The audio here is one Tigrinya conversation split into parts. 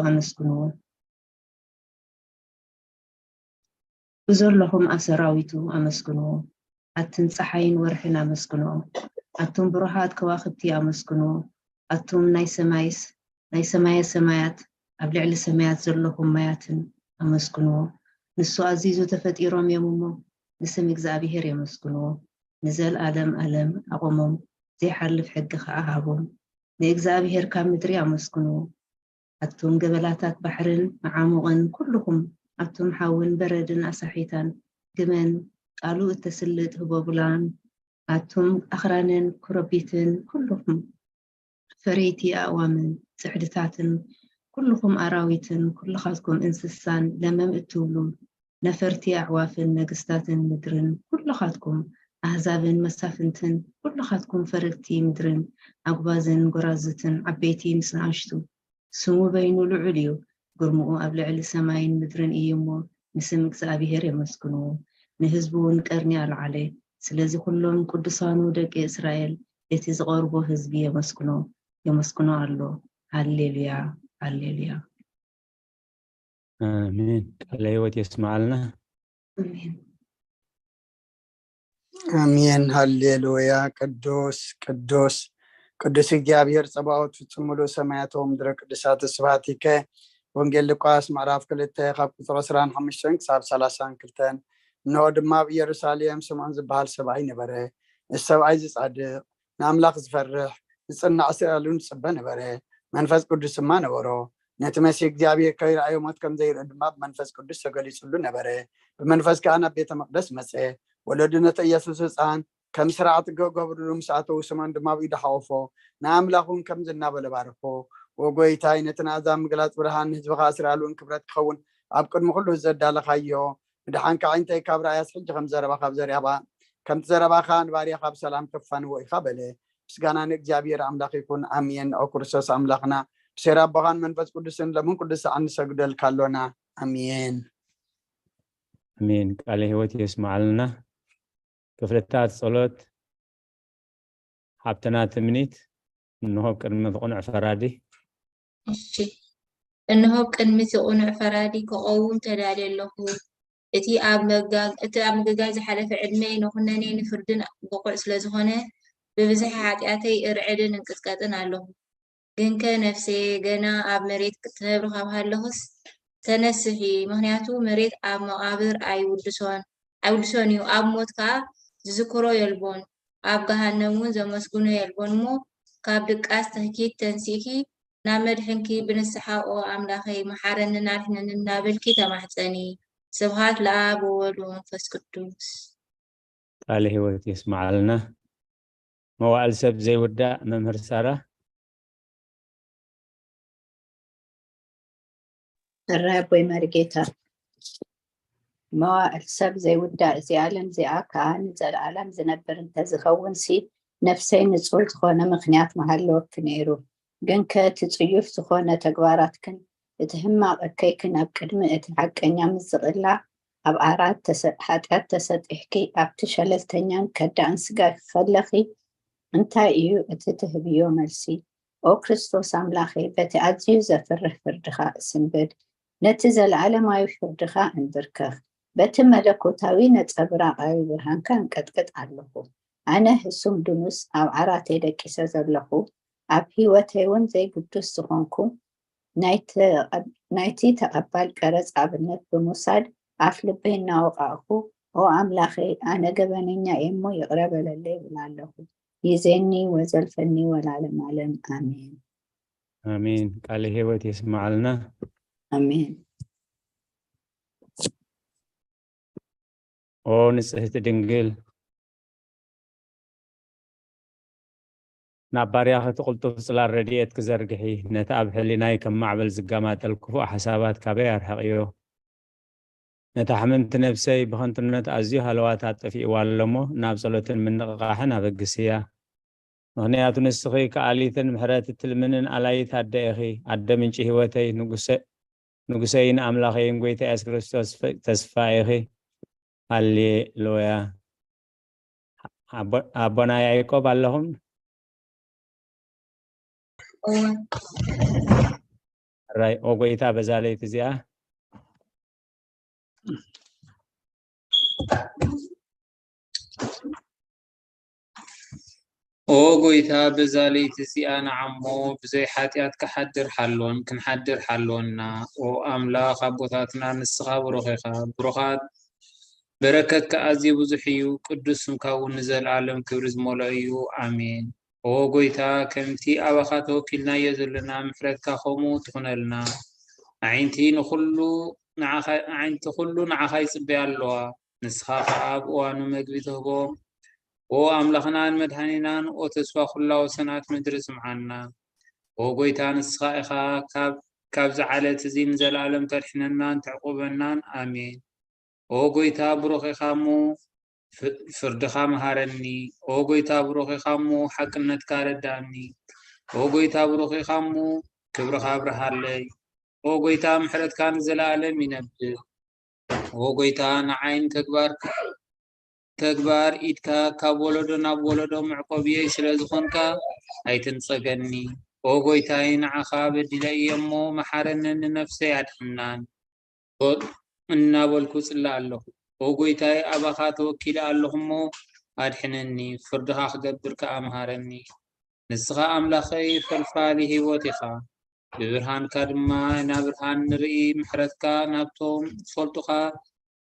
ኣመስግንዎ። ብዘለኹም ኣሰራዊቱ ኣመስግንዎ። ኣትን ጸሓይን ወርሕን ኣመስግንዎ። ኣቱም ብሩሃት ከዋኽብቲ ኣመስግንዎ። ኣቱም ናይ ሰማይስ ናይ ሰማየ ሰማያት ኣብ ልዕሊ ሰማያት ዘለኹም ማያትን ኣመስግንዎ። ንሱ ኣዚዙ ተፈጢሮም እዮም እሞ ንስም እግዚኣብሄር የመስግንዎ። ንዘልኣለም ኣለም ኣቆሞም፣ ዘይሓልፍ ሕጊ ኸዓ ሃቦም። ንእግዚኣብሄር ካብ ምድሪ ኣመስግንዎ። ኣቱም ገበላታት ባሕርን መዓሙቕን ኩልኹም፣ ኣቱም ሓውን በረድን ኣሳሒታን ግመን፣ ቃሉ እተስልጥ ህቦብላን፣ ኣቱም ኣኽራንን ኩረቢትን ኩልኹም ፈረይቲ ኣእዋምን ጽሕድታትን ኩልኹም ኣራዊትን ኩልኻትኩም እንስሳን ለመም እትብሉ ነፈርቲ ኣዕዋፍን ነገስታትን ምድርን ኩልኻትኩም ኣህዛብን መሳፍንትን ኩልኻትኩም ፈረድቲ ምድርን ኣጉባዝን ጎራዙትን ዓበይቲ ምስ ንኣሽቱ ስሙ በይኑ ልዑል እዩ። ግርምኡ ኣብ ልዕሊ ሰማይን ምድርን እዩ እሞ ንስም እግዚኣብሄር የመስግንዎ። ንህዝቡ እውን ቀርኒ ኣልዓለ። ስለዚ ኩሎም ቅዱሳኑ ደቂ እስራኤል እቲ ዝቐርቦ ህዝቢ የመስግኖ የመስግኖ ኣሎ። ሃሌሉያ ሃሌሉያ። ኣሜን። ቃለ ህይወት የስማዓልና። ኣሜን። ኣሜን ሃሌሉያ። ቅዱስ ቅዱስ ቅዱስ እግዚኣብሔር ጸባኦት ፍጹም ምሉእ ሰማያት ወምድረ ቅዱሳት ስብሐት ይከ። ወንጌል ሉቃስ ምዕራፍ ክልተ ካብ ቁጽሪ ዕስራን ሓሙሽተን ክሳብ ሰላሳን ክልተን። እንሆ ድማ ኣብ ኢየሩሳሌም ስምዖን ዝበሃል ሰብኣይ ነበረ። እዚ ሰብኣይ እዚ ጻድቕ ንኣምላኽ ዝፈርሕ ዝጽናዕ ስእሉን ዝጽበ ነበረ። መንፈስ ቅዱስ ድማ ነበሮ። ነቲ መሲህ እግዚኣብሔር ከይረኣዮ ሞት ከም ዘይርኢ ድማ ብመንፈስ ቅዱስ ተገሊጹሉ ነበረ። ብመንፈስ ከኣ ናብ ቤተ መቕደስ መጸ። ወለዱ ነቲ ኢየሱስ ህፃን ከም ስርዓት ክገብርሉ ምስ ኣተዉ ስምዖን ድማ ኣብ ኢዱ ሓቆፎ። ንኣምላኽ እውን ከምዚ እናበለ ባረኾ። ወጎይታይ ነቲ ንኣሕዛብ ምግላጽ ብርሃን ንህዝብኻ እስራኤል እውን ክብረት ክኸውን ኣብ ቅድሚ ኩሉ ዘዳለኻዮ ምድሓንካ ኣዒንተይ ካብ ረኣያስ ሕጂ ከም ዘረባኻ ኣብ ዘርያባ ከምቲ ዘረባኻ ንባርያኻ ብሰላም ተፋንዎ ኢኻ በለ። ምስጋና ንእግዚኣብሔር ኣምላኽ ይኹን ኣሜን። ኦ ክርስቶስ ኣምላኽና ብሴራ ኣቦኻን መንፈስ ቅዱስን ለምን ቅዱስ ሰዓን ንሰግደልካ ኣሎና ኣሜን። ኣሜን። ቃለ ህይወት የስምዓልና። ክፍልታት ጸሎት ሓብትና ትምኒት እንሆ ቅድሚ እቲ ቅኑዕ ፈራዲ። እሺ እንሆ ቅድሚ እቲ ቅኑዕ ፈራዲ ክቐውም ተዳልየ ኣለኹ። እቲ ኣብ መጋ- እቲ ኣብ ምግጋይ ዝሓለፈ ዕድመይ ንኹነኔ ንፍርድን ብቑዕ ስለ ዝኾነ ብብዝሒ ሓጢኣተይ እርዕድን እንቅጥቀጥን ኣለኹ። ግንከ ነፍሰየ ገና ኣብ መሬት ክትነብሪ ካብ ሃለኹስ ተነስሒ፣ ምኽንያቱ መሬት ኣብ መቓብር ኣይውድሶን ኣይውድሶን እዩ፣ ኣብ ሞት ከኣ ዝዝክሮ የልቦን፣ ኣብ ገሃነም እውን ዘመስግኖ የልቦን እሞ ካብ ድቃስ ትህኪት ተንሲእኪ ናብ መድሕንኪ ብንስሓ ኦ ኣምላኸይ መሓረንን ኣድሕነንን እናበልኪ ተማሕጸኒ። ስብሃት ለኣብ ወወልድ ወመንፈስ ቅዱስ። ቃለ ህይወት የስምዓልና። መዋእል ሰብ ዘይውዳእ መምህር ሳራ። ሕራይ ኣቦይ መርጌታ፣ መዋእል ሰብ ዘይውዳእ እዚ ዓለም እዚኣ ከኣ ንዘለኣለም ዝነብር እንተዝኸውን ሲ ነፍሰይ ንጹህ ዝኾነ ምኽንያት ምሃለወኪ ነይሩ። ግንከ እቲ ጽዩፍ ዝኾነ ተግባራትክን እቲ ህማቕ እከይክን ኣብ ቅድሚ እቲ ሓቀኛ ምስ ዝቕላዕ ኣብ ዓራት ተሰ- ሓጢኣት ተሰጢሕኪ ኣብቲ ሸለልተኛን ከዳእን ስጋኪ ከለኺ እንታይ እዩ እቲ ትህብዮ መልሲ? ኦ ክርስቶስ ኣምላኸይ በቲ ኣዝዩ ዘፍርህ ፍርድኻ እስንብድ፣ ነቲ ዘለኣለማዊ ፍርድኻ እንብርከኽ፣ በቲ መለኮታዊ ነጸብራቓዊ ብርሃንካ እንቀጥቅጥ ኣለኹ። ኣነ ህሱም ድኑስ ኣብ ዓራተይ ደቂሰ ዘለኹ፣ ኣብ ህይወተይ እውን ዘይግዱስ ዝኾንኩ፣ ናይቲ ተቐባል ቀረጽ ኣብነት ብምውሳድ ኣፍ ልበይ እናወቓቕኹ፣ ኦ ኣምላኸይ፣ ኣነ ገበነኛ እየ እሞ ይቕረ በለለይ ይብል ኣለኹ። ይዜኒ ወዘልፈኒ ወላለም ኣለም ኣሜን። ኣሜን። ቃለ ህይወት የስምዓልና። ኣሜን። ኦ ንጽህቲ ድንግል፣ ናብ ባርያኺ እቲ ቅልጡፍ ጽላል ረድኤት ክዘርግሒ፣ ነቲ ኣብ ሕሊናይ ከም ማዕበል ዝገማጠል ክፉእ ሓሳባት ካበይ ኣርሕቕዮ። ነታ ሕምምቲ ነፍሰይ ብኸንቱነት ኣዝዩ ሃለዋታ ኣጥፊእዋ ኣሎ እሞ፣ ናብ ጸሎትን ምንቕቓሕን ኣበግስያ። ምኽንያቱ ንስኺ ከኣሊትን ምሕረት እትልምንን ኣላይት ኣደ ኢኺ፣ ኣደ ምንጪ ህይወተይ፣ ንጉሰ- ንጉሰይን ኣምላኸይን ጐይታ የሱስ ክርስቶስ ተስፋ ኢኺ። ሃሌሉያ። ኣቦና ያዕቆብ ኣለኹም? ራይ ኦ ጎይታ በዛ ለይቲ እዚኣ ኦ ጎይታ በዛ ለይቲ እዚኣ ንዓሞ ብዘይ ሓጢኣት ክሓድር ሓሎን ክንሓድር ሓሎና። ኦ ኣምላኽ ኣቦታትና ንስኻ ብሩኽ ኢኻ። ብሩኻት በረከትካ ኣዝዩ ብዙሕ እዩ። ቅዱስ ስምካ እውን ንዘለኣለም ክብሪ ዝመልኦ እዩ። ኣሜን። ኦ ጎይታ ከምቲ ኣባኻ ተወኪልናዮ ዘለና ምሕረትካ ከምኡ ትኹነልና። ኣዒንቲ ንኹሉ ንዓኻ ኣዒንቲ ኩሉ ንዓኻ ይጽበያ ኣለዋ። ንስኻ ከኣ ኣብ እዋኑ መግቢ ትህቦ። ኦ ኣምላኽናን መድሃኒናን ኦ ተስፋ ኩላ ወሰናት ምድሪ ስምዓና። ኦ ጎይታ ንስኻ ኢኻ ካብ ካብዚ ዓለት እዚ ንዘለኣለም ተድሕነናን ተዕቁበናን። ኣሜን። ኦ ጎይታ ብሩኽ ኢኻ እሞ ፍ- ፍርድኻ መሃረኒ። ኦ ጎይታ ብሩኽ ኢኻ እሞ ሓቅነትካ ረዳእኒ። ኦ ጎይታ ብሩኽ ኢኻ እሞ ክብርኻ ኣብርሃለይ። ኦ ጎይታ ምሕረትካ ንዘለኣለም ይነብር። ኦ ጎይታ ንዓይን ተግባር ተግባር ኢድካ ካብ ወለዶ ናብ ወለዶ መዕቆብየይ ስለ ዝኾንካ ኣይትንጸገኒ። ኦ ጎይታይ ንዓኻ በዲለ እየ እሞ መሓረንን ንነፍሰይ ኣድሕናን። ኦ እናበልኩ ጽለ ኣለኹ። ኦ ጎይታይ ኣባኻ ተወኪለ ኣለኹ እሞ ኣድሕነኒ፣ ፍርድኻ ክገብር ከኣ ምሃረኒ። ንስኻ ኣምላኸይ ፈልፋሊ ህይወት ኢኻ። ብብርሃንካ ድማ ኢና ብርሃን ንርኢ። ምሕረትካ ናብቶም ዝፈልጡኻ፣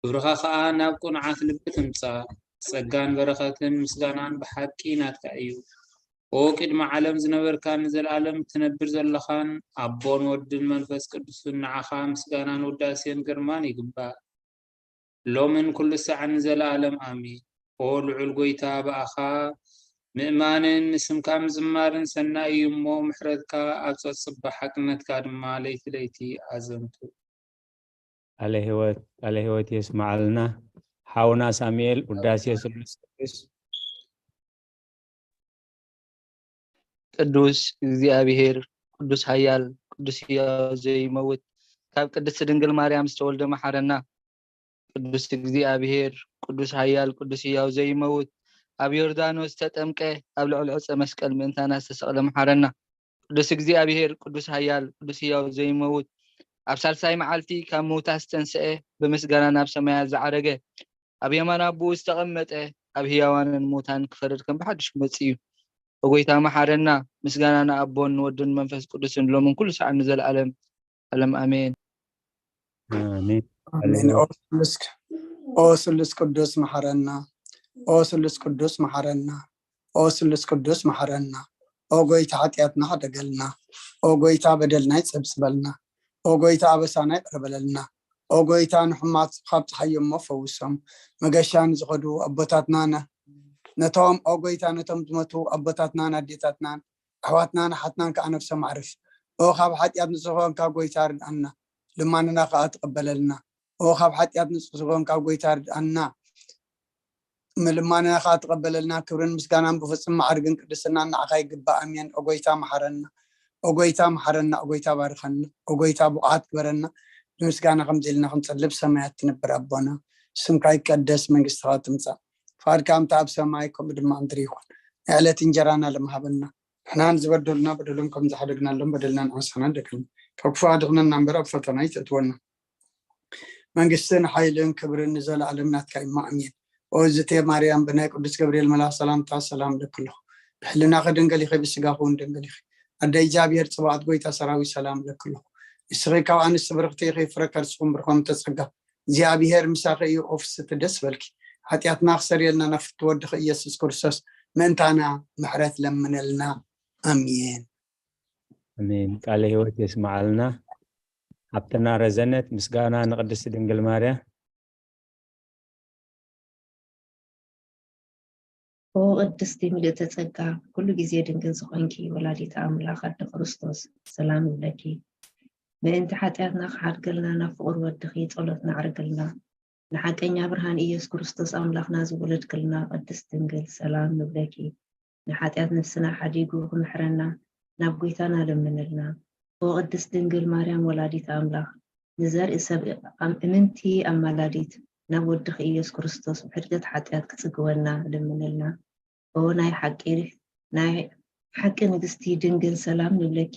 ክብርኻ ኸኣ ናብ ቅኑዓት ልቢ ትምጻእ። ጸጋን በረኸትን ምስጋናን ብሓቂ ናትካ እዩ። ኦ ቅድሚ ዓለም ዝነበርካን ንዘለኣለም እትነብር ዘለኻን ኣቦን ወድን መንፈስ ቅዱስን ንዓኻ ምስጋናን ውዳሴን ግርማን ይግባእ። ሎምን ኩሉ ሳዕን ንዘለኣለም ኣሜን። ኦ ልዑል ጎይታ ብኣኻ ምእማንን ንስምካ ምዝማርን ሰናይ እዩ እሞ ምሕረትካ ኣብ ጸጽባ ሓቅነትካ ድማ ለይቲ ለይቲ ኣዘንቱ። ቃለ ህይወት ቃለ ህይወት የስማዓልና ሓውና ሳሙኤል። ውዳሴ ስሉስ ቅዱስ ቅዱስ እግዚኣብሔር ቅዱስ ኃያል ቅዱስ ሕያው ዘይመውት ካብ ቅድስት ድንግል ማርያም ዝተወልደ መሓረና። ቅዱስ እግዚኣብሔር ቅዱስ ኃያል ቅዱስ ሕያው ዘይመውት ኣብ ዮርዳኖስ ዝተጠምቀ ኣብ ልዕሊ ዕፀ መስቀል ምእንታና ዝተሰቕለ መሓረና። ቅዱስ እግዚኣብሔር ቅዱስ ኃያል ቅዱስ ሕያው ዘይመውት ኣብ ሳልሳይ መዓልቲ ካብ ምውታት ዝተንስአ ብምስጋና ናብ ሰማያት ዝዓረገ ኣብ የማን ኣቦኡ ዝተቐመጠ ኣብ ህያዋንን ሙታን ክፈርድ ከም ብሓድሽ ክመጽእ እዩ። ኦ ጎይታ መሓረና። ምስጋና ንኣቦን ንወድን መንፈስ ቅዱስን ሎምን ኩሉ ሰዓት ንዘለኣለም ዓለም ኣሜን። ኣሜን። ኣሜን። ኦ ስሉስ ኦ ስሉስ ቅዱስ መሓረና። ኦ ስሉስ ቅዱስ መሓረና። ኦ ስሉስ ቅዱስ መሓረና። ኦ ጎይታ ሓጢኣትና ሕደገልና። ኦ ጎይታ በደልና ይጸብጽበልና። ኦ ጎይታ ኣበሳና ይቕረ በለልና። ኦ ጎይታ ንሕማት ካብ ፀሓይ እሞ ፈውሶም። መገሻ ንዝኸዱ ኣቦታትና ነ- ነቶም ኦ ጎይታ ነቶም ዝመቱ ኣቦታትናን ኣዴታትናን ኣሕዋትናን ኣሓትናን ከዓ ነፍሶም ኣዕርፍ። ኦ ካብ ሓጢኣት ንጹህ ኮንካ ጎይታ ርድኣና። ልማንና ከዓ ትቐበለልና። ኦ ካብ ሓጢኣት ንጹህ ኮንካ ጎይታ ርድኣና። ምልማንና ከዓ ትቐበለልና። ክብርን ምስጋናን ብፍጹም ማዕርግን ቅድስናን ንዓኻ ይግባእ። ኣሜን። ኦ ጎይታ መሓረና። ኦ ጎይታ መሓረና። ኦ ጎይታ ባርኸና። ኦ ጎይታ ብቑዓት ግበረና። ንምስጋና ከምዚ ኢልና ክንጸልብ ሰማያት ትነብር ኣቦና። ስምካ ይቀደስ መንግስትኻ ትምጻእ። ፍቓድካ ከምቲ ኣብ ሰማይ ከምኡ ድማ ኣብ ምድሪ ይኹን። ናይ ዕለት እንጀራና ሎም ሃበና። ንሕና ንዝበደሉና በደሎም ከም ዝሓደግናሎም በደልና ንዓሳና ደገና። ካብ ክፉ ኣድሕነና እምበር ኣብ ፈተና ኣይተእትወና። መንግስትን ሓይልን ክብርን ንዘለኣለም ናትካ እዩ። ኣሜን። ኦ እዝቴ ማርያም ብናይ ቅዱስ ገብርኤል መልኣኽ ሰላምታ ሰላም እለኪ ኣለኹ። ብሕልናኺ ድንግል ኢኺ ብስጋኺ እውን ድንግል ኢኺ። ኣደ እግዚኣብሔር ጽባኦት ጎይታ ሰራዊት ሰላም እለኪ ኣለኹ። ንስኺ ካብ ኣንስቲ ብርኽቲ ኢኺ ፍረ ከርስኹም ብርኾም ተጸጋ እግዚኣብሔር ምሳኺ እዩ። ኦ ፍስቲ ደስ በልኪ። ሓጢኣትና ክሰርየልና ናብ ፍትወ ወድኺ ኢየሱስ ክርስቶስ ምእንታና ምሕረት ለምነልና። ኣሜን። ኣሜን። ቃለ ህይወት የስምዓልና። ሓብትና ረዘነት ምስጋና ንቅድስቲ ድንግል ማርያም። ኦ ቅድስቲ ምልእተ ጸጋ ኩሉ ግዜ ድንግል ዝኾንኪ ወላዲተ ኣምላኽ ኣደ ክርስቶስ ሰላም ንብለኪ። ምእንቲ ሓጢኣትና ክሓድገልና ናብ ፍቑር ወድኺ ጸሎት ነዕርግልና። ንሓቀኛ ብርሃን ኢየሱስ ክርስቶስ ኣምላኽና ዝወለድክልና ቅድስት ድንግል ሰላም ንብለኪ። ንሓጢኣት ነፍስና ሓዲጉ ክምሕረና ናብ ጐይታና ለምንልና። ኦ ቅድስት ድንግል ማርያም ወላዲተ ኣምላኽ ንዘርኢ ሰብ እምንቲ ኣማላዲት ናብ ወድኺ ኢየሱስ ክርስቶስ ብሕድገት ሓጢኣት ክጽግወና ለምንልና። ኦ ናይ ሓቂ ናይ ሓቂ ንግስቲ ድንግል ሰላም ንብለኪ።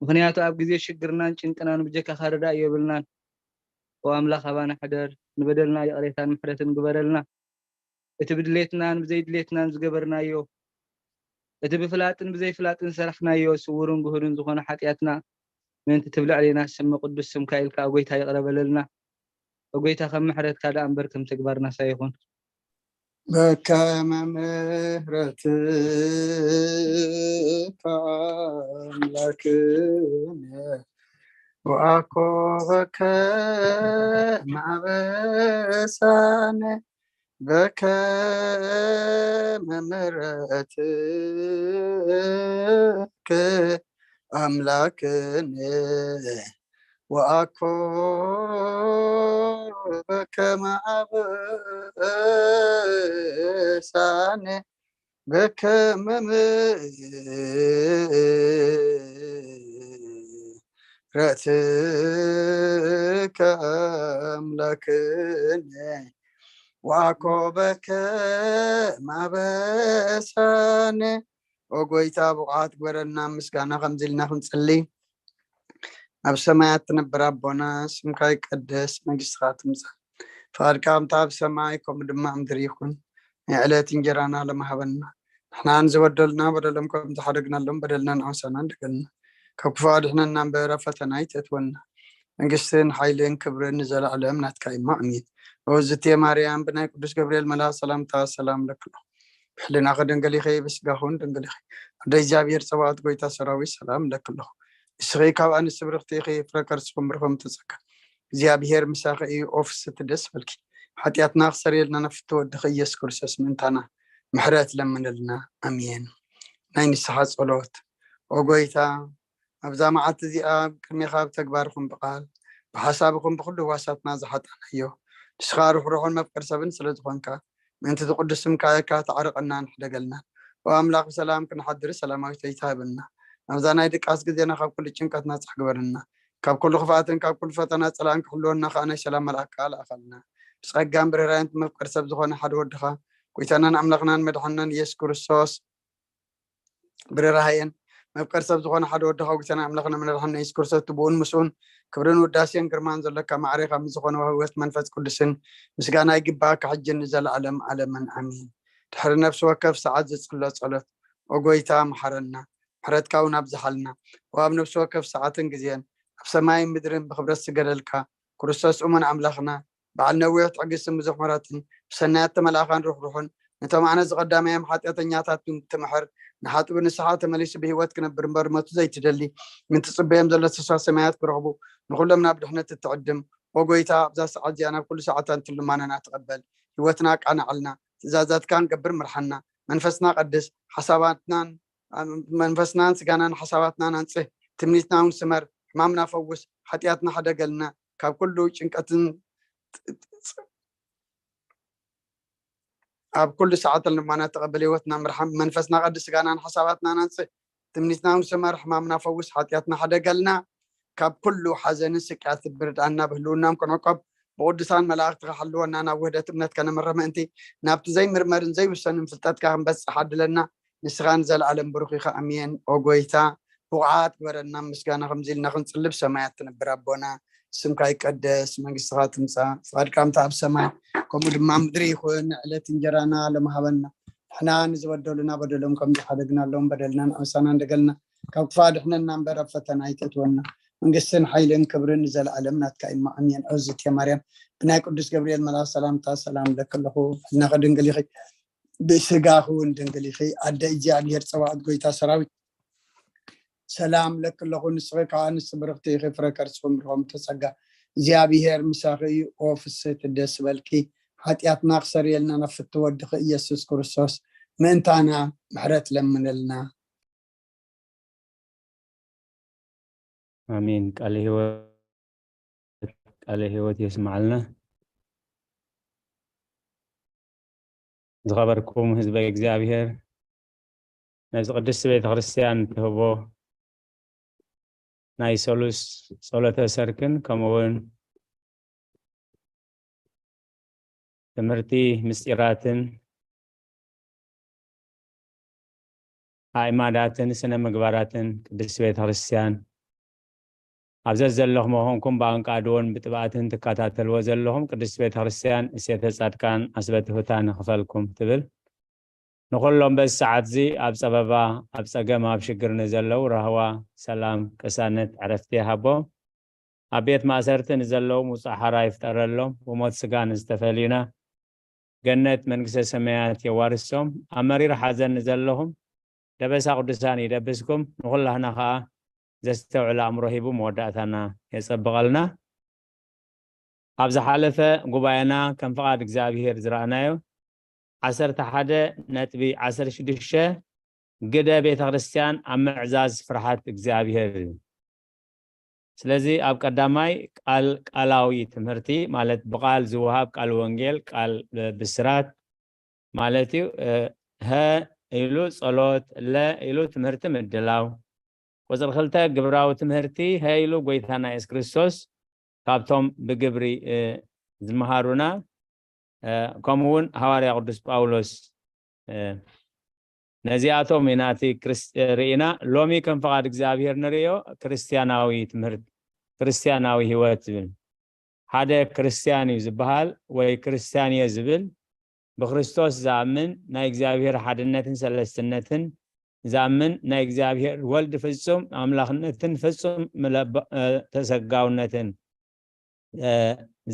ምኽንያቱ ኣብ ግዜ ሽግርናን ጭንቅናን ብጀካኻ ረዳኢ የብልናን። ኦ ኣምላኽ ኣባና ሕደር፣ ንበደልና ይቕሬታን ምሕረትን ግበረልና። እቲ ብድሌትናን ብዘይድሌትናን ዝገበርናዮ፣ እቲ ብፍላጥን ብዘይፍላጥን ዝሰራሕናዮ ስውርን ግሁድን ዝኾነ ሓጢኣትና ምእንቲ ትብልዕ ሌና ስሚ ቅዱስ ስምካ ኢልካ፣ ኦ ጎይታ፣ ይቕረ በለልና። ኦ ጎይታ፣ ከም ምሕረትካ ደኣ እምበር ከም ተግባርናስ ኣይኹን። በከመ ምሕረትከ ኣምላክነ ወአኮ በከመ አበሳነ በከመ ምሕረትከ አምላክነ ወአኮ በከመ አበሳነ በከመ ምሕረትከ አምላክነ ወአኮ በከመ አበሳነ። ኦ ጎይታ፣ ብቑዓት ግበረና ምስጋና ከምዚ ኢልና ክንጽሊ። ኣብ ሰማያት ትነብር ኣቦና፣ ስምካ ይቀደስ፣ መንግስትኻ ትምጻእ፣ ፍቓድካ ከምታ ኣብ ሰማይ ከምኡ ድማ ኣብ ምድሪ ይኹን። ናይ ዕለት እንጀራና ሎሚ ሃበና። ንሕና ንዝበደሉና በደሎም ከም ዝሓደግናሎም በደልና ንዓውሳና እንደገልና፣ ካብ ክፉእ ኣድሕነና እምበር ኣብ ፈተና ኣይተእትወና። መንግስትን ሓይልን ክብርን ንዘለኣለም ናትካ እዩ፣ ኣሜን። እወዝትየ ማርያም፣ ብናይ ቅዱስ ገብርኤል መልኣኽ ሰላምታ ሰላም ለክሎ፣ ብሕልናኺ ድንግል ኢኺ፣ ብስጋኹን ድንግል ኢኺ። ኣደ እግዚኣብሔር ጸባኦት፣ ጎይታ ሰራዊት፣ ሰላም እብለኪ ኣለኹ። ንስኺ ካብ ኣንስቲ ብርኽቲ ኢኺ፣ ፍረ ከርስኹም ብርኹም ተጸጋ። እግዚኣብሔር ምሳኺ እዩ። ኦ ፍስሕቲ ደስ በልኪ፣ ሓጢኣትና ክሰርየልና ነፍቲ ወድኺ ኢየሱስ ክርስቶስ ምእንታና ምሕረት ለምንልና። ኣሜን። ናይ ንስሓ ጸሎት። ኦ ጎይታ፣ ኣብዛ መዓልቲ እዚኣ ቅድሜኻ ብተግባርኹም ብቓል ብሓሳብኹም ብኹሉ ህዋሳትና ዝሓጣናዮ፣ ንስኻ ርሕሩሕን መፍቀር ሰብን ስለ ዝኾንካ፣ ምእንቲ እቲ ቅዱስ ስምካ ኢልካ ተዓርቐናን ሕደገልና። ኦ ኣምላኽ፣ ብሰላም ክንሓድር ሰላማዊት ለይቲ ሃበና። ናብዛ ናይ ድቃስ ግዜና ካብ ኩሉ ጭንቀት ናጻ ግበረና። ካብ ኩሉ ክፍኣትን ካብ ኩሉ ፈተና ጸላእን ክሕልወና ከኣ ናይ ሰላም መልኣክካ ለኣኸልና። ብጸጋን ብርህራሄን መፍቀር ሰብ ዝኾነ ሓደ ወድኻ፣ ጎይታናን ኣምላኽናን መድሓንናን ኢየሱስ ክርስቶስ፣ ብርህራሄን መፍቀር ሰብ ዝኾነ ሓደ ወድኻ፣ ጎይታና ኣምላኽና መድሓንና ኢየሱስ ክርስቶስ፣ እቲ ብኡን ምስኡን ክብርን ውዳሴን ግርማን ዘሎካ ማዕሬኻ ምስ ዝኾነ ህይወት መንፈስ ቅዱስን ምስጋና ይግባኣካ፣ ሕጅን ንዘለኣለም ዓለምን ኣሜን። ድሕሪ ነፍሲ ወከፍ ሰዓት ዝጽሎ ጸሎት፣ ኦ ጎይታ፣ መሓረና፣ ምሕረትካ እውን ኣብዝሓልና። ኦ ኣብ ነፍሲ ወከፍ ሰዓትን ግዜን ኣብ ሰማይን ምድርን ብኽብረት ዝገደልካ ክርስቶስ እሙን ኣምላኽና፣ በዓል ነዊሕ ትዕግስትን ብዙሕ ምሕረትን፣ ብሰናያት ተመልኣኻን ርሕሩሕን፣ ነቶም ኣነ ዝቐዳማዮም ሓጢኣተኛታት ትምሕር፣ ንሓጥኡ ብንስሓ ተመሊሱ ብህይወት ክነብር እምበር ሞቱ ዘይትደሊ፣ ምእንቲ ጽበዮም ዘሎ ተስፋ ሰማያት ክረኽቡ፣ ንኹሎም ናብ ድሕነት እትዕድም፣ ኦ ጎይታ፣ ኣብዛ ሰዓት እዚኣ ናብ ኩሉ ሰዓታትን ልማናና ተቐበል። ህይወትና ኣቃንዓልና፣ ትእዛዛትካ ንገብር ምርሓና። መንፈስና ቀድስ፣ ሓሳባትናን፣ መንፈስናን ስጋናን ሓሳባትናን ኣንጽህ። ትምኒትና እውን ስመር፣ ሕማምና ፈውስ፣ ሓጢኣትና ሕደገልና፣ ካብ ኩሉ ጭንቀትን ኣብ ኩሉ ሰዓት ልማና ተቐበል። ህይወትና ምርሓም። መንፈስና ቀድስ፣ ስጋናን ሓሳባትናን ኣንጽህ። ትምኒትና እውን ስመር፣ ሕማምና ፈውስ፣ ሓጢኣትና ሕደገልና፣ ካብ ኩሉ ሓዘንን ስቅያት ብርድኣና፣ ብህልውናም ክንዕቆብ፣ ብቅዱሳን መላእክትኻ ሓልወና፣ ናብ ውህደት እምነት ከነምረ ምእንቲ፣ ናብቲ ዘይምርመርን ዘይውሰንን ፍልጠትካ ክንበጽሕ ዓድለና። ንስኻ ንዘለኣለም ብሩኽ ኢኻ። ኣሜን። ኦ ጎይታ፣ ብቑዓት ግበረና ምስጋና ከምዚ ኢልና ክንጽልብ። ሰማያት ትነብር ኣቦና፣ ስምካ ይቀደስ፣ መንግስትኻ ትምጻእ፣ ፍቓድካ ከምታ ኣብ ሰማይ ከምኡ ድማ ኣብ ምድሪ ይኹን። ዕለት እንጀራና ሎሚ ሃበና። ንሕና ንዝበደሉና በደሎም ከም ዝሓደግናሎም በደልና ንኣምሳና እንደገልና፣ ካብ ክፋ ድሕነና እምበር ኣብ ፈተና ኣይተእትወና። መንግስትን ሓይልን ክብርን ንዘለኣለም ናትካ እዩ። ኣሜን። እዝእትየ ማርያም፣ ብናይ ቅዱስ ገብርኤል መልኣኽ ሰላምታ ሰላም እብለኪ ኣለኹ። ሕልናኺ ድንግል ኢኺ፣ ብስጋኺ እውን ድንግል ኢኺ። ኣደ እግዚኣብሔር ጸባኦት፣ ጎይታ ሰራዊት፣ ሰላም እብለኪ ኣለኹ። ንስኺ ከኣ ኣንስቲ ብርኽቲ ኢኺ፣ ፍረ ከርስኺ እውን ብርኹም ተጸጋ። እግዚኣብሔር ምሳኺ እዩ። ኦ ፍስሕቲ ደስ በልኪ፣ ሓጢኣትና ክሰርየልና ናብ ፍቲ ወድኺ ኢየሱስ ክርስቶስ ምእንታና ምሕረት ለምነልና። ኣሜን። ቃለ ህይወት፣ ቃለ ህይወት የስምዓልና። ዝኸበርኩም ህዝበ እግዚኣብሔር፣ ነዚ ቅድስቲ ቤተ ክርስቲያን ትህቦ ናይ ሰሉስ ጸሎተ ሰርክን ከምኡ እውን ትምህርቲ ምስጢራትን ኣእማዳትን ስነ ምግባራትን ቅድስቲ ቤተ ክርስቲያን ኣብ ዘዘለኹም ኮንኩም ብኣንቃድዎን ብጥብኣትን ትከታተልዎ ዘለኹም ቅድስት ቤተ ክርስቲያን እሴተ ጻድቃን ዓስበ ትሑታን ይኽፈልኩም ትብል። ንኹሎም በዚ ሰዓት እዚ ኣብ ጸበባ፣ ኣብ ጸገም፣ ኣብ ሽግር ንዘለዉ ራህዋ፣ ሰላም፣ ቅሳነት፣ ዕረፍቲ ይሃቦም። ኣብ ቤት ማእሰርቲ ንዘለዉ ውጹእ ሓራ ይፍጠረሎም። ብሞት ስጋ ንዝተፈልዩና ገነት መንግስተ ሰማያት የዋርሶም። ኣብ መሪር ሓዘን ንዘለኹም ደበሳ ቅዱሳን ይደብስኩም። ንኹላህና ኸኣ ዘስተውዕል ኣእምሮ ሂቡ መወዳእታና የጸብቐልና። ኣብ ዝሓለፈ ጉባኤና ከም ፍቓድ እግዚኣብሔር ዝረኣናዮ ዓሰርተ ሓደ ነጥቢ ዓሰርተ ሽዱሽተ ግደ ቤተ ክርስቲያን ኣብ ምዕዛዝ ፍርሃት እግዚኣብሔር እዩ። ስለዚ ኣብ ቀዳማይ ቃል ቃላዊ ትምህርቲ ማለት ብቃል ዝወሃብ ቃል ወንጌል ቃል ብስራት ማለት እዩ። ሀ ኢሉ ጸሎት፣ ለ ኢሉ ትምህርቲ ምድላው፣ ቁጽሪ ክልተ ግብራዊ ትምህርቲ፣ ሀ ኢሉ ጎይታና የሱስ ክርስቶስ ካብቶም ብግብሪ ዝመሃሩና ከምኡ እውን ሃዋርያ ቅዱስ ጳውሎስ ነዚኣቶም ኢና እቲ ርኢና ሎሚ ከም ፍቓድ እግዚኣብሔር ንርእዮ ክርስትያናዊ ትምህርት ክርስትያናዊ ህይወት ዝብል ሓደ ክርስትያን እዩ ዝበሃል ወይ ክርስትያን እየ ዝብል ብክርስቶስ ዝኣምን ናይ እግዚኣብሔር ሓድነትን ሰለስትነትን ዝኣምን ናይ እግዚኣብሔር ወልድ ፍጹም ኣምላኽነትን ፍጹም ተሰጋውነትን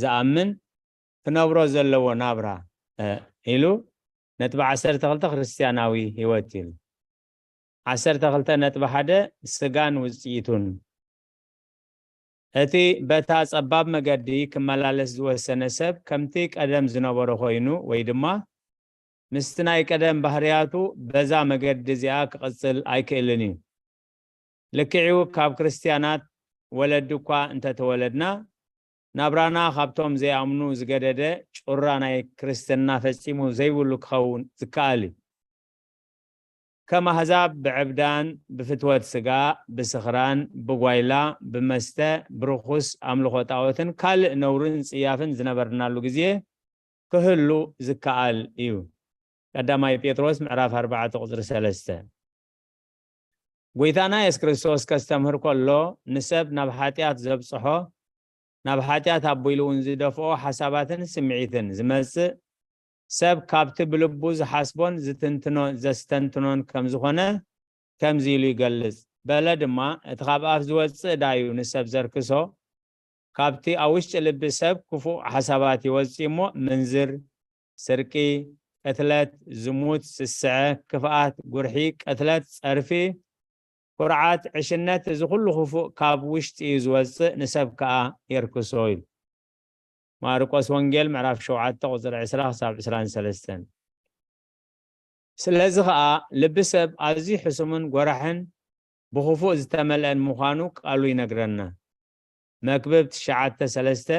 ዝኣምን ክነብሮ ዘለዎ ናብራ ኢሉ ነጥቢ ዓሰርተ ክልተ ክርስትያናዊ ህይወት ኢሉ ዓሰርተ ክልተ ነጥቢ ሓደ ስጋን ውፅኢቱን እቲ በታ ጸባብ መገዲ ክመላለስ ዝወሰነ ሰብ ከምቲ ቀደም ዝነበሮ ኮይኑ ወይ ድማ ምስቲ ናይ ቀደም ባህርያቱ በዛ መገዲ እዚኣ ክቕጽል ኣይክእልን እዩ። ልክዕኡ ካብ ክርስትያናት ወለዲ እኳ እንተተወለድና ናብራና ካብቶም ዘይኣምኑ ዝገደደ ጩራ ናይ ክርስትና ፈጺሙ ዘይብሉ ክኸውን ዝከኣል እዩ። ከም ኣህዛብ ብዕብዳን፣ ብፍትወት ስጋ፣ ብስኽራን፣ ብጓይላ፣ ብመስተ፣ ብርኹስ ኣምልኾ ጣዖትን ካልእ ነውርን ጽያፍን ዝነበርናሉ ግዜ ክህሉ ዝከኣል እዩ። ቀዳማይ ጴጥሮስ ምዕራፍ ኣርባዕተ ቁጽሪ ሰለስተ። ጎይታና የሱስ ክርስቶስ ከስተምህር ከሎ ንሰብ ናብ ሓጢኣት ዘብጽሖ ናብ ሓጢኣት ኣቢሉ እውን ዝደፍኦ ሓሳባትን ስምዒትን ዝመጽእ ሰብ ካብቲ ብልቡ ዝሓስቦን ዝትንትኖ ዘስተንትኖን ከም ዝኾነ ከምዚ ኢሉ ይገልጽ። በለ ድማ እቲ ካብ ኣፍ ዝወጽእ ዳዩ ንሰብ ዘርክሶ ካብቲ ኣብ ውሽጢ ልቢ ሰብ ክፉእ ሓሳባት ይወጽእ እሞ ምንዝር፣ ስርቂ፣ ቅትለት፣ ዝሙት፣ ስስዐ፣ ክፍኣት፣ ጉርሒ፣ ቅትለት፣ ጸርፊ፣ ኩርዓት፣ ዕሽነት እዚ ኩሉ ክፉእ ካብ ውሽጢ እዩ ዝወጽእ ንሰብ ከኣ የርክሶ ኢሉ። ማርቆስ ወንጌል ምዕራፍ ሸውዓተ ቁጽሪ ዕስራ ክሳብ ዕስራን ሰለስተን። ስለዚ ኸኣ ልቢ ሰብ ኣዝዩ ሕሱምን ጎራሕን ብኽፉእ ዝተመልአን ምዃኑ ቃሉ ይነግረና። መክብብ ትሽዓተ ሰለስተ፣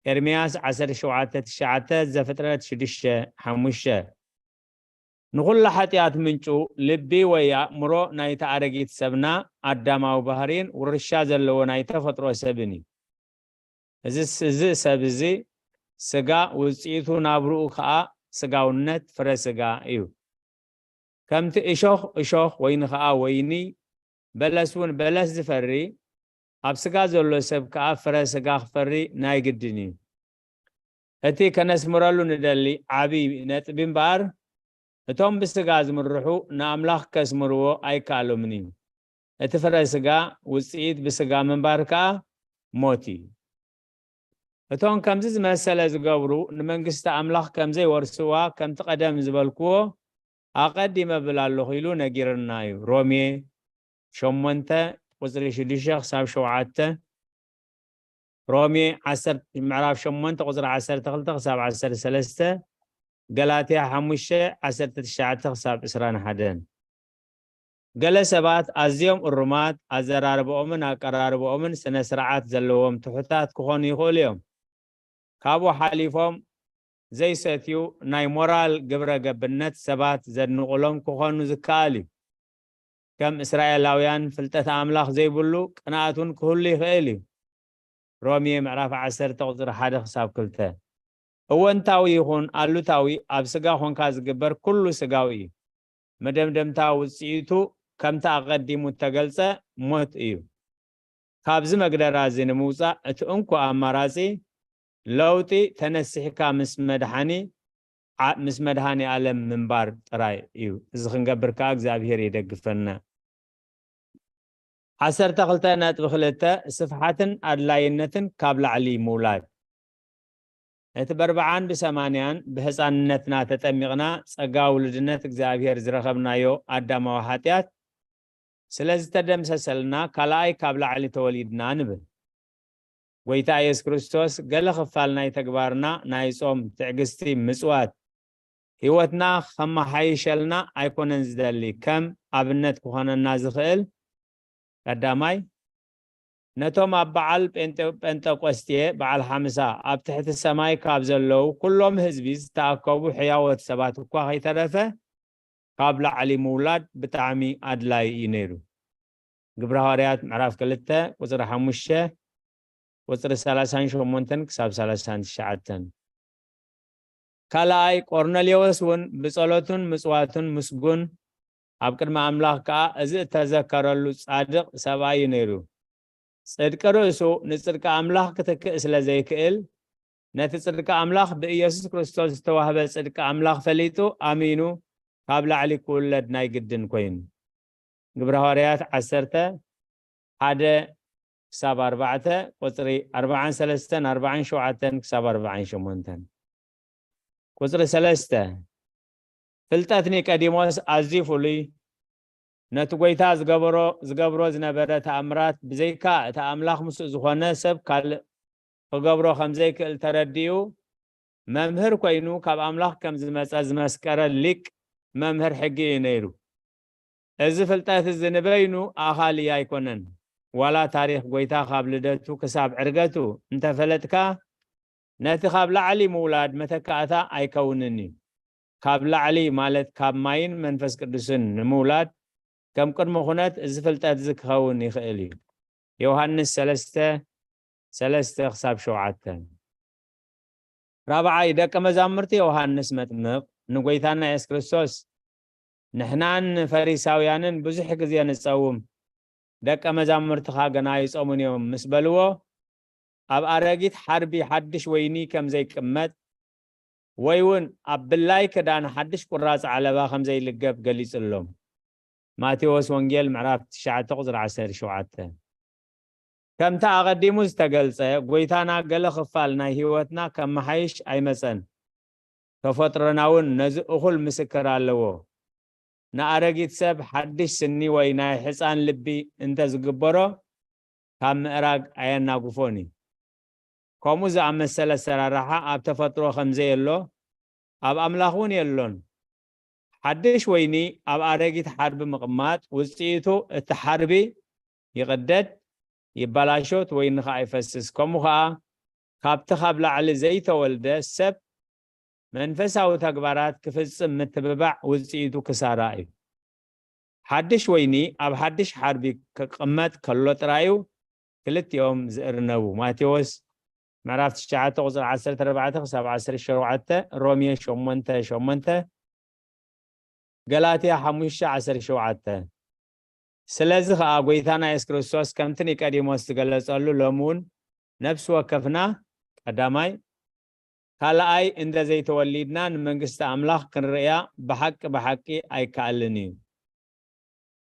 ኤርምያስ ዓሰርተ ሸውዓተ ትሽዓተ፣ ዘፍጥረት ሽዱሽተ ሓሙሽተ። ንኹላ ሓጢኣት ምንጩ ልቢ ወይ ኣእምሮ ናይቲ ኣረጊት ሰብና ኣዳማዊ ባህሪን ውርሻ ዘለዎ ናይ ተፈጥሮ ሰብን እዩ። እዚ ሰብ እዚ ስጋ ውፅኢቱ ናብርኡ ከዓ ስጋውነት ፍረ ስጋ እዩ። ከምቲ እሾኽ እሾኽ ወይኒ ከዓ ወይኒ በለስ እውን በለስ ዝፈሪ ኣብ ስጋ ዘሎ ሰብ ከዓ ፍረ ስጋ ክፈሪ ናይ ግድን እዩ። እቲ ከነስምረሉ ንደሊ ዓብዪ ነጥቢ እምበኣር እቶም ብስጋ ዝምርሑ ንኣምላኽ ከስምርዎ ኣይከኣሎምን እዩ። እቲ ፍረ ስጋ ውፅኢት ብስጋ ምንባር ከዓ ሞት እዩ። እቶም ከምዚ ዝመሰለ ዝገብሩ ንመንግስቲ ኣምላኽ ከም ዘይወርስዋ ከምቲ ቀደም ዝበልክዎ ኣቐዲመ እብል ኣለኹ ኢሉ ነጊርና እዩ። ሮሜ ሸሞንተ ቁፅሪ ሽዱሽተ ክሳብ ሸውዓተ፣ ሮሜ ምዕራፍ ሸሞንተ ቁፅሪ ዓሰርተ ክልተ ክሳብ ዓሰርተ ሰለስተ፣ ገላትያ ሓሙሽተ ዓሰርተ ትሽዓተ ክሳብ ዕስራን ሓደን። ገለ ሰባት ኣዝዮም እሩማት ኣዘራርባኦምን ኣቀራርባኦምን ስነ ስርዓት ዘለዎም ትሑታት ክኾኑ ይኽእሉ እዮም። ካብኡ ሓሊፎም ዘይሰትዩ ናይ ሞራል ግብረ ገብነት ሰባት ዘድንቑሎም ክኾኑ ዝከኣል እዩ። ከም እስራኤላውያን ፍልጠት ኣምላኽ ዘይብሉ ቅንኣት እውን ክህሉ ይኽእል እዩ። ሮሜ ምዕራፍ ዓሰርተ ቁፅሪ ሓደ ክሳብ ክልተ። እወንታዊ ይኹን ኣሉታዊ ኣብ ስጋ ኾንካ ዝግበር ኩሉ ስጋዊ እዩ። መደምደምታ ውፅኢቱ ከምቲ ኣቐዲሙ እተገልጸ ሞት እዩ። ካብዚ መግደራ እዚ ንምውጻእ እቲ እንኮ ኣማራጺ ለውጢ ተነሲሕካ ምስ መድሓኒ ዓ-፣ ምስ መድሃኒ ኣለም ምንባር ጥራይ እዩ። እዚ ክንገብር ከኣ እግዚኣብሔር ይደግፈና። ዓሰርተ ክልተ ነጥቢ ክልተ፣ ስፍሓትን ኣድላይነትን ካብ ላዕሊ ምውላድ። እቲ በርብዓን ብሰማንያን ብህፃንነትና ተጠሚቕና ጸጋ ውሉድነት እግዚኣብሔር ዝረኸብናዮ ኣዳማዊ ሓጢኣት ስለ ዝተደምሰሰልና ካልኣይ ካብ ላዕሊ ተወሊድና ንብል። ጎይታ ኢየሱስ ክርስቶስ ገለ ክፋል ናይ ተግባርና ናይ ጾም፣ ትዕግስቲ፣ ምጽዋት፣ ህይወትና ከመሓይሸልና ኣይኮነን ዝደሊ። ከም ኣብነት ክኾነና ዝኽእል፣ ቀዳማይ፣ ነቶም ኣብ በዓል ጴንጤ-፣ ጴንጠቆስቴ፣ በዓል ሓምሳ፣ ኣብ ትሕቲ ሰማይ ካብ ዘለዉ ኩሎም ህዝቢ ዝተኣከቡ ሕያዎት ሰባት እኳ ከይተረፈ፣ ካብ ላዕሊ ምውላድ ብጣዕሚ ኣድላዪ እዩ ነይሩ። ግብረ ሃዋርያት ምዕራፍ ክልተ ቁጽሪ ሓሙሽተ፣ ቁጽሪ ሰላሳን ሸሞንተን ክሳብ ሰላሳን ትሽዓተን። ካልኣይ፣ ቆርኔሌዎስ እውን ብጸሎቱን ምጽዋቱን ምስጉን፣ ኣብ ቅድሚ ኣምላኽ ከኣ እዚ እተዘከረሉ ጻድቕ ሰብኣይ እዩ ነይሩ። ጽድቂ ርእሱ ንጽድቂ ኣምላኽ ክትክእ ስለ ዘይክእል፣ ነቲ ጽድቂ ኣምላኽ ብኢየሱስ ክርስቶስ ዝተዋህበ ጽድቂ ኣምላኽ ፈሊጡ ኣሚኑ ካብ ላዕሊ ክውለድ ናይ ግድን ኮይኑ። ግብረ ሃዋርያት ዓሰርተ ሓደ ክሳብ ኣርባዕተ፣ ቁጽሪ ኣርባዓን ሰለስተን ኣርባዓን ሸውዓተን ክሳብ ኣርባዓን ሸሞንተን። ቁጽሪ ሰለስተ፣ ፍልጠት ኒቀዲሞስ ኣዝዩ ፍሉይ፣ ነቲ ጐይታ ዝገበሮ፣ ዝገብሮ ዝነበረ ተኣምራት ብዘይካ እቲ ኣምላኽ ምስኡ ዝኾነ ሰብ ካልእ ክገብሮ ከም ዘይክእል ተረዲኡ፣ መምህር ኮይኑ ካብ ኣምላኽ ከም ዝመጸ ዝመስከረ ሊቅ መምህር ሕጊ እዩ ነይሩ። እዚ ፍልጠት እዚ ንበይኑ ኣኻሊ ኣይኮነን። ዋላ ታሪኽ ጐይታ ካብ ልደቱ ክሳብ ዕርገቱ እንተፈለጥካ፣ ነቲ ካብ ላዕሊ ምውላድ መተካእታ ኣይከውንን እዩ። ካብ ላዕሊ ማለት ካብ ማይን መንፈስ ቅዱስን ንምውላድ ከም ቅድመ ኩነት እዚ ፍልጠት እዚ ክኸውን ይኽእል እዩ። ዮሃንስ ሰለስተ፣ ሰለስተ ክሳብ ሸውዓተ። ራብዓይ፣ ደቀ መዛሙርቲ ዮሃንስ መጥምቕ ንጎይታና የሱስ ክርስቶስ፣ "ንሕናን ፈሪሳውያንን ብዙሕ ግዜ ንጸውም፣ ደቀ መዛሙርትኻ ገና ኣይጾሙን እዮም" ምስ በልዎ፣ ኣብ ኣረጊት ሓርቢ ሓድሽ ወይኒ ከም ዘይቅመጥ፣ ወይ እውን ኣብ ብላይ ክዳን ሓድሽ ቁራጽ ዓለባ ከም ዘይልገብ ገሊጹሎም። ማቴዎስ ወንጌል ምዕራፍ ትሽዓተ ቁጽሪ ዓሰርተ ሸውዓተ። ከምቲ ኣቐዲሙ ዝተገልጸ፣ ጎይታና ገለ ክፋል ናይ ህይወትና ከመሓይሽ ኣይመጸን። ተፈጥሮና እውን ነዚ እኹል ምስክር ኣለዎ። ንኣረጊት ሰብ ሓድሽ ስኒ ወይ ናይ ሕጻን ልቢ እንተ ዝግበሮ፣ ካብ ምእራግ ኣየናግፎን እዩ። ከምኡ ዝኣመሰለ ኣሰራርሓ ኣብ ተፈጥሮ ከም ዘየሎ፣ ኣብ ኣምላኽ እውን የሎን። ሓድሽ ወይኒ ኣብ ኣረጊት ሓርቢ ምቕማጥ፣ ውጽኢቱ እቲ ሓርቢ ይቕደድ፣ ይበላሾ፣ እቲ ወይኒ ኸኣ ይፈስስ። ከምኡ ኸኣ ካብቲ ካብ ላዕሊ ዘይተወልደ ሰብ መንፈሳዊ ተግባራት ክፍጽም ምትብባዕ ውጽኢቱ ክሳራ እዩ። ሓድሽ ወይኒ ኣብ ሓድሽ ሓርቢ ክቕመጥ ከሎ ጥራዩ ክልቲኦም ዝእርነቡ። ማቴዎስ ምዕራፍ ትሽዓተ ቁጽሪ ዓሰርተ ኣርባዕተ ክሳብ ዓሰርተ ሸውዓተ፣ ሮሜ ሸሞንተ ሸሞንተ፣ ገላትያ ሓሙሽተ ዓሰርተ ሸውዓተ። ስለዚ ኸኣ ጎይታና የሱስ ክርስቶስ ከምቲ ኒቀዲሞስ ዝገለጸሉ ሎሚ እውን ነፍሲ ወከፍና ቀዳማይ፣ ካልኣይ እንተ ዘይተወሊድና ንመንግስቲ ኣምላኽ ክንርእያ ብሓቂ ብሓቂ ኣይከኣልን እዩ።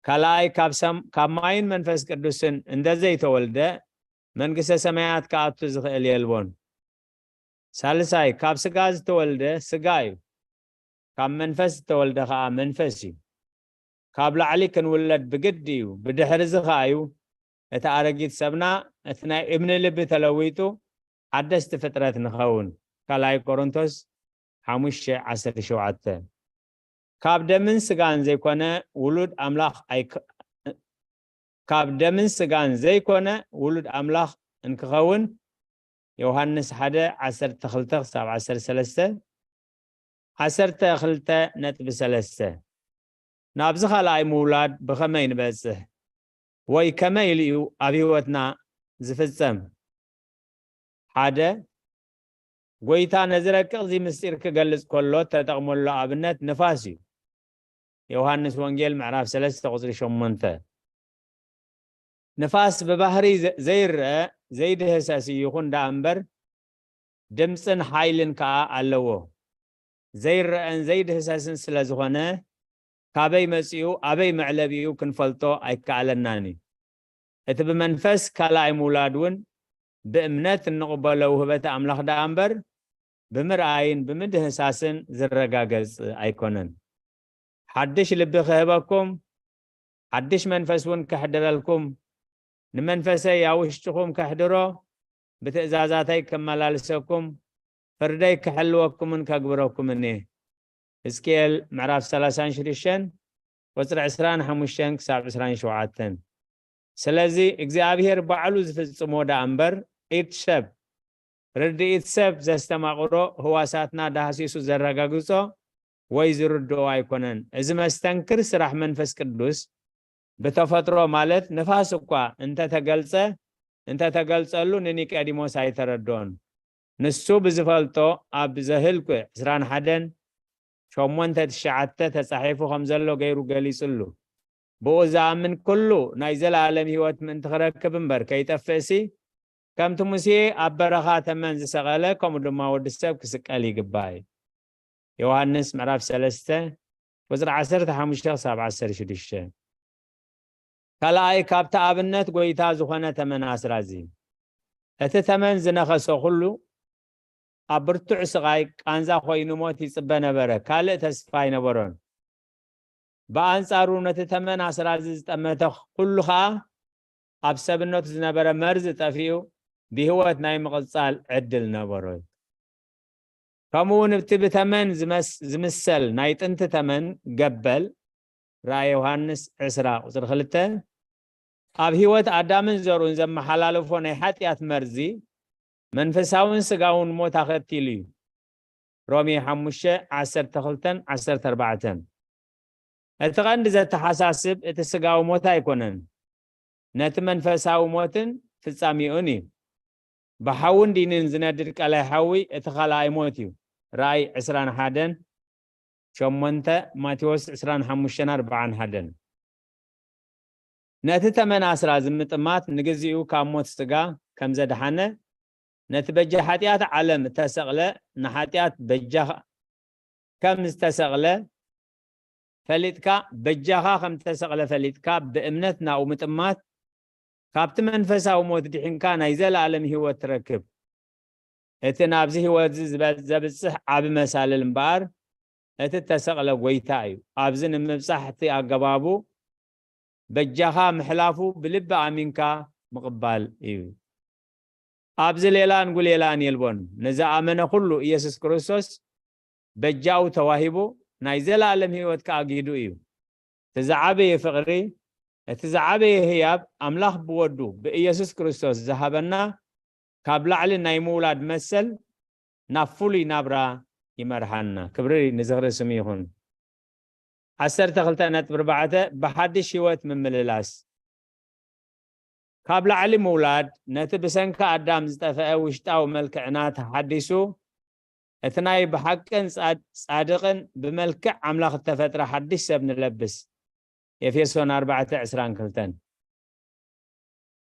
ካልኣይ ካብ ሰም-፣ ካብ ማይን መንፈስ ቅዱስን እንተ ዘይተወልደ መንግስተ ሰማያት ክኣቱ ዝኽእል የልቦን። ሳልሳይ ካብ ስጋ ዝተወልደ ስጋ እዩ፣ ካብ መንፈስ ዝተወልደ ኸኣ መንፈስ እዩ። ካብ ላዕሊ ክንውለድ ብግዲ እዩ። ብድሕሪ እዚ ኸኣ እዩ እቲ ኣረጊት ሰብና፣ እቲ ናይ እምኒ ልቢ ተለዊጡ ሓደስቲ ፍጥረት ንኸውን። ካልኣይ ቆሮንቶስ ሓሙሽተ ዓሰርተ ሸውዓተ። ካብ ደምን ስጋን ዘይኮነ ውሉድ ኣምላኽ ኣይክ-፣ ካብ ደምን ስጋን ዘይኮነ ውሉድ ኣምላኽ እንክኸውን፣ ዮሃንስ ሓደ ዓሰርተ ክልተ ክሳብ ዓሰርተ ሰለስተ፣ ዓሰርተ ክልተ ነጥቢ ሰለስተ። ናብዚ ካልኣይ ምውላድ ብኸመይ ንበጽሕ? ወይ ከመይ ኢሉ እዩ ኣብ ህይወትና ዝፍጸም? ሓደ፣ ጎይታ ነዚ ረቂቕ እዚ ምስጢር ክገልጽ ከሎ እተጠቕመሉ ኣብነት ንፋስ እዩ። ዮሃንስ ወንጌል ምዕራፍ ሰለስተ ቁጽሪ ሸሞንተ። ንፋስ ብባህሪ ዘ-፣ ዘይረአ ዘይድህሰስ ይኹን ደኣ እምበር፣ ድምፅን ሓይልን ከዓ ኣለዎ። ዘይረአን ዘይድህሰስን ስለ ዝኾነ፣ ካበይ መፂኡ ኣበይ መዕለቢኡ ክንፈልጦ ኣይከኣለናን እዩ። እቲ ብመንፈስ ካልኣይ ምውላድ እውን ብእምነት እንቕበሎ ውህበተ ኣምላኽ ደኣ እምበር፣ ብምርኣይን ብምድህሳስን ዝረጋገጽ ኣይኮነን። ሓድሽ ልቢ ክህበኩም፣ ሓድሽ መንፈስ እውን ከሕድረልኩም፣ ንመንፈሰይ ኣብ ውሽጥኹም ከሕድሮ፣ ብትእዛዛተይ ከመላልሰኩም፣ ፍርደይ ክሕልወኩምን ከግብረኩምን እየ። ሕዝቅኤል ምዕራፍ ሰላሳን ሽዱሽተን ቁጽሪ ዕስራን ሓሙሽተን ክሳብ ዕስራን ሸውዓተን። ስለዚ እግዚኣብሔር ባዕሉ ዝፍጽሞ ደኣ እምበር፣ ኢድ ሰብ፣ ርድኢት ሰብ ዘስተማቕሮ፣ ህዋሳትና ዳህሲሱ ዘረጋግጾ ወይ ዝርድኦ ኣይኮነን። እዚ መስተንክር ስራሕ መንፈስ ቅዱስ ብተፈጥሮ፣ ማለት ንፋስ እኳ እንተተገልጸ፣ እንተተገልጸሉ ንኒቀዲሞስ ኣይተረድኦን። ንሱ ብዝፈልጦ ኣብ ዘህልቁ ዕስራን ሓደን ሸሞንተ ትሽዓተ ተጻሒፉ ከም ዘሎ ገይሩ ገሊጹሉ። ብኡ ዝኣምን ኩሉ ናይ ዘለኣለም ህይወት ምእንቲ ክረክብ እምበር ከይጠፍእሲ፣ ከምቲ ሙሴ ኣብ በረኻ ተመን ዝሰቐለ፣ ከምኡ ድማ ወዲ ሰብ ክስቀል ይግባእ እዩ። ዮሃንስ ምዕራፍ ሰለስተ ቁጽሪ ዓሰርተ ሓሙሽተ ክሳብ ዓሰርተ ሽዱሽተ። ካልኣይ፣ ካብቲ ኣብነት ጎይታ ዝኾነ ተመን ኣስራዚ። እቲ ተመን ዝነኸሶ ኩሉ ኣብ ብርቱዕ ስቓይ ቃንዛ ኮይኑ ሞት ይጽበ ነበረ። ካልእ ተስፋ ኣይነበሮን። ብኣንጻሩ ነቲ ተመን ኣስራዚ ዝጠመተ ኩሉ ኸኣ ኣብ ሰብነቱ ዝነበረ መርዚ ጠፊኡ ብህይወት ናይ ምቕጻል ዕድል ነበሮ። ከምኡ እውን እቲ ብተመን ዝመስ-፣ ዝምሰል ናይ ጥንቲ ተመን ገበል፣ ራእየ ዮሃንስ ዕስራ ቁጽሪ ክልተ፣ ኣብ ህይወት ኣዳምን ዘርኡን ዘመሓላለፎ ናይ ሓጢኣት መርዚ መንፈሳውን ስጋውን ሞት ኣኸቲሉ እዩ። ሮሜ ሓሙሽተ ዓሰርተ ክልተን ዓሰርተ ኣርባዕተን። እቲ ቀንዲ ዘተሓሳስብ እቲ ስጋዊ ሞት ኣይኮነን፣ ነቲ መንፈሳዊ ሞትን ፍጻሜኡን እዩ። ብሓውን ዲንን ዝነድድ ቀላይ ሓዊ እቲ ካልኣይ ሞት እዩ። ራእይ ዕስራን ሓደን ሸሞንተ፣ ማቴዎስ ዕስራን ሓሙሽተን ኣርባዓን ሓደን። ነቲ ተመን ኣስራዚ ምጥማት ንግዚኡ ካብ ሞት ስጋ ከም ዘድሓነ፣ ነቲ በጃ ሓጢኣት ዓለም እተሰቕለ ንሓጢኣት በጃ ከም ዝተሰቕለ ፈሊጥካ፣ በጃኻ ከም ዝተሰቕለ ፈሊጥካ፣ ብእምነት ናብኡ ምጥማት፣ ካብቲ መንፈሳዊ ሞት ድሒንካ ናይ ዘለኣለም ህይወት ትረክብ። እቲ ናብዚ ህይወት እዚ ዝበ-፣ ዘብጽሕ ዓቢ መሳልል እምበኣር፣ እቲ እተሰቕለ ጐይታ እዩ። ኣብዚ ንምብጻሕ እቲ ኣገባቡ፣ በጃኻ ምሕላፉ ብልቢ ኣሚንካ ምቕባል እዩ። ኣብዚ ሌላን ጉሌላን የልቦን። ንዝኣመነ ኩሉ ኢየሱስ ክርስቶስ በጃኡ ተዋሂቡ ናይ ዘለኣለም ህይወት ከኣ ግሂዱ እዩ። እቲ ዝዓበየ ፍቕሪ፣ እቲ ዝዓበየ ህያብ ኣምላኽ ብወዱ ብኢየሱስ ክርስቶስ ዝሃበና ካብ ላዕሊ ናይ ምውላድ መሰል ናብ ፍሉይ ናብራ ይመርሃና። ክብሪ ንዝኽሪ ስሙ ይኹን። ዓሰርተ ክልተ ነጥቢ ኣርባዕተ፣ ብሓድሽ ህይወት ምምልላስ። ካብ ላዕሊ ምውላድ፣ ነቲ ብሰንኪ ኣዳም ዝጠፍአ ውሽጣዊ መልክዕና ተሓዲሱ፣ እቲ ናይ ብሓቅን ጻድ-፣ ጻድቕን ብመልክዕ ኣምላኽ እተፈጥረ ሓድሽ ሰብ ንለብስ። ኤፌሶን ኣርባዕተ ዕስራን ክልተን።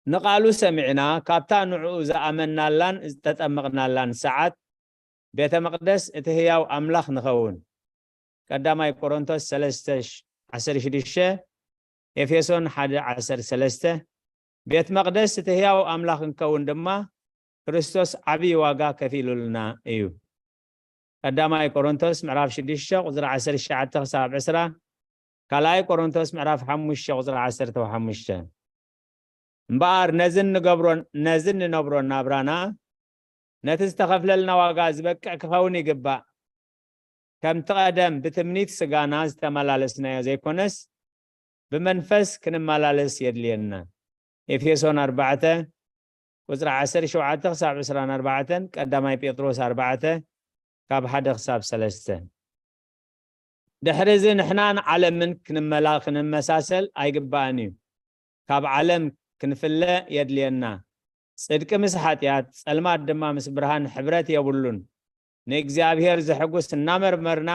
ንቓሉ ሰሚዕና፣ ካብታ ንዕኡ ዝኣመንናላን ዝተጠመቕናላን ሰዓት፣ ቤተ መቕደስ እቲ ህያው ኣምላኽ ንኸውን። ቀዳማይ ቆሮንቶስ ሰለስተ ዓሰርተ ሽዱሽተ፣ ኤፌሶን ሓደ ዓሰርተ ሰለስተ። ቤት መቕደስ እቲ ህያው ኣምላኽ እንከውን ድማ፣ ክርስቶስ ዓብዪ ዋጋ ከፊሉልና እዩ። ቀዳማይ ቆሮንቶስ ምዕራፍ ሽዱሽተ ቁጽሪ ዓሰርተ ትሽዓተ ክሳብ ዕስራ፣ ካልኣይ ቆሮንቶስ ምዕራፍ ሓሙሽተ ቁጽሪ ዓሰርተ ሓሙሽተ። እምበኣር ነዚ እንገብሮን ነዚ እንነብሮን ናብራና፣ ነቲ ዝተኸፍለልና ዋጋ ዝበቅዕ ክኸውን ይግባእ። ከምቲ ቀደም ብትምኒት ስጋና ዝተመላለስናዮ ዘይኮነስ፣ ብመንፈስ ክንመላለስ የድልየና። ኤፌሶን ኣርባዕተ ቁጽሪ ዓሰርተ ሸውዓተ ክሳብ ዕስራን ኣርባዕተን፣ ቀዳማይ ጴጥሮስ ኣርባዕተ ካብ ሓደ ክሳብ ሰለስተ። ድሕሪ እዚ ንሕናን ዓለምን ክንመላ-፣ ክንመሳሰል ኣይግባእን እዩ። ካብ ዓለም ክንፍለ የድልየና። ጽድቂ ምስ ሓጢኣት፣ ጸልማት ድማ ምስ ብርሃን ሕብረት የብሉን። ንእግዚኣብሔር ዘሐጉስ እናመርመርና፣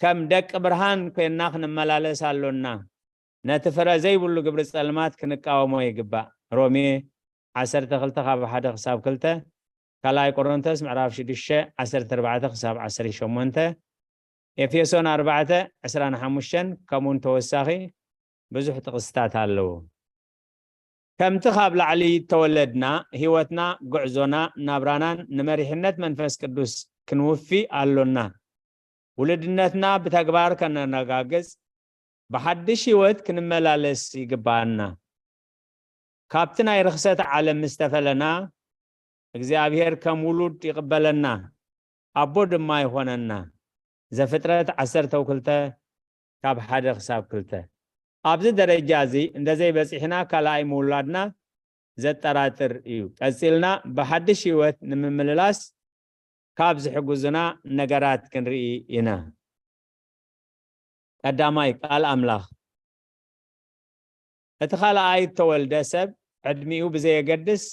ከም ደቂ ብርሃን ኮይንና ክንመላለስ ኣሎና። ነቲ ፍረ ዘይብሉ ግብሪ ጸልማት ክንቃወሞ ይግባእ። ሮሜ ዓሰርተ ክልተ ካብ ሓደ ክሳብ ክልተ፣ ካልኣይ ቆሮንቶስ ምዕራፍ ሽዱሽተ ዓሰርተ ኣርባዕተ ክሳብ ዓሰርተ ሸሞንተ፣ ኤፌሶን ኣርባዕተ ዕስራን ሓሙሽተን፣ ከምኡውን ተወሳኺ ብዙሕ ጥቕስታት ኣለዉ። ከምቲ ካብ ላዕሊ እተወለድና፣ ህይወትና፣ ጉዕዞና፣ ናብራናን ንመሪሕነት መንፈስ ቅዱስ ክንውፊ ኣሎና። ውሉድነትና ብተግባር ከነረጋግጽ፣ ብሓድሽ ህይወት ክንመላለስ ይግብኣና። ካብቲ ናይ ርኽሰት ዓለም ምስ ተፈለና፣ እግዚኣብሔር ከም ውሉድ ይቕበለና፣ ኣቦ ድማ ይኾነና። ዘፍጥረት ዓሰርተ ክልተ ካብ ሓደ ክሳብ ክልተ። ኣብዚ ደረጃ እዚ እንተዘይበጺሕና፣ ካልኣይ ምውላድና ዘጠራጥር እዩ። ቀጺልና ብሓድሽ ህይወት ንምምልላስ ካብ ዝሕግዙና ነገራት ክንርኢ ኢና። ቀዳማይ፣ ቃል ኣምላኽ። እቲ ካልኣይ እተወልደ ሰብ፣ ዕድሚኡ ብዘየገድስ፣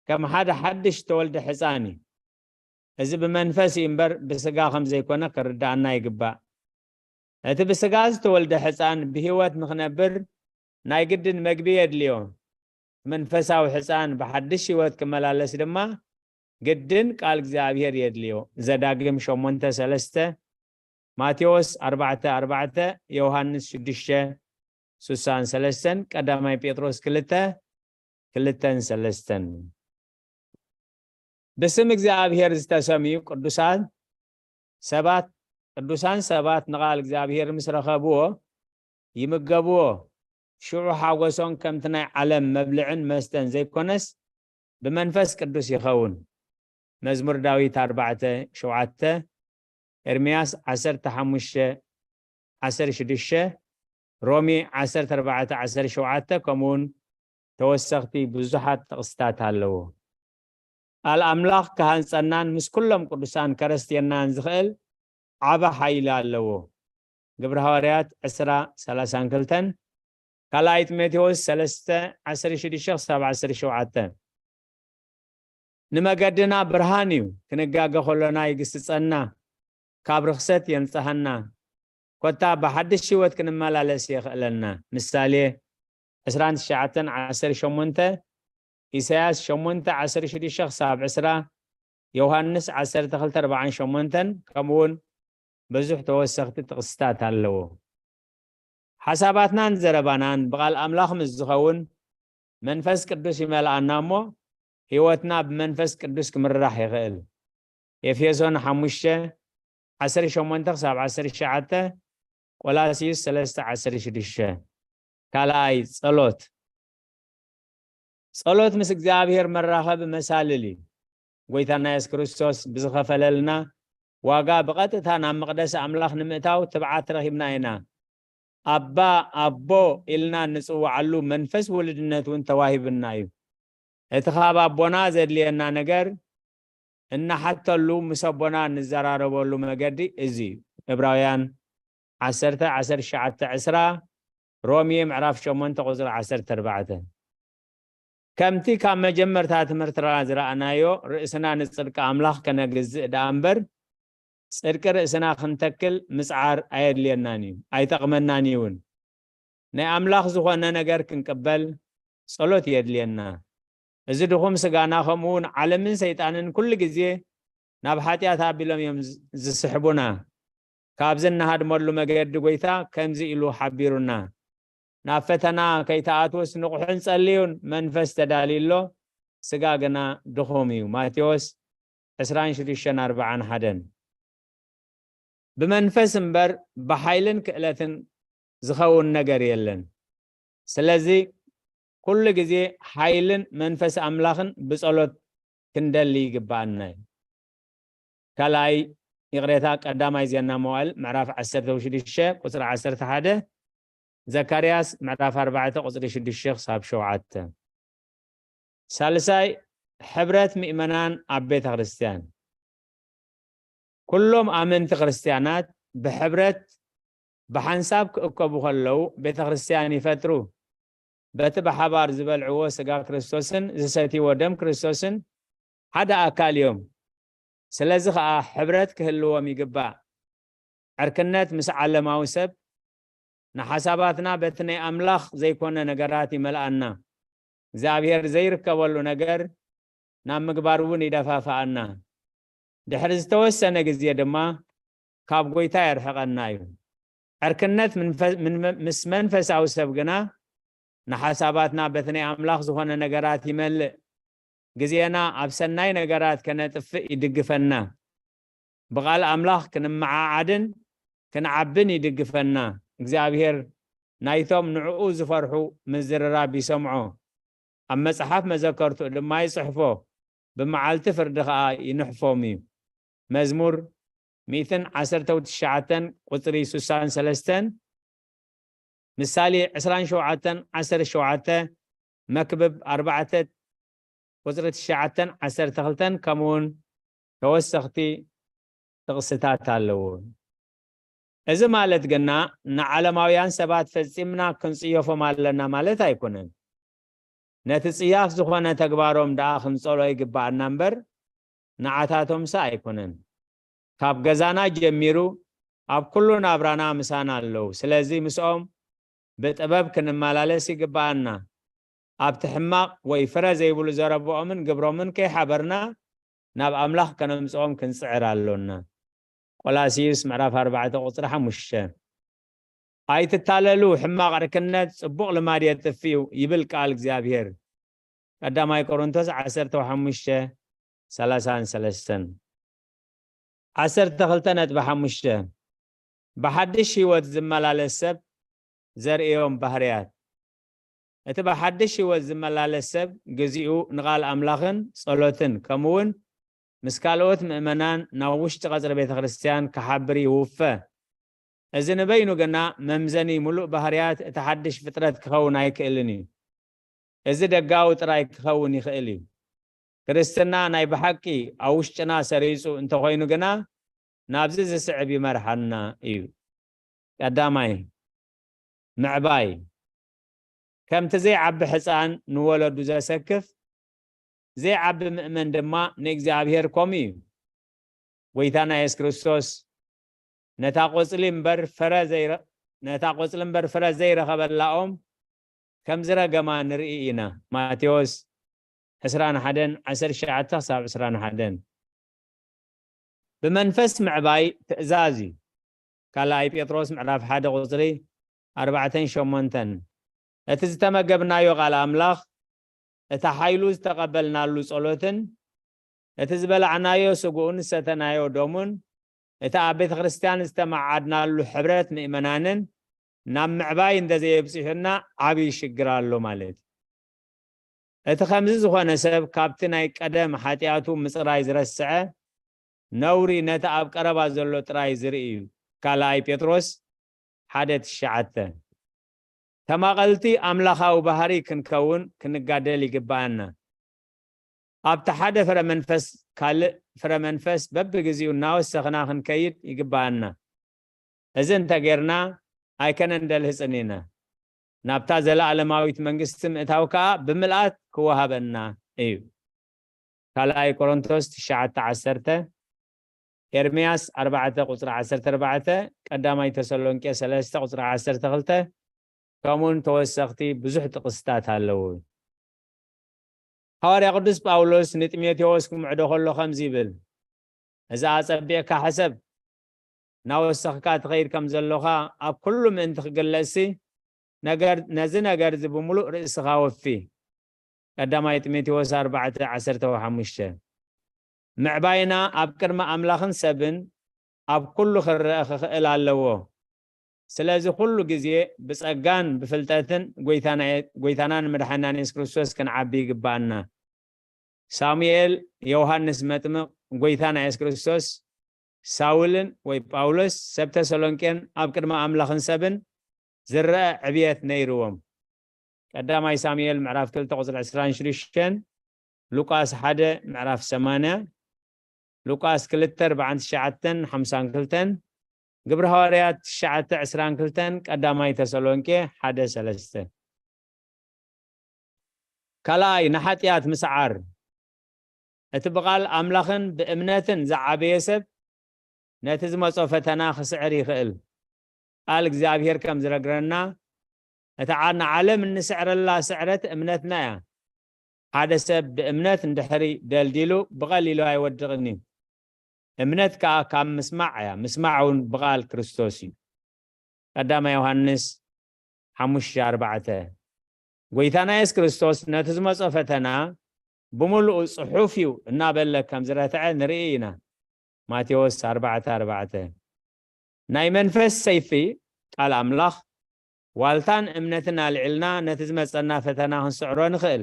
ከም ሓደ ሓድሽ እተወልደ ሕጻን እዩ። እዚ ብመንፈስ እዩ እምበር፣ ብስጋ ከም ዘይኮነ ክርድኣና ይግባእ። እቲ ብስጋ ዝተወልደ ሕጻን ብህይወት ንኽነብር ናይ ግድን መግቢ የድልዮ። መንፈሳዊ ሕጻን ብሓድሽ ህይወት ክመላለስ ድማ ግድን ቃል እግዚኣብሔር የድልዮ። ዘዳግም ሸሞንተ ሰለስተ፣ ማቴዎስ ኣርባዕተ ኣርባዕተ፣ ዮሃንስ ሽዱሽተ ስሳን ሰለስተን፣ ቀዳማይ ጴጥሮስ ክልተ ክልተን ሰለስተን። ብስም እግዚኣብሔር ዝተሰምዩ ቅዱሳን ሰባት፣ ቅዱሳን ሰባት ንቓል እግዚኣብሔር ምስ ረኸብዎ ይምገብዎ። ሽዑ ሓጎሶም ከምቲ ናይ ዓለም መብልዕን መስተን ዘይኮነስ ብመንፈስ ቅዱስ ይኸውን። መዝሙር ዳዊት ኣርባዕተ ሸውዓተ፣ ኤርምያስ ዓሰርተ ሓሙሽተ ዓሰርተ ሽዱሽተ፣ ሮሜ ዓሰርተ ኣርባዕተ ዓሰርተ ሸውዓተ፣ ከምኡውን ተወሰኽቲ ብዙሓት ጥቕስታት ኣለዎ። ቃል ኣምላኽ ክሃንጸናን ምስ ኩሎም ቅዱሳን ከረስትየናን ዝኽእል ዓቢ ሓይሊ ኣለዎ። ግብሪ ሃዋርያት ዕስራ ሰላሳን ክልተን፣ ካልኣይ ጢሞቴዎስ ሰለስተ ዓሰርተ ሽዱሽተ ክሳብ ዓሰርተ ሸውዓተ። ንመገድና ብርሃን እዩ፣ ክንጋገ ከሎና ይግስጸና፣ ካብ ርኽሰት የንጽሃና፣ ኮታ ብሓድሽ ህይወት ክንመላለስ የኽእለና። ምሳሌ ዕስራን ትሽዓተን ዓሰርተ ሸሞንተ፣ ኢሳያስ ሸሞንተ ዓሰርተ ሽዱሽተ ክሳብ ዕስራ፣ ዮሃንስ ዓሰርተ ክልተ ኣርባዓን ሸሞንተን፣ ከምኡውን ብዙሕ ተወሰኽቲ ጥቕስታት ኣለዎ። ሓሳባትናን ዘረባናን ብቓል ኣምላኽ ምስ ዝኸውን፣ መንፈስ ቅዱስ ይመልኣና እሞ፣ ህይወትና ብመንፈስ ቅዱስ ክምራሕ ይኽእል። ኤፌሶን ሓሙሽተ ዓሰርተ ሸሞንተ ክሳብ ዓሰርተ ትሽዓተ፣ ቆላስዩስ ሰለስተ ዓሰርተ ሽዱሽተ። ካልኣይ፣ ጸሎት። ጸሎት ምስ እግዚኣብሔር መራኸቢ መሳልል እዩ። ጐይታና የሱስ ክርስቶስ ብዝኸፈለልና ዋጋ ብቐጥታ ናብ መቕደስ ኣምላኽ ንምእታው ትብዓት ረኺብና ኢና። ኣባ፣ ኣቦ ኢልና እንጽውዓሉ መንፈስ ውሉድነት እውን ተዋሂቡና እዩ። እቲ ካብ ኣቦና ዘድልየና ነገር እንሓተሉ፣ ምስ ኣቦና እንዘራረበሉ መገዲ እዚ እዩ። ዕብራውያን ዓሰርተ፣ ዓሰርተ ትሽዓተ፣ ዕስራ፣ ሮሜ ምዕራፍ ሸሞንተ ቁጽሪ ዓሰርተ ኣርባዕተ። ከምቲ ካብ መጀመርታ ትምህርትና ዝረኣናዮ፣ ርእስና ንጽድቂ ኣምላኽ ከነግዝእ ደኣ እምበር፣ ጽድቂ ርእስና ክንተክል ምጽዓር ኣየድልየናን እዩ፣ ኣይጠቕመናን እውን። ናይ ኣምላኽ ዝኾነ ነገር ክንቅበል ጸሎት የድልየና። እዚ ድኹም ስጋና፣ ከምኡ እውን ዓለምን ሰይጣንን ኩሉ ግዜ ናብ ሓጢኣት ኣቢሎም እዮም ዝ-፣ ዝስሕቡና። ካብዚ እንሃድመሉ መገዲ ጐይታ ከምዚ ኢሉ ሓቢሩና፣ "ናብ ፈተና ከይትኣትውስ ንቑሕን ጸልዩን፣ መንፈስ ተዳልዩ ኣሎ፣ ስጋ ግና ድኹም እዩ።" ማቴዎስ ዕስራን ሽዱሽተን ኣርባዓን ሓደን። ብመንፈስ እምበር ብሓይልን ክእለትን ዝኸውን ነገር የለን። ስለዚ ኩሉ ግዜ ሓይልን መንፈስ ኣምላኽን ብጸሎት ክንደሊ ይግብኣና እዩ። ካልኣይ፣ ይቕሬታ፣ ቀዳማይ ዜና መዋዕል ምዕራፍ ዓሰርተ ሽዱሽተ ቁጽሪ ዓሰርተ ሓደ፣ ዘካርያስ ምዕራፍ ኣርባዕተ ቁጽሪ ሽዱሽተ ክሳብ ሸውዓተ። ሳልሳይ፣ ሕብረት ምእመናን ኣብ ቤተ ክርስቲያን። ኩሎም ኣመንቲ ክርስትያናት ብሕብረት ብሓንሳብ ክእከቡ ከለዉ ቤተ ክርስቲያን ይፈጥሩ። በቲ ብሓባር ዝበልዕዎ ስጋ ክርስቶስን ዝሰትይዎ ደም ክርስቶስን ሓደ ኣካል እዮም። ስለዚ ኸኣ ሕብረት ክህልዎም ይግባእ። ዕርክነት ምስ ዓለማዊ ሰብ ንሓሳባትና በቲ ናይ ኣምላኽ ዘይኮነ ነገራት ይመልኣና። እግዚኣብሔር ዘይርከበሉ ነገር ናብ ምግባር እውን ይደፋፍኣና። ድሕሪ ዝተወሰነ ግዜ ድማ ካብ ጎይታ የርሕቐና እዩ። ዕርክነት ምንፈ-፣ ምን-፣ ምስ መንፈሳዊ ሰብ ግና ንሓሳባትና በቲ ናይ ኣምላኽ ዝኾነ ነገራት ይመልእ። ግዜና ኣብ ሰናይ ነገራት ከነጥፍእ ይድግፈና። ብቓል ኣምላኽ ክንመዓዓድን ክንዓብን ይድግፈና። እግዚኣብሔር ናይቶም ንዕኡ ዝፈርሑ ምዝርራብ ይሰምዖ። ኣብ መጽሓፍ መዘከርትኡ ድማ ይጽሕፎ። ብመዓልቲ ፍርዲ ኸኣ ይንሕፎም እዩ። መዝሙር ሚእትን ዓሰርተ ትሽዓተን ቁጽሪ ስሳን ሰለስተን፣ ምሳሌ ዕስራን ሸውዓተን ዓሰርተ ሸውዓተ፣ መክብብ ኣርባዕተ ቁጽሪ ትሽዓተን ዓሰርተ ክልተን፣ ከምኡውን ተወሰኽቲ ጥቕስታት ኣለዉ። እዚ ማለት ግና ንዓለማውያን ሰባት ፈጺምና ክንጽየፎም ኣለና ማለት ኣይኮነን። ነቲ ጽያፍ ዝኾነ ተግባሮም ደኣ ክንጸሎ ይግብኣና እምበር፣ ንዓታቶምስ ኣይኮነን። ካብ ገዛና ጀሚሩ ኣብ ኩሉ ናብራና ምሳና ኣለዉ። ስለዚ ምስኦም ብጥበብ ክንመላለስ ይግብኣና። ኣብቲ ሕማቕ ወይ ፍረ ዘይብሉ ዘረብኦምን ግብሮምን ከይሓበርና ናብ ኣምላኽ ከነምጽኦም ክንጽዕር ኣሎና። ቆላስዩስ ምዕራፍ ኣርባዕተ ቁጽሪ ሓሙሽተ። ኣይትታለሉ፣ ሕማቕ ዕርክነት ጽቡቕ ልማድ የጥፍእ እዩ ይብል ቃል እግዚኣብሔር። ቀዳማይ ቆሮንቶስ ዓሰርተ ሓሙሽተ ሰላሳን ሰለስተን። ዓሰርተ ክልተ ነጥቢ ሓሙሽተ። ብሓድሽ ህይወት ዝመላለስ ሰብ ዘርእዮም ባህርያት። እቲ ብሓድሽ ህይወት ዝመላለስ ሰብ ግዚኡ ንቓል ኣምላኽን ጸሎትን ከምኡውን ምስ ካልኦት ምእመናን ናብ ውሽጢ ቀጽሪ ቤተ ክርስቲያን ክሓብር ይውፈ። እዚ ንበይኑ ግና መምዘኒ ምሉእ ባህርያት እቲ ሓድሽ ፍጥረት ክኸውን ኣይክእልን እዩ። እዚ ደጋዊ ጥራይ ክኸውን ይኽእል እዩ። ክርስትና ናይ ብሓቂ ኣብ ውሽጥና ሰሪጹ እንተኾይኑ ግና ናብዚ ዝስዕብ ይመርሓና እዩ። ቀዳማይ፣ ምዕባይ። ከምቲ ዘይዓቢ ሕፃን ንወለዱ ዘሰክፍ፣ ዘይዓቢ ምእመን ድማ ንእግዚኣብሔር ከምኡ እዩ። ጎይታና የሱስ ክርስቶስ ነታ ቆጽሊ እምበር ፍረ ዘይረ-፣ ነታ ቆጽሊ እምበር ፍረ ዘይረኸበላ ኦም ከም ዝረገማ ንርኢ ኢና። ማቴዎስ ዕስራን ሓደን ዓሰርተ ትሽዓተ ክሳብ ዕስራን ሓደን። ብመንፈስ ምዕባይ ትእዛዝ እዩ። ካልኣይ ጴጥሮስ ምዕራፍ ሓደ ቁጽሪ ኣርባዕተን ሸሞንተን። እቲ ዝተመገብናዮ ቃል ኣምላኽ፣ እቲ ሓይሉ ዝተቐበልናሉ ጸሎትን፣ እቲ ዝበላዕናዮ ስግኡን ዝሰተናዮ ደሙን፣ እቲ ኣብ ቤተ ክርስቲያን ዝተመዓድናሉ ሕብረት ምእመናንን ናብ ምዕባይ እንተዘየብጽሑና ዓብዪ ሽግር ኣሎ ማለት እዩ። እቲ ከምዚ ዝኾነ ሰብ ካብቲ ናይ ቀደም ሓጢኣቱ ምጽራይ ዝረስዐ፣ ነውሪ ነቲ ኣብ ቀረባ ዘሎ ጥራይ ዝርኢ እዩ። ካልኣይ ጴጥሮስ ሓደ ትሽዓተ። ተማቐልቲ ኣምላኻዊ ባህሪ ክንከውን ክንጋደል ይግብኣና። ኣብቲ ሓደ ፍረ መንፈስ ካልእ ፍረ መንፈስ በብግዜኡ እናወሰኽና ክንከይድ ይግብኣና። እዚ እንተጌርና ኣይከነንደልህጽን ኢና። ናብታ ዘለኣለማዊት መንግስቲ ምእታው ከኣ ብምልኣት ክወሃበና እዩ። ካልኣይ ቆሮንቶስ ትሽዓተ ዓሰርተ፣ ኤርምያስ ኣርባዕተ ቁጽሪ ዓሰርተ ኣርባዕተ፣ ቀዳማይ ተሰሎንቄ ሰለስተ ቁጽሪ ዓሰርተ ክልተ፣ ከምኡውን ተወሰኽቲ ብዙሕ ጥቕስታት ኣለዉ። ሃዋርያ ቅዱስ ጳውሎስ ንጢሞቴዎስ ክምዕዶ ከሎ ከምዚ ይብል፣ "እዚ ኣጸቢቕካ ሕሰብ፣ እናወሰኽካ ትኸይድ ከም ዘሎኻ ኣብ ኩሉ ምእንቲ ክግለጽሲ፣ ነገር፣ ነዚ ነገር እዚ ብምሉእ ርእስኻ ወፊ።" ቀዳማይ ጢሞቴዎስ ኣርባዕተ ዓሰርተ ሓሙሽተ። ምዕባይና ኣብ ቅድሚ ኣምላኽን ሰብን ኣብ ኩሉ ክረአ ክኽእል ኣለዎ። ስለዚ ኩሉ ግዜ ብጸጋን ብፍልጠትን ጎይታና፣ ጎይታናን መድሓናን የሱስ ክርስቶስ ክንዓቢ ይግባኣና። ሳሙኤል፣ ዮሃንስ መጥምቕ፣ ጎይታና የሱስ ክርስቶስ፣ ሳውልን ወይ ጳውሎስ፣ ሰብ ተሰሎንቄን ኣብ ቅድሚ ኣምላኽን ሰብን ዝረአ ዕብየት ነይርዎም። ቀዳማይ ሳሙኤል ምዕራፍ ክልተ ቁጽሪ ዕስራን ሽዱሽተን፣ ሉቃስ ሓደ ምዕራፍ ሰማንያ፣ ሉቃስ ክልተ ኣርባዓን ትሽዓተን ሓምሳን ክልተን፣ ግብሪ ሃዋርያት ትሽዓተ ዕስራን ክልተን፣ ቀዳማይ ተሰሎንቄ ሓደ ሰለስተ። ካልኣይ፣ ንሓጢኣት ምስዓር። እቲ ብቓል ኣምላኽን ብእምነትን ዝዓበየ ሰብ ነቲ ዝመጾ ፈተና ክስዕር ይኽእል። ቃል እግዚኣብሔር ከም ዝነግረና፣ እታ ዓ-፣ ንዓለም እንስዕረላ ስዕረት እምነትና እያ። ሓደ ሰብ ብእምነት እንድሕሪ ደልዲሉ ብቐሊሉ ኣይወድቕን እዩ። እምነት ከኣ ካብ ምስማዕ እያ፣ ምስማዕ እውን ብቓል ክርስቶስ እዩ። ቀዳማይ ዮሃንስ ሓሙሽተ ኣርባዕተ። ጎይታና የሱስ ክርስቶስ ነቲ ዝመጾ ፈተና ብምሉኡ ጽሑፍ እዩ እናበለ ከም ዝረትዐ ንርኢ ኢና። ማቴዎስ ኣርባዕተ ኣርባዕተ። ናይ መንፈስ ሰይፊ ቃል ኣምላኽ ዋልታን እምነትን ኣልዒልና ነቲ ዝመጸና ፈተና ክንስዕሮ ንኽእል።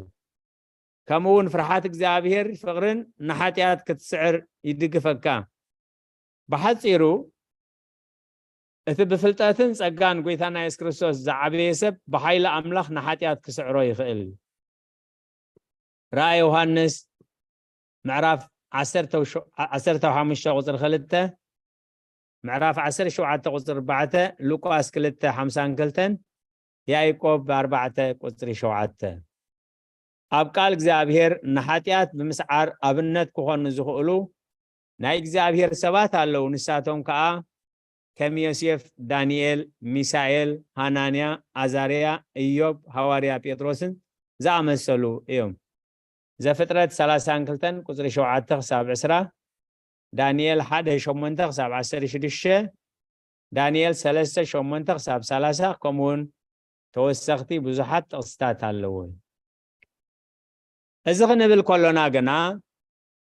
ከምኡ እውን ፍርሓት እግዚኣብሔር ፍቕርን ንሓጢኣት ክትስዕር ይድግፈካ። ብሓጺሩ፣ እቲ ብፍልጠትን ጸጋን ጎይታና የሱስ ክርስቶስ ዝዓበየ ሰብ ብሓይሊ ኣምላኽ ንሓጢኣት ክስዕሮ ይኽእል እዩ። ራእይ ዮሃንስ ምዕራፍ ዓሰርተ፣ ዓሰርተ ሓሙሽተ ቁጽሪ ክልተ፣ ምዕራፍ ዓሰርተ ሸውዓተ ቁጽሪ ኣርባዕተ፣ ሉቃስ ክልተ ሓምሳን ክልተን፣ ያዕቆብ ኣርባዕተ ቁጽሪ ሸውዓተ። ኣብ ቃል እግዚኣብሔር ንሓጢኣት ብምስዓር ኣብነት ክኾኑ ዝኽእሉ ናይ እግዚኣብሔር ሰባት ኣለዉ። ንሳቶም ከኣ ከም ዮሴፍ፣ ዳንኤል፣ ሚሳኤል፣ ሃናንያ፣ ኣዛርያ፣ ኢዮብ፣ ሃዋርያ ጴጥሮስን ዝኣመሰሉ እዮም። ዘፍጥረት ሰላሳን ክልተን ቁጽሪ ሸውዓተ ክሳብ ዕስራ፣ ዳንኤል ሓደ ሸሞንተ ክሳብ ዓሰርተ ሽዱሽተ፣ ዳንኤል ሰለስተ ሸሞንተ ክሳብ ሰላሳ፣ ከምኡውን ተወሰኽቲ ብዙሓት ጥቕስታት ኣለዉ። እዚ ክንብል ከሎና ግና፣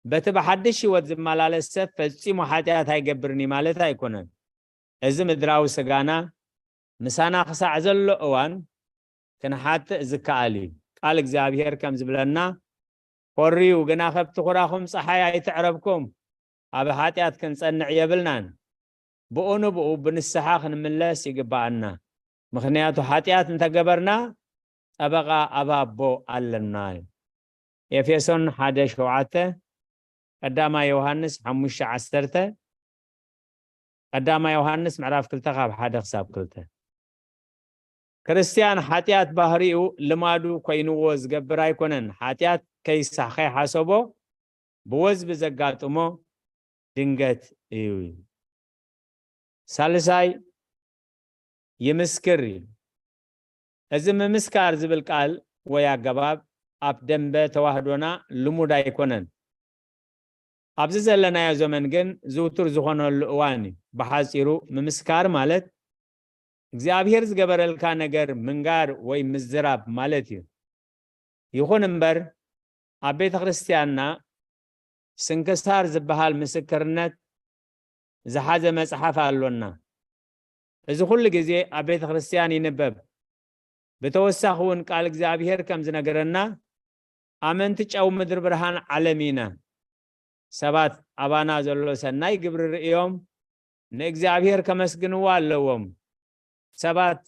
በቲ ብሓድሽ ህይወት ዝመላለስ ሰብ ፈጺሙ ሓጢኣት ኣይገብርን እዩ ማለት ኣይኮነን። እዚ ምድራዊ ስጋና ምሳና ክሳዕ ዘሎ እዋን ክንሓጥእ ዝከኣል እዩ። ቃል እግዚኣብሔር ከም ዝብለና፣ "ኮርዩ ግና ከብቲ ኹራኹም ጸሓይ ኣይትዕረብኩም፣ ኣብ ሓጢኣት ክንጸንዕ የብልናን። ብኡ ንብኡ ብንስሓ ክንምለስ ይግብኣና። ምኽንያቱ ሓጢኣት እንተገበርና፣ ጠበቓ ኣብ ኣቦ ኣለና" እዩ። ኤፌሶን ሓደ ሸውዓተ፣ ቀዳማይ ዮሃንስ ሓሙሽተ ዓሰርተ፣ ቀዳማይ ዮሃንስ ምዕራፍ ክልተ ካብ ሓደ ክሳብ ክልተ። ክርስትያን ሓጢኣት ባህሪኡ ልማዱ ኮይንዎ ዝገብር ኣይኮነን። ሓጢኣት ከይሳ-፣ ከይሓሰቦ ብወዝቢ ዘጋጥሞ ድንገት እዩ። ሳልሳይ፣ ይምስክር እዩ። እዚ ምምስካር ዝብል ቃል ወይ ኣገባብ ኣብ ደንበ ተዋህዶና ልሙድ ኣይኮነን። ኣብዚ ዘለናዮ ዘመን ግን ዝውቱር ዝኾነሉ እዋን እዩ። ብሓጺሩ፣ ምምስካር ማለት እግዚኣብሔር ዝገበረልካ ነገር ምንጋር ወይ ምዝራብ ማለት እዩ። ይኹን እምበር፣ ኣብ ቤተ ክርስቲያንና ስንክሳር ዝበሃል ምስክርነት ዝሓዘ መጽሓፍ ኣሎና። እዚ ኩሉ ግዜ ኣብ ቤተ ክርስቲያን ይንበብ። ብተወሳኺ እውን ቃል እግዚኣብሔር ከም ዝነገረና፣ ኣመንቲ ጨው ምድሪ ብርሃን ዓለም ኢና። ሰባት ኣባና ዘሎ ሰናይ ግብሪ ርእዮም ንእግዚኣብሔር ከመስግንዎ ኣለዎም። ሰባት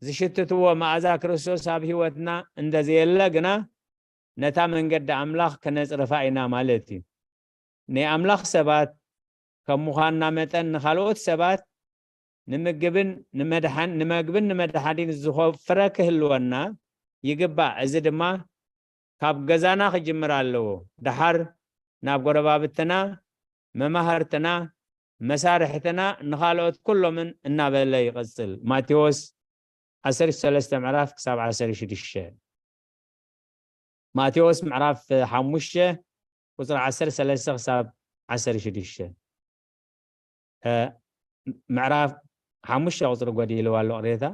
ዝሽትትዎ መኣዛ ክርስቶስ ኣብ ህይወትና እንተዘየለ ግና፣ ነታ መንገዲ ኣምላኽ ከነጽርፋ ኢና ማለት እዩ። ናይ ኣምላኽ ሰባት ከም ምዃንና መጠን፣ ንኻልኦት ሰባት ንምግብን ንመድሓን-፣ ንመግብን ንመድሓኒትን ዝኸፍረ ክህልወና ይግባእ። እዚ ድማ ካብ ገዛና ክጅምር ኣለዎ። ደሓር ናብ ጎረባብትና፣ መማህርትና፣ መሳርሕትና፣ ንኻልኦት ኩሎምን እናበለ ይቕጽል። ማቴዎስ ዓሰርተ ሰለስተ ምዕራፍ ክሳብ ዓሰርተ ሽዱሽተ። ማቴዎስ ምዕራፍ ሓሙሽተ ቁጽሪ ዓሰርተ ሰለስተ ክሳብ ዓሰርተ ሽዱሽተ። እ፣ ምዕራፍ ሓሙሽተ ቁጽሪ ጎዲልዋ ኣሎ ቅሬታ።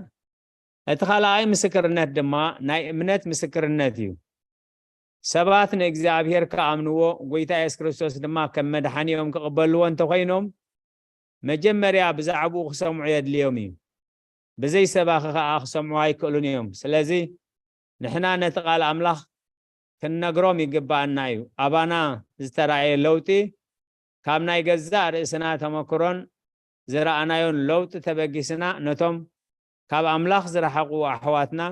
እቲ ካልኣይ ምስክርነት ድማ ናይ እምነት ምስክርነት እዩ። ሰባት ንእግዚኣብሔር ክኣምንዎ፣ ጎይታ የሱስ ክርስቶስ ድማ ከም መድሓኒኦም ክቕበልዎ እንተኾይኖም፣ መጀመርያ ብዛዕባኡ ክሰምዑ የድልዮም እዩ። ብዘይ ሰባኺ ኸኣ ክሰምዑ ኣይክእሉን እዮም። ስለዚ ንሕና ነቲ ቃል ኣምላኽ ክንነግሮም ይግብኣና እዩ። ኣባና ዝተራእየ ለውጢ ካብ ናይ ገዛእ ርእስና ተመክሮን ዝረኣናዮን ለውጢ ተበጊስና ነቶም ካብ ኣምላኽ ዝረሓቑ ኣሕዋትና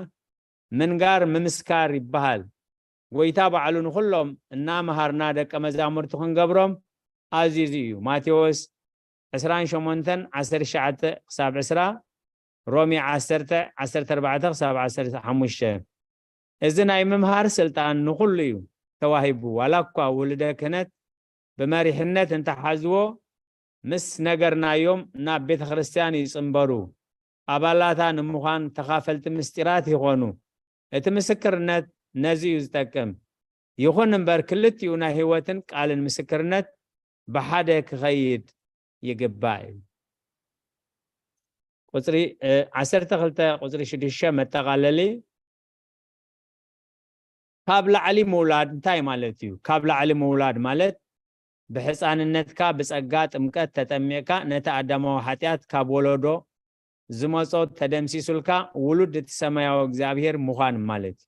ምንጋር ምምስካር ይበሃል። ጎይታ ባዕሉ ንኹሎም እናመሃርና ደቀ መዛሙርቱ ክንገብሮም ኣዚዙ እዩ። ማቴዎስ ዕስራን ሸሞንተን ዓሰርተ ትሽዓተ ክሳብ ዕስራ፣ ሮሜ ዓሰርተ፣ ዓሰርተ ኣርባዕተ ክሳብ ዓሰርተ ሓሙሽተ። እዚ ናይ ምምሃር ስልጣን ንኹሉ እዩ ተዋሂቡ። ዋላ እኳ ውሉደ ክህነት ብመሪሕነት እንተሓዝዎ፣ ምስ ነገርናዮም ናብ ቤተ ክርስቲያን ይጽንበሩ። ኣባላታ ንምዃን ተኻፈልቲ ምስጢራት ይኾኑ። እቲ ምስክርነት ነዚ እዩ ዝጠቅም። ይኹን እምበር ክልቲኡ ናይ ህይወትን ቃልን ምስክርነት ብሓደ ክኸይድ ይግባእ እዩ። ቁፅሪ እ፣ ዓሰርተ ክልተ ቁፅሪ ሽዱሽተ መጠቓለሊ። ካብ ላዕሊ ምውላድ እንታይ ማለት እዩ? ካብ ላዕሊ ምውላድ ማለት ብሕፃንነትካ ብፀጋ ጥምቀት ተጠሚቕካ ነቲ ኣዳማዊ ሓጢኣት ካብ ወለዶ ዝመጾ ተደምሲሱልካ ውሉድ እቲ ሰማያዊ እግዚኣብሔር ምዃን ማለት እዩ።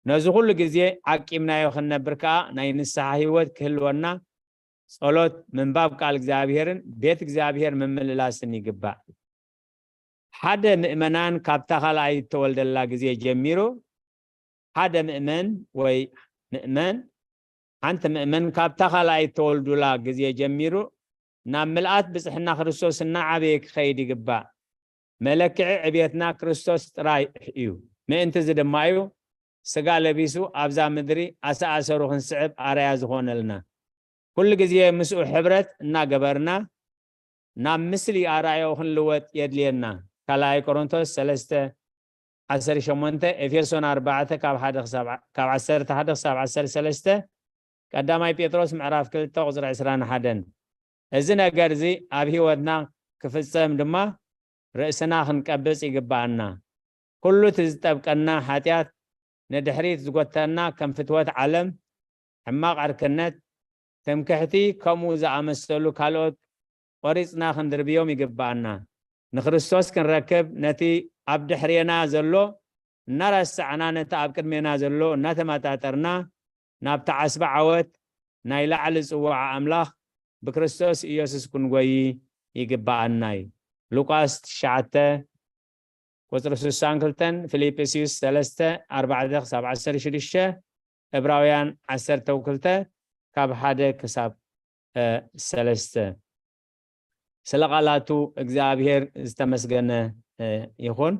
ነዚ ኩሉ ግዜ ዓቂብናዮ ክንነብር ከኣ ናይ ንስሓ ህይወት ክህልወና፣ ጸሎት፣ ምንባብ ቃል እግዚኣብሔርን ቤት እግዚኣብሔር ምምልላስን ይግባእ። ሓደ ምእመናን ካብታ ካልኣይ እተወልደላ ግዜ ጀሚሩ፣ ሓደ ምእመን ወይ ምእመን፣ ሓንቲ ምእመን ካብታ ካልኣይ እተወልዱላ ግዜ ጀሚሩ ናብ ምልኣት ብጽሕና ክርስቶስ እናዓበየ ክኸይድ ይግባእ። መለክዒ ዕብየትና ክርስቶስ ጥራይ እዩ። ምእንቲ እዚ ድማ እዩ ስጋ ለቢሱ ኣብዛ ምድሪ ኣሰኣሰሩ ክንስዕብ ኣርኣያ ዝኾነልና። ኩሉ ግዜ ምስኡ ሕብረት እናገበርና ናብ ምስሊ ኣርኣያኡ ክንልወጥ የድልየና። ካልኣይ ቆሮንቶስ ሰለስተ ዓሰርተ ሸሞንተ፣ ኤፌሶን ኣርባዕተ ካብ ሓደ ክሳብ፣ ካብ ዓሰርተ ሓደ ክሳብ ዓሰርተ ሰለስተ፣ ቀዳማይ ጴጥሮስ ምዕራፍ ክልተ ቁጽሪ ዕስራን ሓደን። እዚ ነገር እዚ ኣብ ህይወትና ክፍጸም ድማ ርእስና ክንቀብጽ ይግብኣና። ኩሉ እቲ ዝጠብቀና ሓጢኣት፣ ንድሕሪት ዝጎተና ከም ፍትወት ዓለም፣ ሕማቕ ዕርክነት፣ ትምክሕቲ፣ ከምኡ ዝኣመሰሉ ካልኦት ቆሪጽና ክንድርብዮም ይግብኣና። ንክርስቶስ ክንረክብ ነቲ ኣብ ድሕሬና ዘሎ እናረሳዕና ነቲ ኣብ ቅድሜና ዘሎ እናተመጣጠርና ናብቲ ዓስቢ ዓወት ናይ ላዕሊ ጽዋዓ ኣምላኽ ብክርስቶስ ኢየሱስ ክንጎዪ ይግብኣና እዩ። ሉቃስ ትሽዓተ ቁጽሪ ስሳን ክልተን፣ ፊልጵስዩስ ሰለስተ ኣርባዕተ ክሳብ ዓሰርተ ሽዱሽተ፣ ዕብራውያን ዓሰርተ ክልተ ካብ ሓደ ክሳብ እ፣ ሰለስተ። ስለ ቃላቱ እግዚኣብሔር ዝተመስገነ እ፣ ይኹን።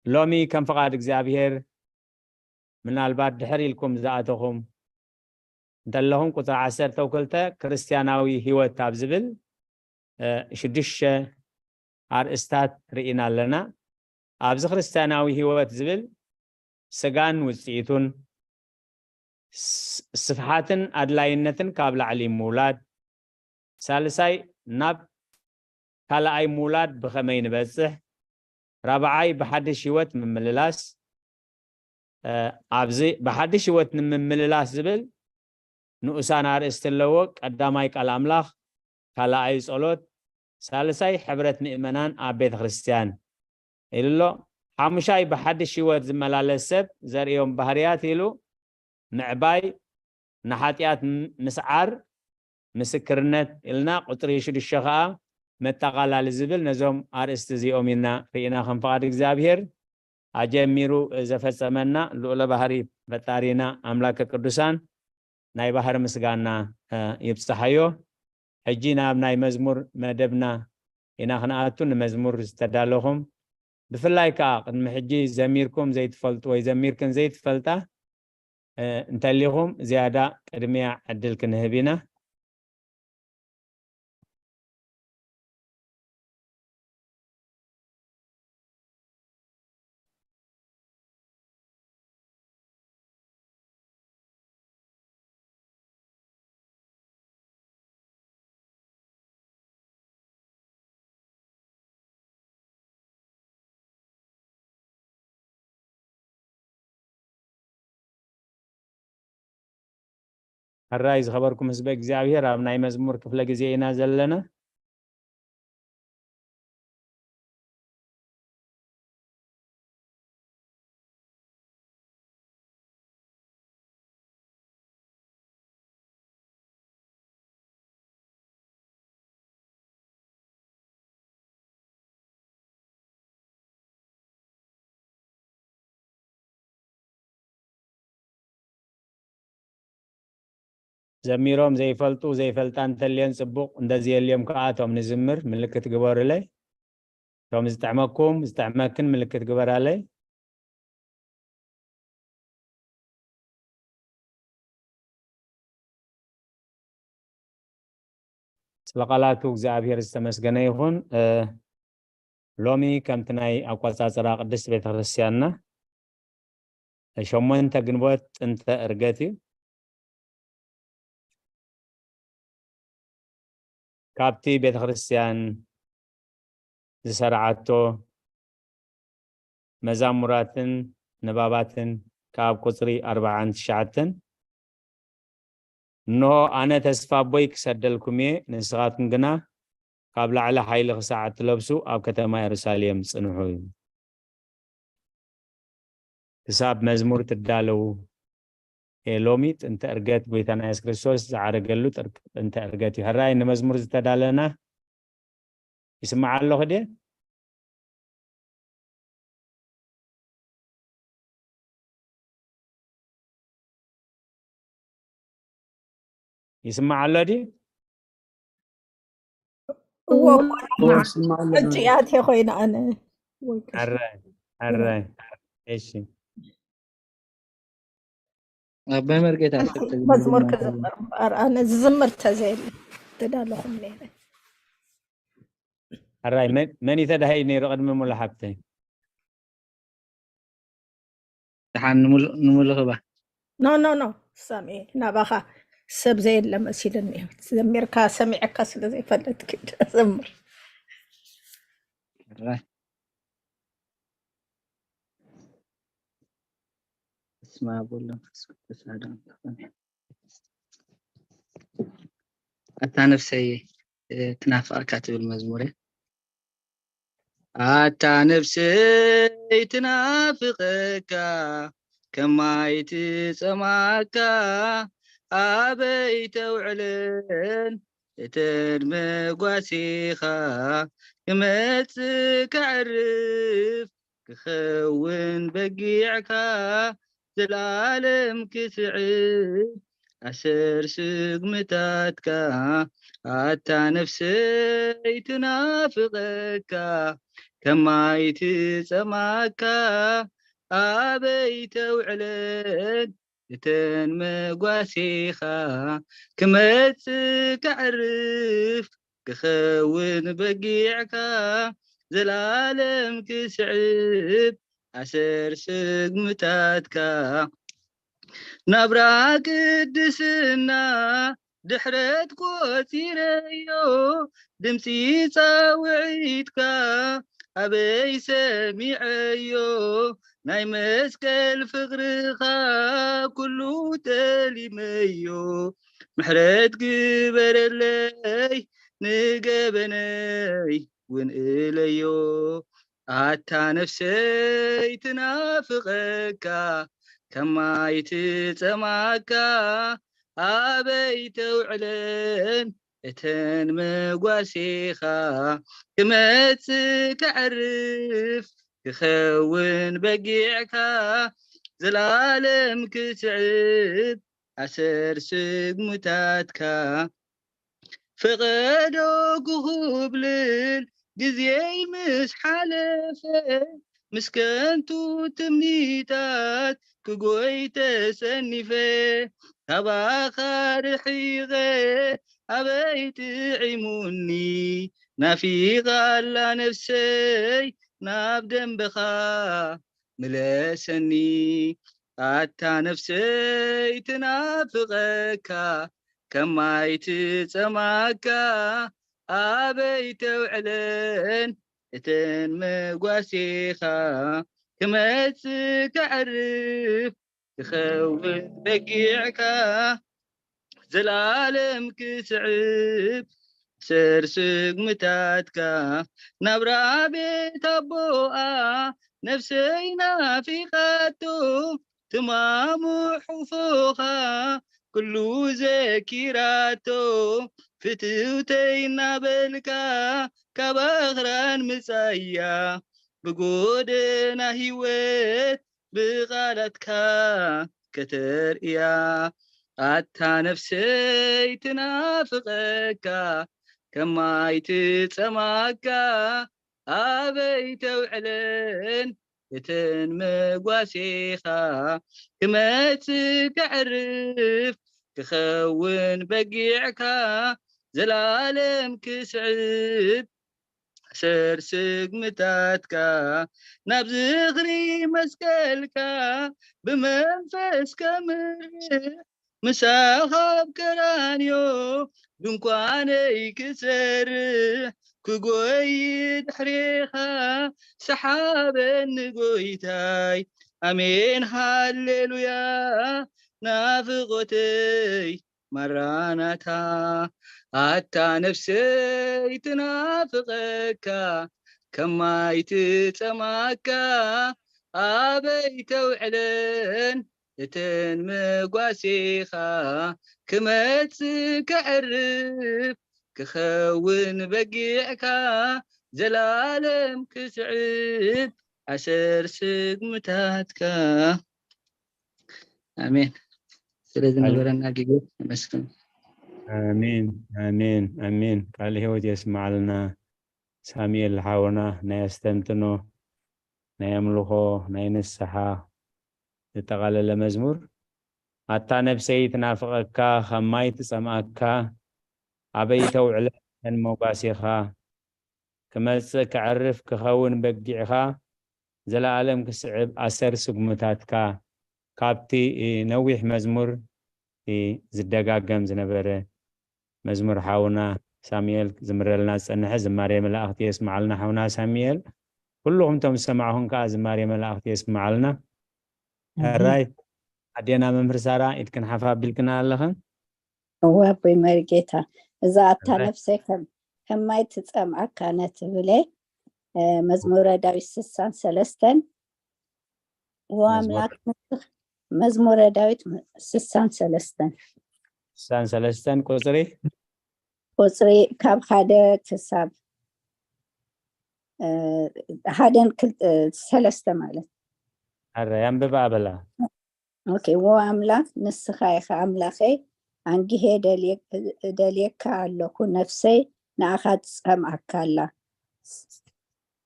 ሎሚ ከም ፍቓድ እግዚኣብሔር ምናልባት ድሕር ኢልኩም ዝኣተኹም እንተለኹም ቁጽሪ ዓሰርተ ክልተ ክርስትያናዊ ህይወት ኣብ ዝብል እ፣ ሽዱሽተ ኣርእስታት ርኢና ኣለና። ኣብዚ ክርስትያናዊ ህይወት ዝብል ስጋን ውጽኢቱን፣ ስ-፣ ስፍሓትን ኣድላይነትን ካብ ላዕሊ ምውላድ፣ ሳልሳይ ናብ ካልኣይ ምውላድ ብኸመይ ንበጽሕ፣ ራብዓይ ብሓድሽ ህይወት ምምልላስ፣ እ፣ ኣብዚ ብሓድሽ ህይወት ንምምልላስ ዝብል ንኡሳን ኣርእስቲ ኣለዎ። ቀዳማይ ቃል ኣምላኽ፣ ካልኣይ ጸሎት፣ ሳልሳይ ሕብረት ምእመናን ኣብ ቤተ ክርስቲያን ኢሉ ኣሎ። ሓሙሻይ ብሓድሽ ህይወት ዝመላለስ ሰብ ዘርእዮም ባህርያት ኢሉ ምዕባይ፣ ንሓጢኣት ም-፣ ምስዓር፣ ምስክርነት ኢልና ቁጽሪ ሽዱሽተ ኸኣ መጠቓላሊ ዝብል ነዞም ኣርእስቲ እዚኦም ኢና ርኢና ከም ፍቓድ እግዚኣብሔር። ኣጀሚሩ ዘፈጸመና ልዑለ ባህሪ ፈጣሪና ኣምላከ ቅዱሳን ናይ ባህሪ ምስጋና፣ እ፣ ይብጽሓዮ። ሕጂ ናብ ናይ መዝሙር መደብና ኢና ክንኣቱ። ንመዝሙር ዝተዳለኹም ብፍላይ ከኣ ቅድሚ ሕጂ ዘሚርኩም ዘይትፈልጡ ወይ ዘሚርክን ዘይትፈልጣ፣ እ፣ እንተሊኹም ዝያዳ ቅድሚያ ዕድል ክንህብ ኢና። ሕራይ ዝኸበርኩም ህዝበ እግዚኣብሔር፣ ኣብ ናይ መዝሙር ክፍለ ግዜ ኢና ዘለና። ዘሚሮም ዘይፈልጡ ዘይፈልጣ እንተልየን ጽቡቕ፣ እንደዘየልዮም ከኣ እቶም ንዝምር ምልክት ግበሩለይ። እቶም ዝጥዕመኩም ዝጥዕመክን ምልክት ግበራለይ። ስለ ቃላቱ እግዚኣብሔር ዝተመስገነ ይኹን። እ፣ ሎሚ ከምቲ ናይ ኣቆጻጽራ ቅድስት ቤተክርስትያንና ሸሞንተ ግንቦት ጥንተ ዕርገት እዩ። ካብቲ ቤተክርስትያን ዝሰርዓቶ መዛሙራትን ንባባትን ካብ ቁጽሪ ኣርባዓን ትሽዓተን፣ እንሆ ኣነ ተስፋ ኣቦይ ክሰደልኩም እየ፣ ንስኻትኩም ግና ካብ ላዕሊ ሓይሊ ክሳዕ እትለብሱ ኣብ ከተማ የሩሳሌም ጽንሑ። ክሳብ መዝሙር ትዳለዉ እየ። ሎሚ ጥንተ ዕርገት ጎይታና የሱስ ክርስቶስ ዝዓረገሉ ጥር-፣ ጥንተ ዕርገት እዩ። ሕራይ ንመዝሙር ዝተዳለና ይስማዕ ኣለኹ ድየ? ይስማዕ ኣሎ ድዩ? እዎ፣ እዎ፣ እኮ እዎ፣ ይስማዕ ኣሎ። ሕጂ እያ ኣትየ ኮይነ ኣነ። ወይ ቀሺ። ሕራይ፣ ሕራይ። እሺ። ኣባይ መርጌታ ኣንቲ ኣስከትል መዝሙር መዝሙር ክዝምር እምበኣር፣ ኣነ ዝዝምር ተዘየለ ተዳለኹም ነይረ። ሕራይ፣ መን፣ መን እዩ ተዳሂዩ ነይሩ ቅድሚ ሙሉ ሓብተይ? ደሓን ንሙሉ-፣ ንሙሉ ክባ። ኖ፣ ኖ፣ ኖ፣ ሳሚ፣ ናባኻ ሰብ ዘየለ መሲልኒ እዩ። ዘሚርካ ሰሚዐካ ስለ ዘይፈለጥክ እዩ። ዘምር። ሕራይ። በስመ አብ ወወልድ ወመንፈስ ቅዱስ አሐዱ አምላክ አሜን። ኣታ ነፍሰይ፣ እ፣ ትናፍቐካ ትብል መዝሙር እያ። ኣታ ነፍሰይ ትናፍቐካ፣ ከማይ ትጸምኣካ፣ ኣበይ ተውዕለን እተን መጓሴኻ፣ ክመጽእ ከዕርፍ ክኸውን በጊዕካ፣ ዘላለም ክስዕብ ኣሰር ስግምታትካ። ኣታ ነፍሰይ ትናፍቐካ፣ ከማይ ትጸምኣካ፣ ኣበይ ተውዕለን እተን መጓሴኻ፣ ክመጽእ ከዕርፍ ክኸውን በጊዕካ፣ ዘላለም ክስዕብ ኣሰር ስግምታትካ። ናብራ ቅድስና ድሕረት ቆጺረዮ፣ ድምጺ ጻውዒትካ ኣበይ ሰሚዐዮ፣ ናይ መስቀል ፍቕርኻ ኩሉ ጠሊመዮ። ምሕረት ግበረለይ ንገበነይ እውን እለዮ። ኣታ ነፍሰይ ትናፍቐካ፣ ከማይ ትጸምኣካ፣ ኣበይ ተውዕለን እተን መጓሴኻ፣ ክመጽእ ከዕርፍ ክኸውን በጊዕካ፣ ዘላለም ክስዕብ ኣሰር ስግምታትካ። ፈቐዶ ክኹብልል ግዜይ ምስ ሓለፈ፣ ምስ ከንቱ ትምኒታት ክጎይ ተሰኒፈ። ካባኻ ርሒቐ ኣበይ ጥዒሙኒ፣ ናፊቓ ኣላ ነፍሰይ ናብ ደንበኻ ምለሰኒ። ኣታ ነፍሰይ ትናፍቐካ፣ ከማይ ትጸምኣካ፣ ኣበይ ተውዕለን እተን መጓሴኻ፣ ክመጽእ ከዕርፍ ክኸውን በጊዕካ፣ ዘላለም ክስዕብ ኣሰር ስግምታትካ። ናብራ ቤት ኣቦኣ ነፍሰይ ናፊቓቶ፣ ትማሙ ሕቑፎኻ ኩሉ ዘኪራቶ። ፍትውተይ እናበልካ ካብ ኣኽራን ምጻያ፣ ብጎደና ህይወት ብቓላትካ ከተርእያ። ኣታ ነፍሰይ ትናፍቐካ፣ ከማይ ትጸምኣካ፣ ኣበይ ተውዕለን እተን መጓሴኻ። ክመጽእ ከዕርፍ ክኸውን በጊዕካ፣ ዘላለም ክስዕብ ኣሰር ስግምታትካ ናብ ዝኽሪ መስቀልካ ብመንፈስ ከምርሕ ምሳኻ ኣብ ቀራንዮ ድንኳነይ ክሰርሕ ክጎይ ድሕሬኻ ሰሓበኒ ጎይታይ ኣሜን ሃሌሉያ ናፍቆተይ ማራናታ ኣታ ነፍሰይ ትናፍቀካ ከማይ ትጸማካ ኣበይ ተውዕለን እተን መጓሴኻ ክመጽእ ከዕርፍ ክኸውን በጊዕካ ዘላለም ክስዕብ ኣሰር ስግምታትካ ኣሜን። ስለ ዝነበረና ግዜ ነመስግን። ኣሜን ኣሜን ኣሜን። ቃል ህይወት የስማዓልና ሳሙኤል ሓውና። ናይ ኣስተንትኖ፣ ናይ ኣምልኾ፣ ናይ ንስሓ ዘጠቓለለ መዝሙር። ኣታ ነብሰይ ትናፍቐካ ከማይ ትጸምኣካ ኣበይ ተውዕለን መጓሲኻ ክመጽእ ከዕርፍ ክኸውን በጊዕኻ ዘለኣለም ክስዕብ ኣሰር ስጉምታትካ ካብቲ ነዊሕ መዝሙር ዝደጋገም ዝነበረ መዝሙር ሓውና ሳሙኤል ዝምረልና ዝጸንሐ ዝማሬ መላእኽቲ የስምዓልና ሓውና ሳሙኤል። ኩልኹም እቶም ዝሰማዕኹም ከኣ ዝማሬ መላእኽቲ የስምዓልና። ሕራይ ኣዴና መምህር ሳራ ኢድክን ሓፍ ኣቢልክና ኣለኽን። እወ ኣቦይ መሪጌታ እዛ ኣታ ነፍሰይ ከም ከማይ ትጸምኣካ ነትብለ መዝሙረ ዳዊት ስሳን ሰለስተን ወኣምላክ መዝሙረ ዳዊት ስሳን ሰለስተን ስሳን ሰለስተን ቁፅሪ ቁፅሪ ካብ ሓደ ክሳብ ሓደን ሰለስተ ማለት ኣረ ያንብባ ኣበላ ኦኬ ወኣምላክ ንስኻ ኢኻ ኣምላኸይ ኣንጊሄ እደልየካ ኣለኹ ነፍሰይ ንኣኻ ትጸምኣካ ኣላ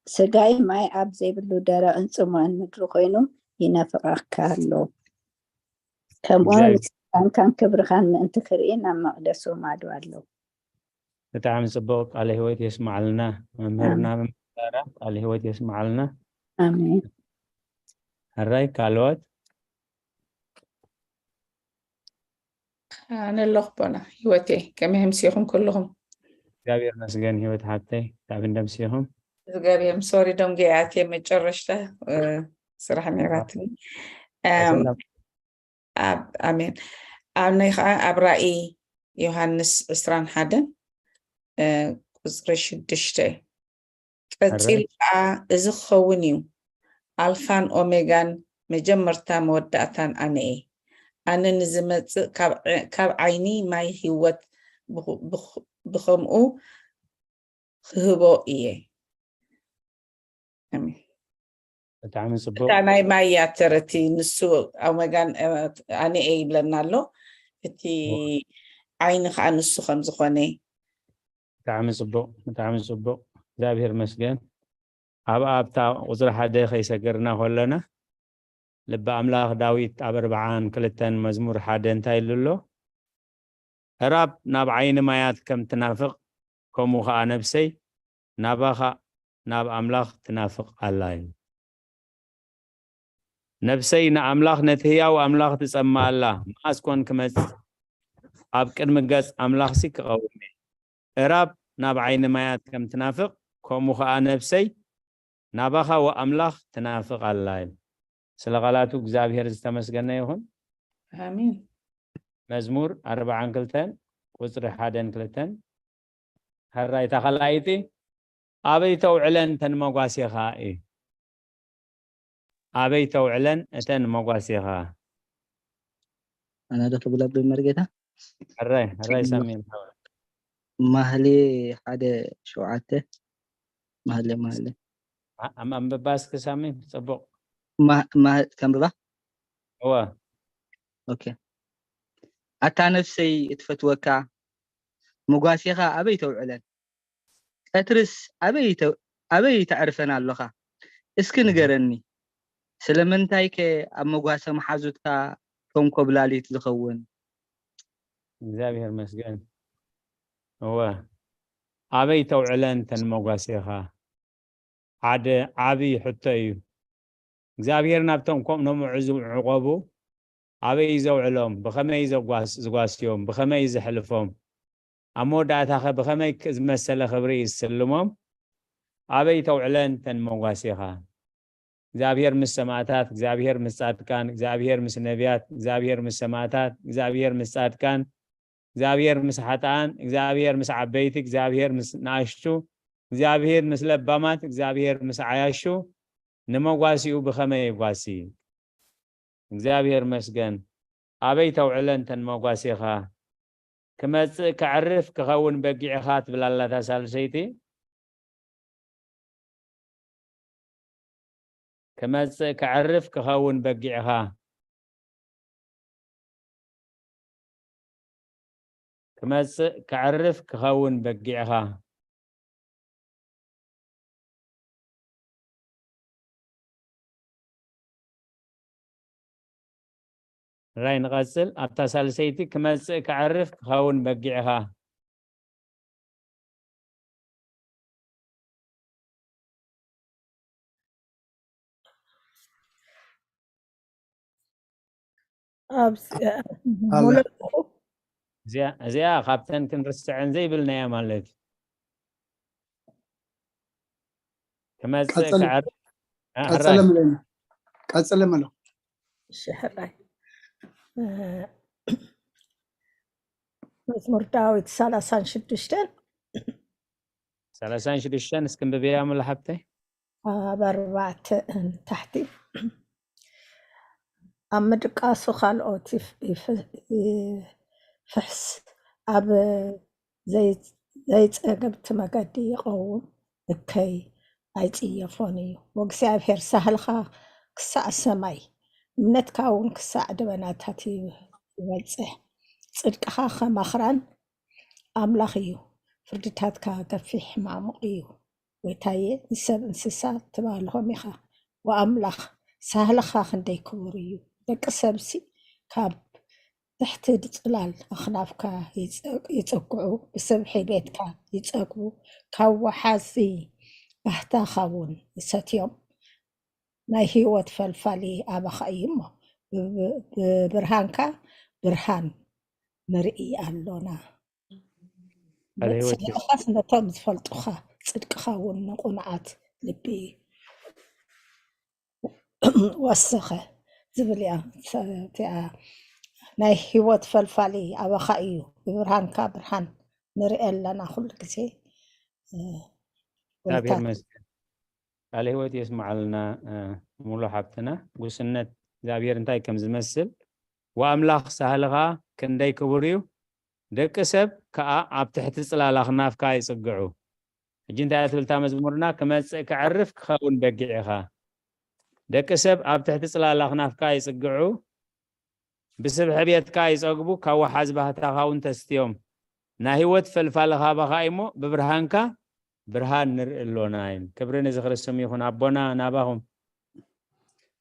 ስጋይ ማይ ኣብ ዘይብሉ ደረቕን ጽሙእን ምድሪ ኮይኑ ይናፍቐካ ኣሎ። ከምኡ ንስልጣንካን ክብርኻን ምእንቲ ክርኢ ናብ መቕደስ ወማዶ ኣሎ። ብጣዕሚ ጽቡቕ ቃለ ህይወት የስማዓልና መምህርና መምህር ቃለ ህይወት የስማዓልና። ኣሜን። ሕራይ ካልኦት ኣነ ኣለኹ ቦና ህይወተይ ከመይ ኣምሲኹም ኩልኹም እግዚኣብሔር መስገን ህይወት ሓብተይ ካብ እንደምሲኹም እግዚኣብሔር ሶሪ ደንጎ ኣትየ መጨረሽታ ስራሕ ነይራትኒ ኣሜን ኣብ ናይ ከዓ ኣብ ራእይ ዮሃንስ ዕስራን ሓደን ቁፅሪ ሽዱሽተ ቀጺሉ ከኣ እዚ ክኸውን እዩ፣ ኣልፋን ኦሜጋን፣ መጀመርታ መወዳእታን ኣነ እየ። ኣነ ንዝመጽእ ካብ ዓይኒ ማይ ህይወት ብኸምኡ ክህቦ እየ። ብጣዕሚ ጽቡቅ። እታ ናይ ማይ እያ ተረቲ ንሱ ኦሜጋን ኣነ እየ ይብለና ኣሎ። እቲ ዓይኒ ከዓ ንሱ ከም ዝኾነ ብጣዕሚ ጽቡቕ ብጣዕሚ ጽቡቕ እግዚኣብሔር መስገን ኣብ ኣብታ ቁፅሪ ሓደ ከይሰገርና ከለና ልቢ ኣምላኽ ዳዊት ኣብ ኣርብዓን ክልተን መዝሙር ሓደ እንታይ ኢሉ ኣሎ ሕራብ ናብ ዓይኒ ማያት ከም ትናፍቕ ከምኡ ኸዓ ነብሰይ ናባኻ ናብ ኣምላኽ ትናፍቕ ኣላ እዩ ነብሰይ ንኣምላኽ ነቲ ህያው ኣምላኽ ትጸምኣ ኣላ፣ መዓስ ኮን ክመጽእ? ኣብ ቅድሚ ገጽ ኣምላኽሲ ክቐውም እየ። እራብ ናብ ዓይኒ ማያት ከም ትናፍቕ፣ ከምኡ ኸኣ ነብሰይ ናባኻ ወኣምላኽ ትናፍቕ ኣላ። ስለ ቓላቱ እግዚኣብሄር ዝተመስገነ ይኹን። ኣሜን። መዝሙር ኣርብዓን ክልተን ቁጽሪ ሓደን ክልተን። ሕራይ እታ ካልኣይቲ ኣበይ ተውዕለን እተን መጓሴኻ እዩ። ኣበይ ተውዕለን እተን መጓሴኻ። ኣነ ዶ ክብል ኣቦይ መርጌታ? ሕራይ ሕራይ ሳሚኤል ሓወይ። ማህሌ ሓደ ሸውዓተ ማህሌ ማህሌ ኣንብባ እስኪ ሳሚ ጽቡቕ። ከንብባ? እወ። ኦኬ። ኣታ ነፍሰይ እትፈትወካ መጓሴኻ ኣበይ ተውዕለን? ቀትርስ ኣበይ ተዕርፈን ኣሎኻ? እስኪ ንገረኒ፣ ስለምንታይከ ኣብ መጓሰ መሓዙትካ ከም ኮብላሊት ዝኸውን? እግዚኣብሔር መስገን። እወ፣ ኣበይ ተውዕለን ተን መጓሴኻ? ሓደ ዓቢ ሕቶ እዩ። እግዚኣብሔር ናብቶም ከምኡ ዝዕቆቡ ኣበይ እዩ ዘውዕሎም? ብኸመይ እዩ ዘጓስ-፣ ዝጓስዮም? ብኸመይ እዩ ዘሕልፎም? ኣብ መወዳእታኸ ብኸመይ ክ-፣ ዝመሰለ ክብሪ እዩ ዝስልሞም? ኣበይ ተውዕለን ተን መጓሴኻ? እግዚኣብሔር ምስ ሰማእታት፣ እግዚኣብሔር ምስ ጻድቃን፣ እግዚኣብሔር ምስ ነቢያት፣ እግዚኣብሔር ምስ ሰማእታት፣ እግዚኣብሔር ምስ ጻድቃን፣ እግዚኣብሔር ምስ ሓጥኣን፣ እግዚኣብሔር ምስ ዓበይቲ፣ እግዚኣብሔር ምስ ንኣሽቱ፣ እግዚኣብሔር ምስ ለባማት፣ እግዚኣብሔር ምስ ዓያሹ፣ ንመጓሲኡ ብኸመይ የጓሲ? እግዚኣብሔር መስገን። ኣበይ ተውዕለን ተን መጓሲኻ? ክመጽእ ከዕርፍ ክኸውን በጊዕኻ ትብል ኣላ እታ ሳልሰይቲ። ክመጽእ ከዕርፍ ክኸውን በጊዕኻ። ክመጽእ ከዕርፍ ክኸውን በጊዕኻ። ራይ ንቐጽል። ኣብታ ሳልሰይቲ ክመጽእ ከዕርፍ ክኸውን በጊዕኻ። ኣብዚ ኣላ። ሙሉእ እዚኣ፣ እዚኣ ካብተን ክንርስዐን ዘይብልናያ ማለት እዩ። ክመጽእ ቀጽል። ከዕርፍ እ፣ ቀጽለ ሕራይ። ምለና። ቀጽለ ምሎ። እሺ፣ ሕራይ። እ፣ መዝሙር ዳዊት ሰላሳን ሽዱሽተን ሰላሳን ሽዱሽተን እስኪ እንብብያ ሙሉ ሓብተይ። ኣብ ኣርባዕተ ንታሕቲ። ኣብ ምድቃሱ ካልኦት ይፍ-፣ ይፍ-፣ ይፍሕስ፣ ኣብ ዘይ-፣ ዘይጸገብቲ መገዲ ይቐውም፣ እከይ ኣይጽየፎን እዩ። ወእግዚኣብሔር ሳህልኻ ክሳዕ ሰማይ፣ እምነትካ እውን ክሳዕ ደበናታት ይበጽሕ። ጽድቅኻ ከም ኣኽራን ኣምላኽ እዩ፣ ፍርድታትካ ገፊሕ ማዕሙቕ እዩ። ጎይታየ፣ ንሰብ እንስሳ ትባልሆም ኢኻ። ወኣምላኽ፣ ሳህልኻ ክንደይ ክቡር እዩ። ደቂ ሰብሲ ካብ ትሕቲ ጽላል ኣኽናፍካ ይጸ-፣ ይጸግዑ፣ ብስብሒ ቤትካ ይጸግቡ፣ ካብ ወሓዚ ባህታኻ እውን ይሰትዮም። ናይ ህይወት ፈልፋሊ ኣባኻ እዩ እሞ፣ ብ-፣ ብብርሃንካ ብርሃን ንርኢ ኣሎና። ቃለ ህይወት ንስኻስ ነቶም ዝፈልጡኻ፣ ጽድቅኻ እውን ንቕኑዓት ልቢ ወሰኸ ዝብል እያ። እቲኣ ናይ ህይወት ፈልፋሊ ኣባኻ እዩ፣ ብብርሃንካ ብርሃን ንርኢ ኣለና ኩሉ ግዜ። እግዚኣብሔር ይመስገን። ቃለ ህይወት የስምዓልና። እ፣ ሙሉ ሓብትና፣ ጉስነት እግዚኣብሔር እንታይ ከም ዝመስል፣ ወኣምላኽ ሳህልኻ ክንደይ ክቡር እዩ፣ ደቂ ሰብ ከኣ ኣብ ትሕቲ ጽላል ኣኽናፍካ ይጽግዑ። ሕጂ እንታይ እያ ትብል እታ መዝሙርና? ክመጽእ ከዕርፍ ክኸውን በጊዕ ኢኻ። ደቂ ሰብ ኣብ ትሕቲ ጽላል ኣኽናፍካ ይጽግዑ፣ ብስብሒ ቤትካ ይጸግቡ፣ ካብ ወሓዚ ባህታኻ እውን ተስትዮም። ናይ ህይወት ፈልፋሊ ካባኻ እሞ ብብርሃንካ ብርሃን ንርኢ ኣሎና። ክብሪ ንዝኽሪ ስም ይኹን። ኣቦና ናባኹም።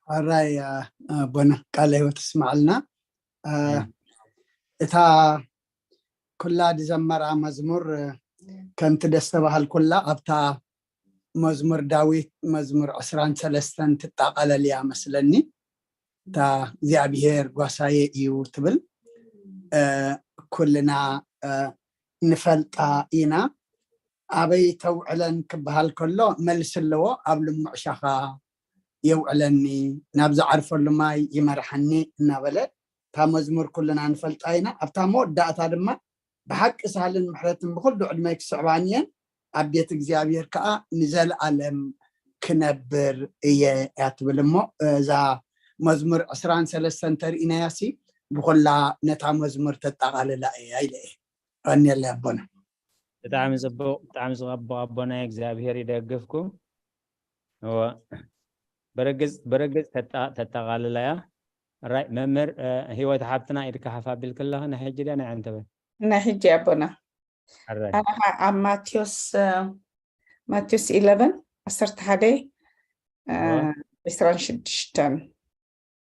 ሕራይ፣ ኣ፣ ኣቦና ቃለ ህይወት ይስምዓልና። ኣ፣ ኣሜን። እታ ኩላ ዝዘመራ መዝሙር፣ እ፣ ከምቲ ደስ ተባሃልኩላ ኣብታ መዝሙር ዳዊት መዝሙር ዕስራን ሰለስተን ትጣቐለል እያ መስለኒ። እታ እግዚኣብሔር ጓሳየ እዩ ትብል፣ እ፣ ኩልና፣ እ፣ ንፈልጣ ኢና። ኣበይ ተውዕለን ክበሃል ከሎ መልሲ ኣለዎ። ኣብ ልሙዕ ሻኻ የውዕለኒ፣ ናብ ዝዓርፈሉ ማይ ይመርሓኒ እናበለ እታ መዝሙር ኩልና ንፈልጣ ኢና። ኣብታ መወዳእታ ድማ ብሓቂ ሳህልን ምሕረትን ብኹሉ ዕድመይ ክስዕባኒ እየን፣ ኣብ ቤት እግዚኣብሔር ከዓ ንዘለኣለም ክነብር እየ እያ ትብል። እሞ እዛ መዝሙር ዕስራን ሰለስተን ተርእይናያ ሲ ብኹላ ነታ መዝሙር ተጠቓልላ እያ ኢለ እየ። ቀንየለይ ኣቦና። ብጣዕሚ ጽቡቕ፣ ብጣዕሚ ጽቡቕ ኣቦና፣ እግዚኣብሔር ይደግፍኩም። እወ፣ ብርግጽ፣ ብርግጽ ተጣ-፣ ተጠቓልላ እያ። ራይ መምህር፣ እ፣ ህይወት ሓብትና ኢድካ ሓፍ ኣቢልክለኺ፣ ናይ ሕጂ ድያ ናይ ዓንተበ? ናይ ሕጂ ኣቦና። ኣራይ። ኣነ ኸዓ ኣብ ማቴዎስ፣ እ፣ ማቴዎስ ኢለቨን ዓሰርተ ሓደ፣ እ፣ እወ። ዕስራን ሽዱሽተን፣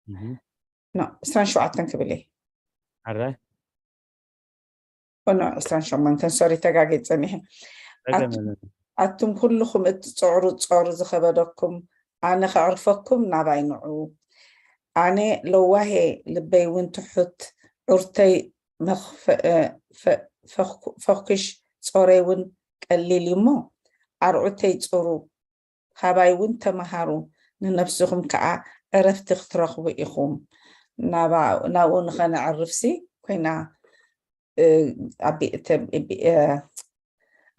እህ። ኖ፣ ዕስራን ሸውዓተን ክብል እየ። ኣራይ። ኖ፣ ዕስራን ሸሞንተን፣ ሶሪ፣ ተጋጌ ጸኒሐ። ኣቱም ኩልኹም እትጽዕሩ ጾር ዝኸበደኩም፣ ኣነ ከዕርፈኩም፣ ናባይ ንዑ። ኣነ ለዋሄ፣ ልበይ እውን ትሑት፣ ዑርተይ ፈኩሽ፣ ጾረይ እውን ቀሊል እዩ እሞ፣ ኣርዑተይ ጽሩ፣ ካባይ እውን ተመሃሩ፣ ንነፍስኹም ከዓ ዕረፍቲ ክትረኽቡ ኢኹም። ናብኡ ንኸነዕርፍሲ ኮይና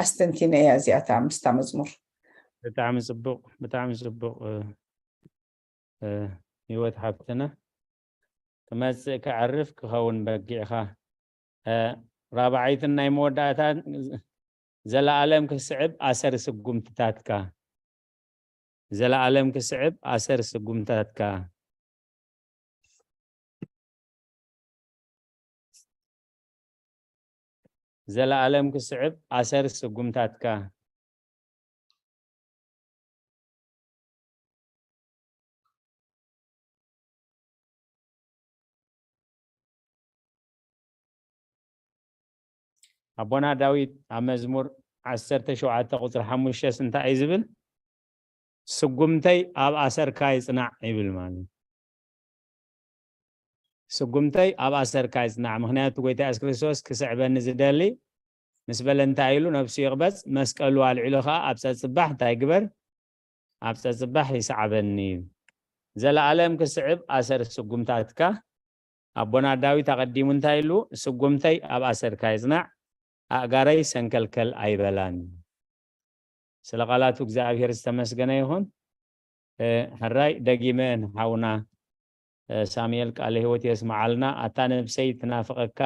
ኣስተንቲነ እያ እዚኣታ ምስታ መዝሙር። ብጣዕሚ ፅቡቕ፣ ብጣዕሚ ፅቡቕ። ህይወት ሓፍትና፣ ክመፅእ ከዕርፍ ክኸውን በጊዕኻ። ራብዓይትን ናይ መወዳእታ፣ ዘለኣለም ክስዕብ ኣሰር ስጉምትታትካ። ዘለኣለም ክስዕብ ኣሰር ስጉምትታትካ። ዘለኣለም ክስዕብ ኣሰር ስጉምትታትካ። ኣቦና ዳዊት ኣብ መዝሙር ዓሰርተ ሸውዓተ ቁፅሪ ሓሙሽተ እንታይ እዩ ዝብል? ስጉምተይ ኣብ ኣሰርካ ይፅናዕ ይብል ማለት እዩ። ስጉምተይ ኣብ ኣሰርካ ይፅናዕ፣ ምክንያቱ ጎይታ የሱስ ክርስቶስ ክስዕበኒ ዝደሊ ምስ በለ እንታይ ኢሉ? ነብሱ ይቕበጽ፣ መስቀሉ ኣልዒሉ ኸዓ ኣብ ጸጽባሕ እንታይ ግበር? ኣብ ጸጽባሕ ይስዓበኒ እዩ። ዘለኣለም ክስዕብ ኣሰር ስጉምታትካ። ኣቦና ዳዊት ኣቐዲሙ እንታይ ኢሉ? ስጉምተይ ኣብ ኣሰርካ ይጽናዕ፣ ኣእጋረይ ሰንከልከል ኣይበላን። ስለ ቃላቱ እግዚኣብሔር ዝተመስገነ ይኹን። ሕራይ ደጊመ ንሓውና ሳሙኤል ቃለ ህይወት የስምዓልና። ኣታ ነብሰይ ትናፍቐካ፣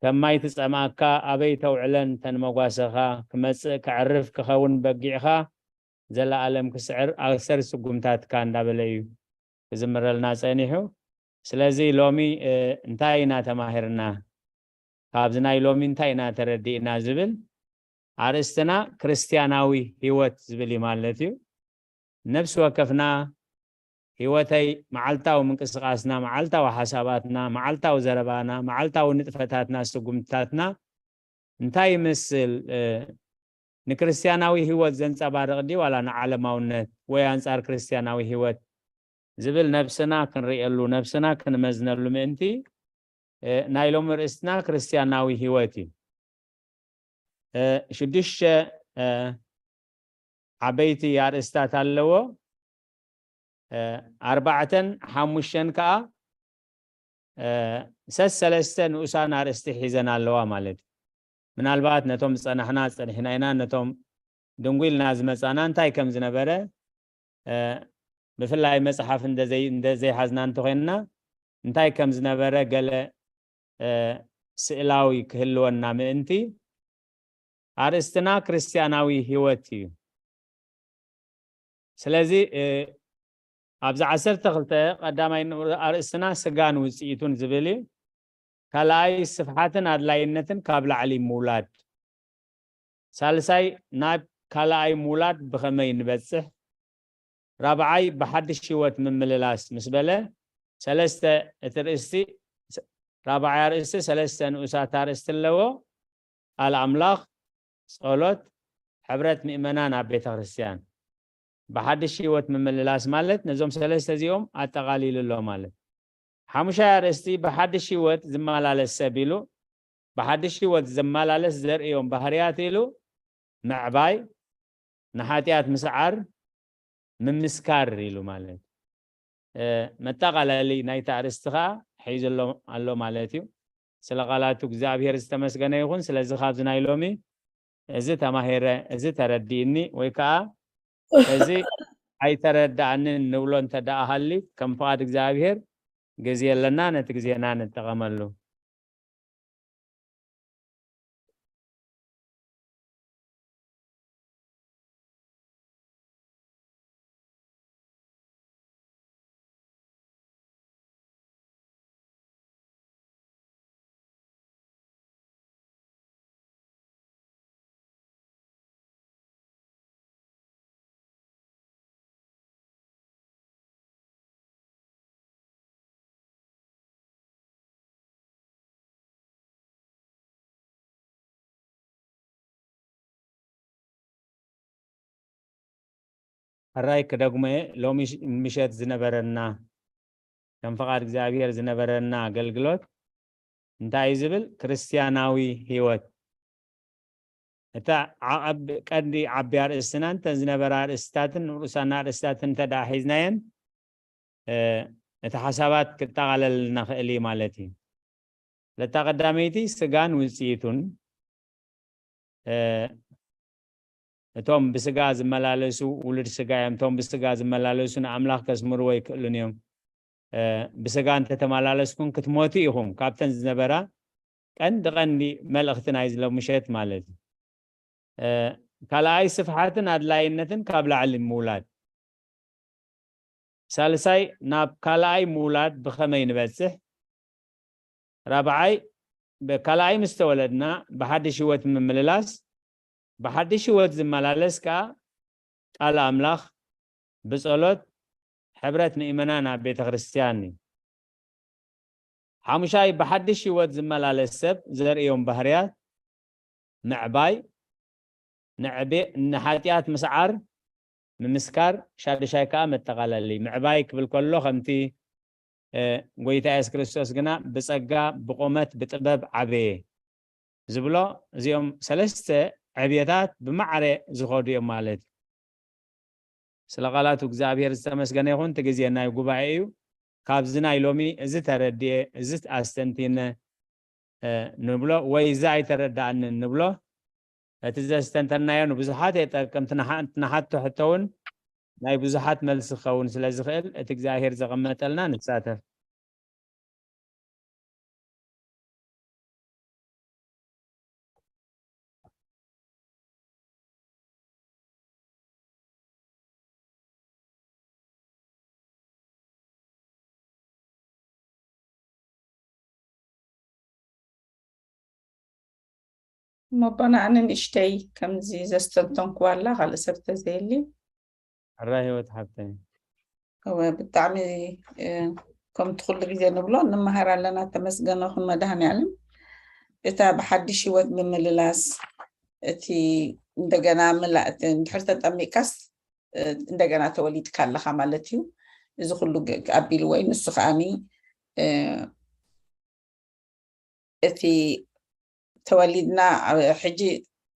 ከም ማይ ትጸምኣካ፣ ኣበይ ተውዕለን ተንመጓሰኻ፣ ክመጽእ ከዕርፍ ክኸውን በጊዕኻ፣ ዘለኣለም ክስዕር ኣሰር ስጉምታትካ እንዳበለ እዩ ክዝምረልና ጸኒሑ። ስለዚ ሎሚ እንታይ ኢና ተማሂርና? ካብዚ ናይ ሎሚ እንታይ ኢና ተረዲእና ዝብል ኣርእስትና ክርስትያናዊ ህይወት ዝብል እዩ ማለት እዩ። ነፍሲ ወከፍና ህይወተይ፣ መዓልታዊ ምንቅስቃስና፣ መዓልታዊ ሓሳባትና፣ መዓልታዊ ዘረባና፣ መዓልታዊ ንጥፈታትና፣ ስጉምትታትና እንታይ ይመስል? ንክርስትያናዊ ህይወት ዘንጸባርቕ ድዩ ዋላ ንዓለማውነት ወይ ኣንጻር ክርስትያናዊ ህይወት ዝብል ነብስና ክንርእየሉ፣ ነብስና ክንመዝነሉ ምእንቲ ናይ ሎሚ ርእስትና ክርስትያናዊ ህይወት እዩ። ሽዱሽተ ዓበይቲ ኣርእስታት ኣለዎ። ኣርባዕተን ሓሙሽተን ከዓ ሰሰለስተ ንኡሳን ኣርእስቲ ሒዘን ኣለዋ ማለት እዩ። ምናልባት ነቶም ዝጸናሕና ዝጸኒሕና ኢና፣ ነቶም ድንጉ ኢልና ዝመጻና እንታይ ከም ዝነበረ፣ ብፍላይ መጽሓፍ ዘይሓዝና እንተኾይንና እንታይ ከም ዝነበረ ገለ ስእላዊ ክህልወና ምእንቲ፣ ኣርእስትና ክርስትያናዊ ህይወት እዩ። ስለዚ ኣብዚ ዓሰርተ ክልተ ቀዳማይ ኣርእስትና ስጋን ውፅኢቱን ዝብል እዩ። ካልኣይ ስፍሓትን ኣድላይነትን ካብ ላዕሊ ምውላድ። ሳልሳይ ናብ ካልኣይ ምውላድ ብኸመይ ንበፅሕ? ራብዓይ ብሓድሽ ህይወት ምምልላስ ምስ በለ ሰለስተ እቲ ርእስቲ ራብዓይ ኣርእስቲ ሰለስተ ንኡሳት ኣርእስቲ ኣለዎ። ቃል ኣምላኽ፣ ጸሎት፣ ሕብረት ምእመናን ኣብ ቤተ ክርስቲያን። ብሓድሽ ህይወት ምምልላስ ማለት ነዞም ሰለስተ እዚኦም ኣጠቓሊሉ ኣሎ ማለት። ሓሙሻይ ኣርእስቲ ብሓድሽ ህይወት ዝመላለስ ሰብ ኢሉ፣ ብሓድሽ ህይወት ዝመላለስ ዘርእዮም ባህርያት ኢሉ፣ ምዕባይ፣ ንሓጢኣት ምስዓር፣ ምምስካር ኢሉ ማለት። መጠቓለሊ ናይቲ ኣርእስቲ ኸዓ ሒዙ ኣሎ ማለት እዩ። ስለ ቃላቱ እግዚኣብሔር ዝተመስገነ ይኹን። ስለዚ ካብዚ ናይ ሎሚ እዚ ተማሂረ፣ እዚ ተረዲእኒ ወይ ከዓ እዚ ኣይተረዳእንን ንብሎ እንተ ደኣ ሃሊ ከም ፍቓድ እግዚኣብሔር ግዜ ኣለና፣ ነቲ ግዜና ንጠቐመሉ። ሕራይ ክደግሞ እየ። ሎሚ ምሸት ዝነበረና፣ ከም ፍቓድ እግዚኣብሔር ዝነበረና ኣገልግሎት እንታይ እዩ ዝብል? ክርስትያናዊ ህይወት። እታ ዓቐብ ቀንዲ ዓቢ ኣርእስትና እንተን ዝነበራ ኣርእስታትን ንኡሳን ኣርእስታትን እንተ ደኣ ሒዝናየን፣ እቲ ሓሳባት ክጠቓለል ንኽእል እዩ ማለት እዩ። ለታ ቀዳመይቲ ስጋን ውፅኢቱን፣ እቶም ብስጋ ዝመላለሱ ውሉድ ስጋ እዮም። እቶም ብስጋ ዝመላለሱ ንኣምላኽ ከስምርዎ ኣይክእሉን እዮም። ብስጋ እንተተመላለስኩም ክትሞቱ ኢኹም። ካብተን ዝነበራ ቀንዲ ቀንዲ መልእኽቲ ናይ ዝሎምሸት ማለት እዩ። ካልኣይ ስፍሓትን ኣድላይነትን ካብ ላዕሊ ምውላድ። ሳልሳይ ናብ ካልኣይ ምውላድ ብኸመይ ንበጽሕ? ራብዓይ ካልኣይ ምስ ተወለድና ብሓድሽ ህይወት ምምልላስ። ብሓድሽ ህይወት ዝመላለስ ከኣ ቃል ኣምላኽ ብጸሎት ሕብረት ምእመናን ኣብ ቤተ ክርስትያን እዩ። ሓሙሻይ ብሓድሽ ህይወት ዝመላለስ ሰብ ዘርእዮም ባህርያት ምዕባይ፣ ንሓጢኣት ምስዓር፣ ምምስካር፣ ሻድሻይ ከኣ መጠቓለሊ። ምዕባይ ክብል ከሎ ከምቲ ጎይታ የሱስ ክርስቶስ ግና ብጸጋ ብቆመት ብጥበብ ዓበየ ዝብሎ፣ እዚኦም ሰለስተ ዕብየታት ብማዕረ ዝኸዱ እዮም ማለት እዩ። ስለ ቃላቱ እግዚኣብሔር ዝተመስገነ ይኹን። እቲ ግዜ ናይ ጉባኤ እዩ። ካብዚ ናይ ሎሚ እዚ ተረድኤ፣ እዚ ኣስተንቲነ ንብሎ ወይ እዚ ኣይተረዳእንን ንብሎ። እቲ ዘስተንተናዮ ንብዙሓት የጠቅም። ትንሓቶ ሕቶ እውን ናይ ብዙሓት መልሲ ክኸውን ስለ ዝኽእል እቲ እግዚኣብሔር ዘቐመጠልና ንሳተፍ። መቦና ኣነ ንእሽተይ ከምዚ ዘስተንተንኩዋ ኣላ፣ ካልእ ሰብ ተዘየሊ። ሕራ ህይወት ሓብተይ። እወ፣ ብጣዕሚ፣ እ፣ ከምቲ ኩሉ ግዜ ንብሎ፣ ንመሃር ኣለና፣ ተመስገነ ኩን መድኃኔዓለም። እታ ብሓድሽ ህይወት ምምልላስ፣ እቲ እንደገና ምላእ፣ እቲ እንድሕር ተጠሚቅካስ፣ እ፣ እንደገና ተወሊድካ ኣለኻ ማለት እዩ። እዚ ኩሉ ግ-፣ ኣቢልዎ እዩ። ንሱ ከኣኒ፣ እ፣ እቲ ተወሊድና፣ ኣብ ሕጂ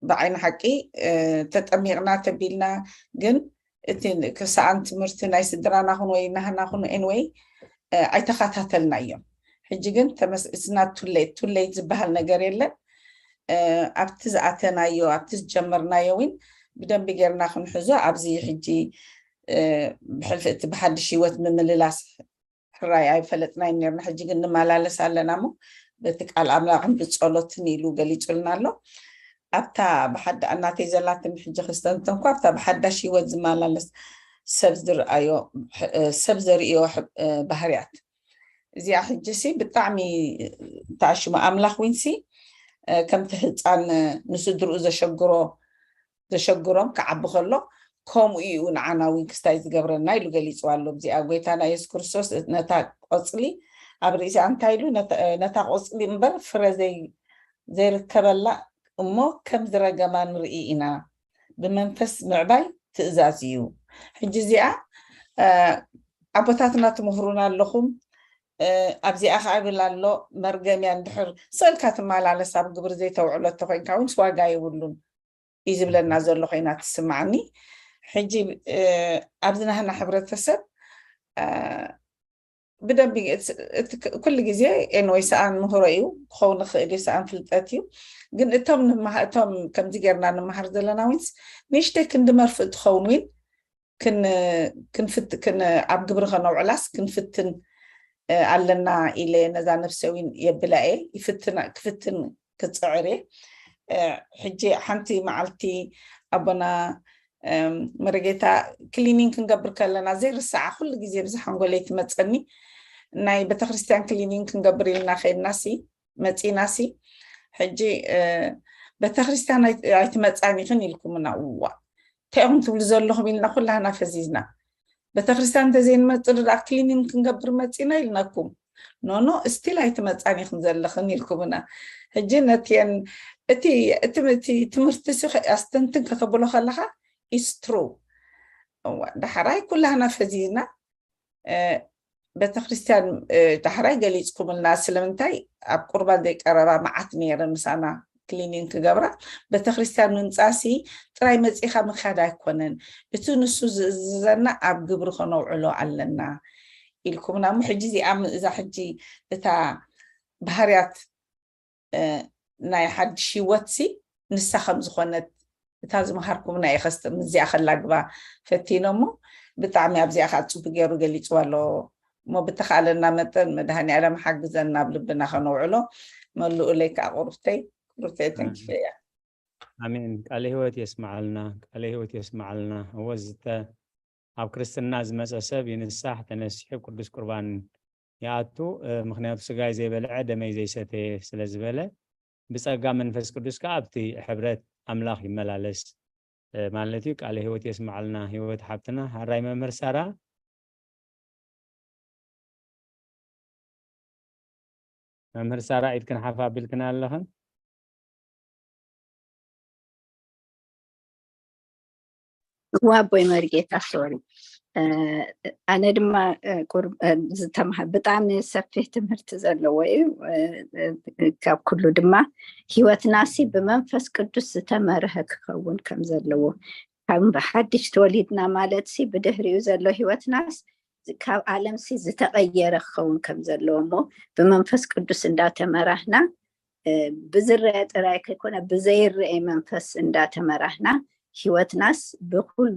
ብዓይኒ ሓቂ፣ እ፣ ተጠሚቕና ተቢልና፣ ግን እቲ ክሰኣን ትምህርቲ ናይ ስድራና ኹን ወይ ናህና ኹን፣ ኤንወይ፣ እ፣ ኣይተኸታተልናዮም። ሕጂ ግን ተመስ-፣ it's not too late፣ too late ዝበሃል ነገር የለን። እ፣ ኣብቲ ዝኣተናዮ፣ ኣብቲ ዝጀመርናዮ እውን ብደንቢ ጌርና ክንሕዞ፣ ኣብዚ ሕጂ፣ እ፣ ብሕልፊ እቲ ብሓድሽ ህይወት ምምልላስ ሕራይ ኣይፈለጥናይን ኔርና። ሕጂ ግን ንመላለስ ኣለና እሞ፣ በቲ ቃል ኣምላኽን ብጸሎትን ኢሉ ገሊጹልና ኣሎ። ኣብታ ብሓዳ እናተይ ዘላትኒ ሕጂ ክስተንተንኳ፣ ኣብታ ብሓዳሽ ህይወት ዝመላለስ ሰብ ዝርኣዮ፣ እ፣ ሰብ ዘርእዮ፣ እ፣ ባህርያት። እዚኣ ሕጂ ሲ ብጣዕሚ ተኣሽሙ ኣምላኽ ዊንሲ፣ እ፣ ከምቲ ህጻን ንስድርኡ ዘሸግሮ፣ ዘሸግሮም ክዓቢ ከሎ፣ ከምኡ እዩ ንዓና እውን ክስታይ ዝገብረና ኢሉ ገሊጽዋ ኣሎ። እዚኣ ጎይታና የሱስ ክርስቶስ ነታ ቆጽሊ ኣብ ርእሲኣ እንታይ ኢሉ፣ ነታ፣ ነታ ቆጽሊ እምበር ፍረ ዘይ-፣ ዘይርከበላ እሞ ከም ዝረገማ ንርኢ ኢና። ብመንፈስ ምዕባይ ትእዛዝ እዩ። ሕጂ እዚኣ፣ እ፣ ኣቦታትና ትምህሩና ኣለኹም። እ፣ ኣብዚኣ ከኣ ይብል ኣሎ፣ መርገም እያ፣ እንድሕር ስእልካ ትመላለስ ኣብ ግብሪ ዘይተውዕሎ እንተኾይንካ እውን ዋጋ የብሉን እዩ ዝብለና ዘሎ ኮይና ትስማዓኒ። ሕጂ፣ እ፣ ኣብዚ ናህና ሕብረተሰብ፣ እ፣ ብደንቢ እቲ፣ እቲ ክ-፣ ኩሉ ግዜ ኤንወይ ሰኣን ምህሮ እዩ ክኸውን ይኽእል እዩ፣ ሰኣን ፍልጠት እዩ። ግን እቶም ንመሃ-፣ እቶም ከምዚ ጌርና ንመሃር ዘለና ዊንስ ንእሽተይ ክንዲ መርፍእ ትኸውን ዊን ክን-፣ ክንፍት-፣ ክን-፣ ኣብ ግብሪ ከነውዕላስ ክንፍትን፣ እ፣ ኣለና ኢለ ነዛ ነፍሰ ዊን የብላ እየ። ይፍትና-፣ ክፍትን ክጽዕር እየ። እ፣ ሕጂ ሓንቲ መዓልቲ ኣቦና፣ እም፣ መረጌታ ክሊኒንግ ክንገብር ከለና ዘይርሳዓ ኩሉ ግዜ ብዚ ሓንጎለይ ትመጸኒ። ናይ ቤተክርስትያን ክሊኒንግ ክንገብር ኢልና ከይድናሲ፣ መጺናሲ፣ ሕጂ፣ እ፣ ቤተክርስትያን ኣይ-፣ ኣይትመጻን ኢኽን ኢልኩምና። እዋ፣ እንታይ ኢኹም ትብሉ ዘለኹም ኢልና ኩላህና ፈዚዝና። ቤተክርስትያን እንተዘይንመጽእ ደኣ ክሊኒንግ ክንገብር መጺና ኢልናኩም። ኖ፣ ኖ፣ ስቲል ኣይትመጻን ኢኽን ዘለኽን ኢልኩምና። ሕጂ ነትየን፣ እቲ፣ እቲ፣ እቲ ትምህርቲ ሲ ኣስተንትን ከተብሎ ከለኻ፣ ኢስ ትሩ። እዋ፣ ዳሕራይ ኩላህና ፈዚዝና። ቤተክርስትያን ዳሕራይ ገሊፅኩምልና ስለምንታይ ኣብ ቁርባን ዘይቀረባ መዓት ነይረ ምሳና ክሊኒን ክገብራ። ቤተክርስትያን ምምፃሲ ጥራይ መፂኻ ምካድ ኣይኮነን፣ እቲ ንሱ ዝእዝዘና ኣብ ግብሪ ከነውዕሎ ኣለና ኢልኩምና እሞ ሕጂ እዚኣ እዛ ሕጂ እታ ባህርያት ናይ ሓድሽ ህይወት ሲ ንሳ ከም ዝኾነት እታ ዝመሃርኩምና ኢኸ ምስዚኣ ከላግባ ፈቲኖ እሞ ብጣዕሚ ኣብዚኣ ከዓ ፅቡቅ ገይሩ ገሊፅዋ ኣሎ እሞ ብተኻለና መጠን መድሃኒኣለም ሓግዘና ኣብ ልብና ከነውዕሎ። መሉኡለይ ከዓ ቁሩብተይ ቁሩብተይ ተንኪፈያ። ኣሜን። ቃለ ህይወት የስመዓልና፣ ቃለ ህይወት የስመዓልና። እወ ዝተ ኣብ ክርስትና ዝመጸ ሰብ ይንሳሕ ተነሲሑ ቅዱስ ቁርባን ይኣቱ። ምክንያቱ ስጋይ ዘይበልዐ ደመይ ዘይሰተየ ስለ ዝበለ ብጸጋ መንፈስ ቅዱስ ከኣ ኣብቲ ሕብረት ኣምላኽ ይመላለስ ማለት እዩ። ቃለ ህይወት የስመዓልና ህይወት ሓብትና። ሓራይ መምህር ሳራ፣ መምህር ሳራ ኢድክን ሓፍ ኣቢልክን ኣለኽን። ዋቦይ መርጌታ ሶሪ ኣነ ድማ ዝተምሃ ብጣዕሚ ሰፊሕ ትምህርቲ ዘለዎ እዩ። ካብ ኩሉ ድማ ህይወትና ሲ ብመንፈስ ቅዱስ ዝተመርሀ ክኸውን ከም ዘለዎ ካብ ሓድሽ ተወሊድና ማለት ሲ ብድሕሪኡ ዘሎ ህይወትናስ ካብ ዓለም ሲ ዝተቐየረ ክኸውን ከም ዘለዎ እሞ ብመንፈስ ቅዱስ እንዳተመራህና ብዝረአ ጥራይ ከይኮነ ብዘይረአ መንፈስ እንዳተመራህና ህይወትናስ ብኩሉ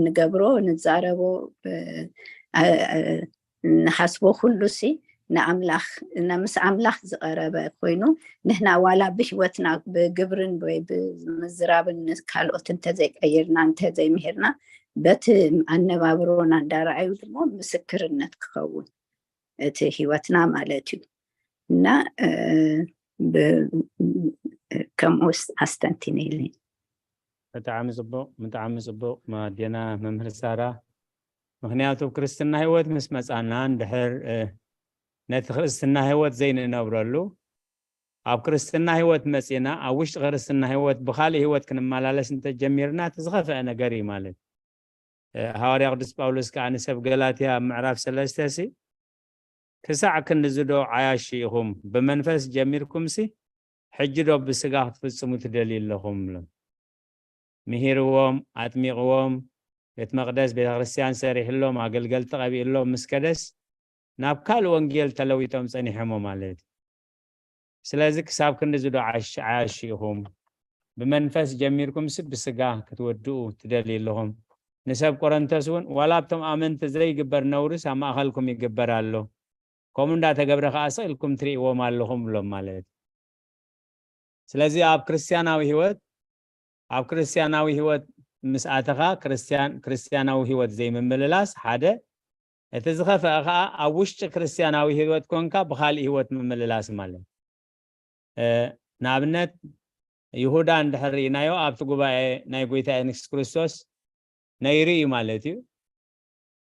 ንገብሮ ንዛረቦ ንሓስቦ ኩሉ ሲ ንኣምላኽ ምስ ኣምላኽ ዝቐረበ ኮይኑ ንሕና ዋላ ብህይወትና ብግብርን ወይ ብምዝራብን ካልኦት እንተዘይቀይርና እንተዘይምሄርና በቲ ኣነባብሮና እንዳረኣዩ ድሞ ምስክርነት ክኸውን እቲ ህይወትና ማለት እዩ እና ከምኡ ኣስተንቲነ ኢለኝ። ብጣዕሚ ፅቡቕ ብጣዕሚ ፅቡቕ ማዴና መምህር ሳራ። ምክንያቱ ክርስትና ህይወት ምስ መፃና እንድሕር ነቲ ክርስትና ህይወት ዘይንነብረሉ ኣብ ክርስትና ህይወት መፂና ኣብ ውሽጢ ክርስትና ህይወት ብካልእ ህይወት ክንመላለስ እንተጀሚርና እቲ ዝኸፍአ ነገር እዩ ማለት። ሃዋርያ ቅዱስ ጳውሎስ ከዓ ንሰብ ገላትያ ኣብ ምዕራፍ ሰለስተ ሲ ክሳዕ ክንድዚ ዶ ዓያሺ ኢኹም? ብመንፈስ ጀሚርኩምሲ ሕጂ ዶ ብስጋ ክትፍጽሙ ትደልዩ ኣለኹም? ምሂርዎም፣ ኣጥሚቕዎም፣ ቤት መቕደስ ቤተ ክርስቲያን ሰሪሕሎም፣ ኣገልገልቲ ቀቢእሎም ምስ ከደስ ናብ ካልእ ወንጌል ተለዊጦም ጸኒሖሞ ማለት እዩ። ስለዚ ክሳብ ክንድዚ ዶ ዓያሺ ኢኹም? ብመንፈስ ጀሚርኩምሲ ብስጋ ክትወድኡ ትደልዩ ኣለኹም? ንሰብ ቆረንቶስ እውን ዋላ ኣብቶም ኣመንቲ ዘይግበር ነውርስ ኣብ ማእኸልኩም ይግበር ኣሎ፣ ከምኡ እንዳተገብረ ከዓ ስቕ ኢልኩም ትርእይዎም ኣለኹም ብሎም ማለት እዩ። ስለዚ ኣብ ክርስትያናዊ ህይወት ኣብ ክርስትያናዊ ህይወት ምስ ኣተኻ ክርስትያን ክርስትያናዊ ህይወት ዘይምምልላስ ሓደ፣ እቲ ዝኸፍአ ከዓ ኣብ ውሽጢ ክርስትያናዊ ህይወት ኮንካ ብኻልእ ህይወት ምምልላስ ማለት ንኣብነት ይሁዳ እንድሕር ርኢናዮ ኣብቲ ጉባኤ ናይ ጎይታ የሱስ ክርስቶስ ነይሩ እዩ ማለት እዩ።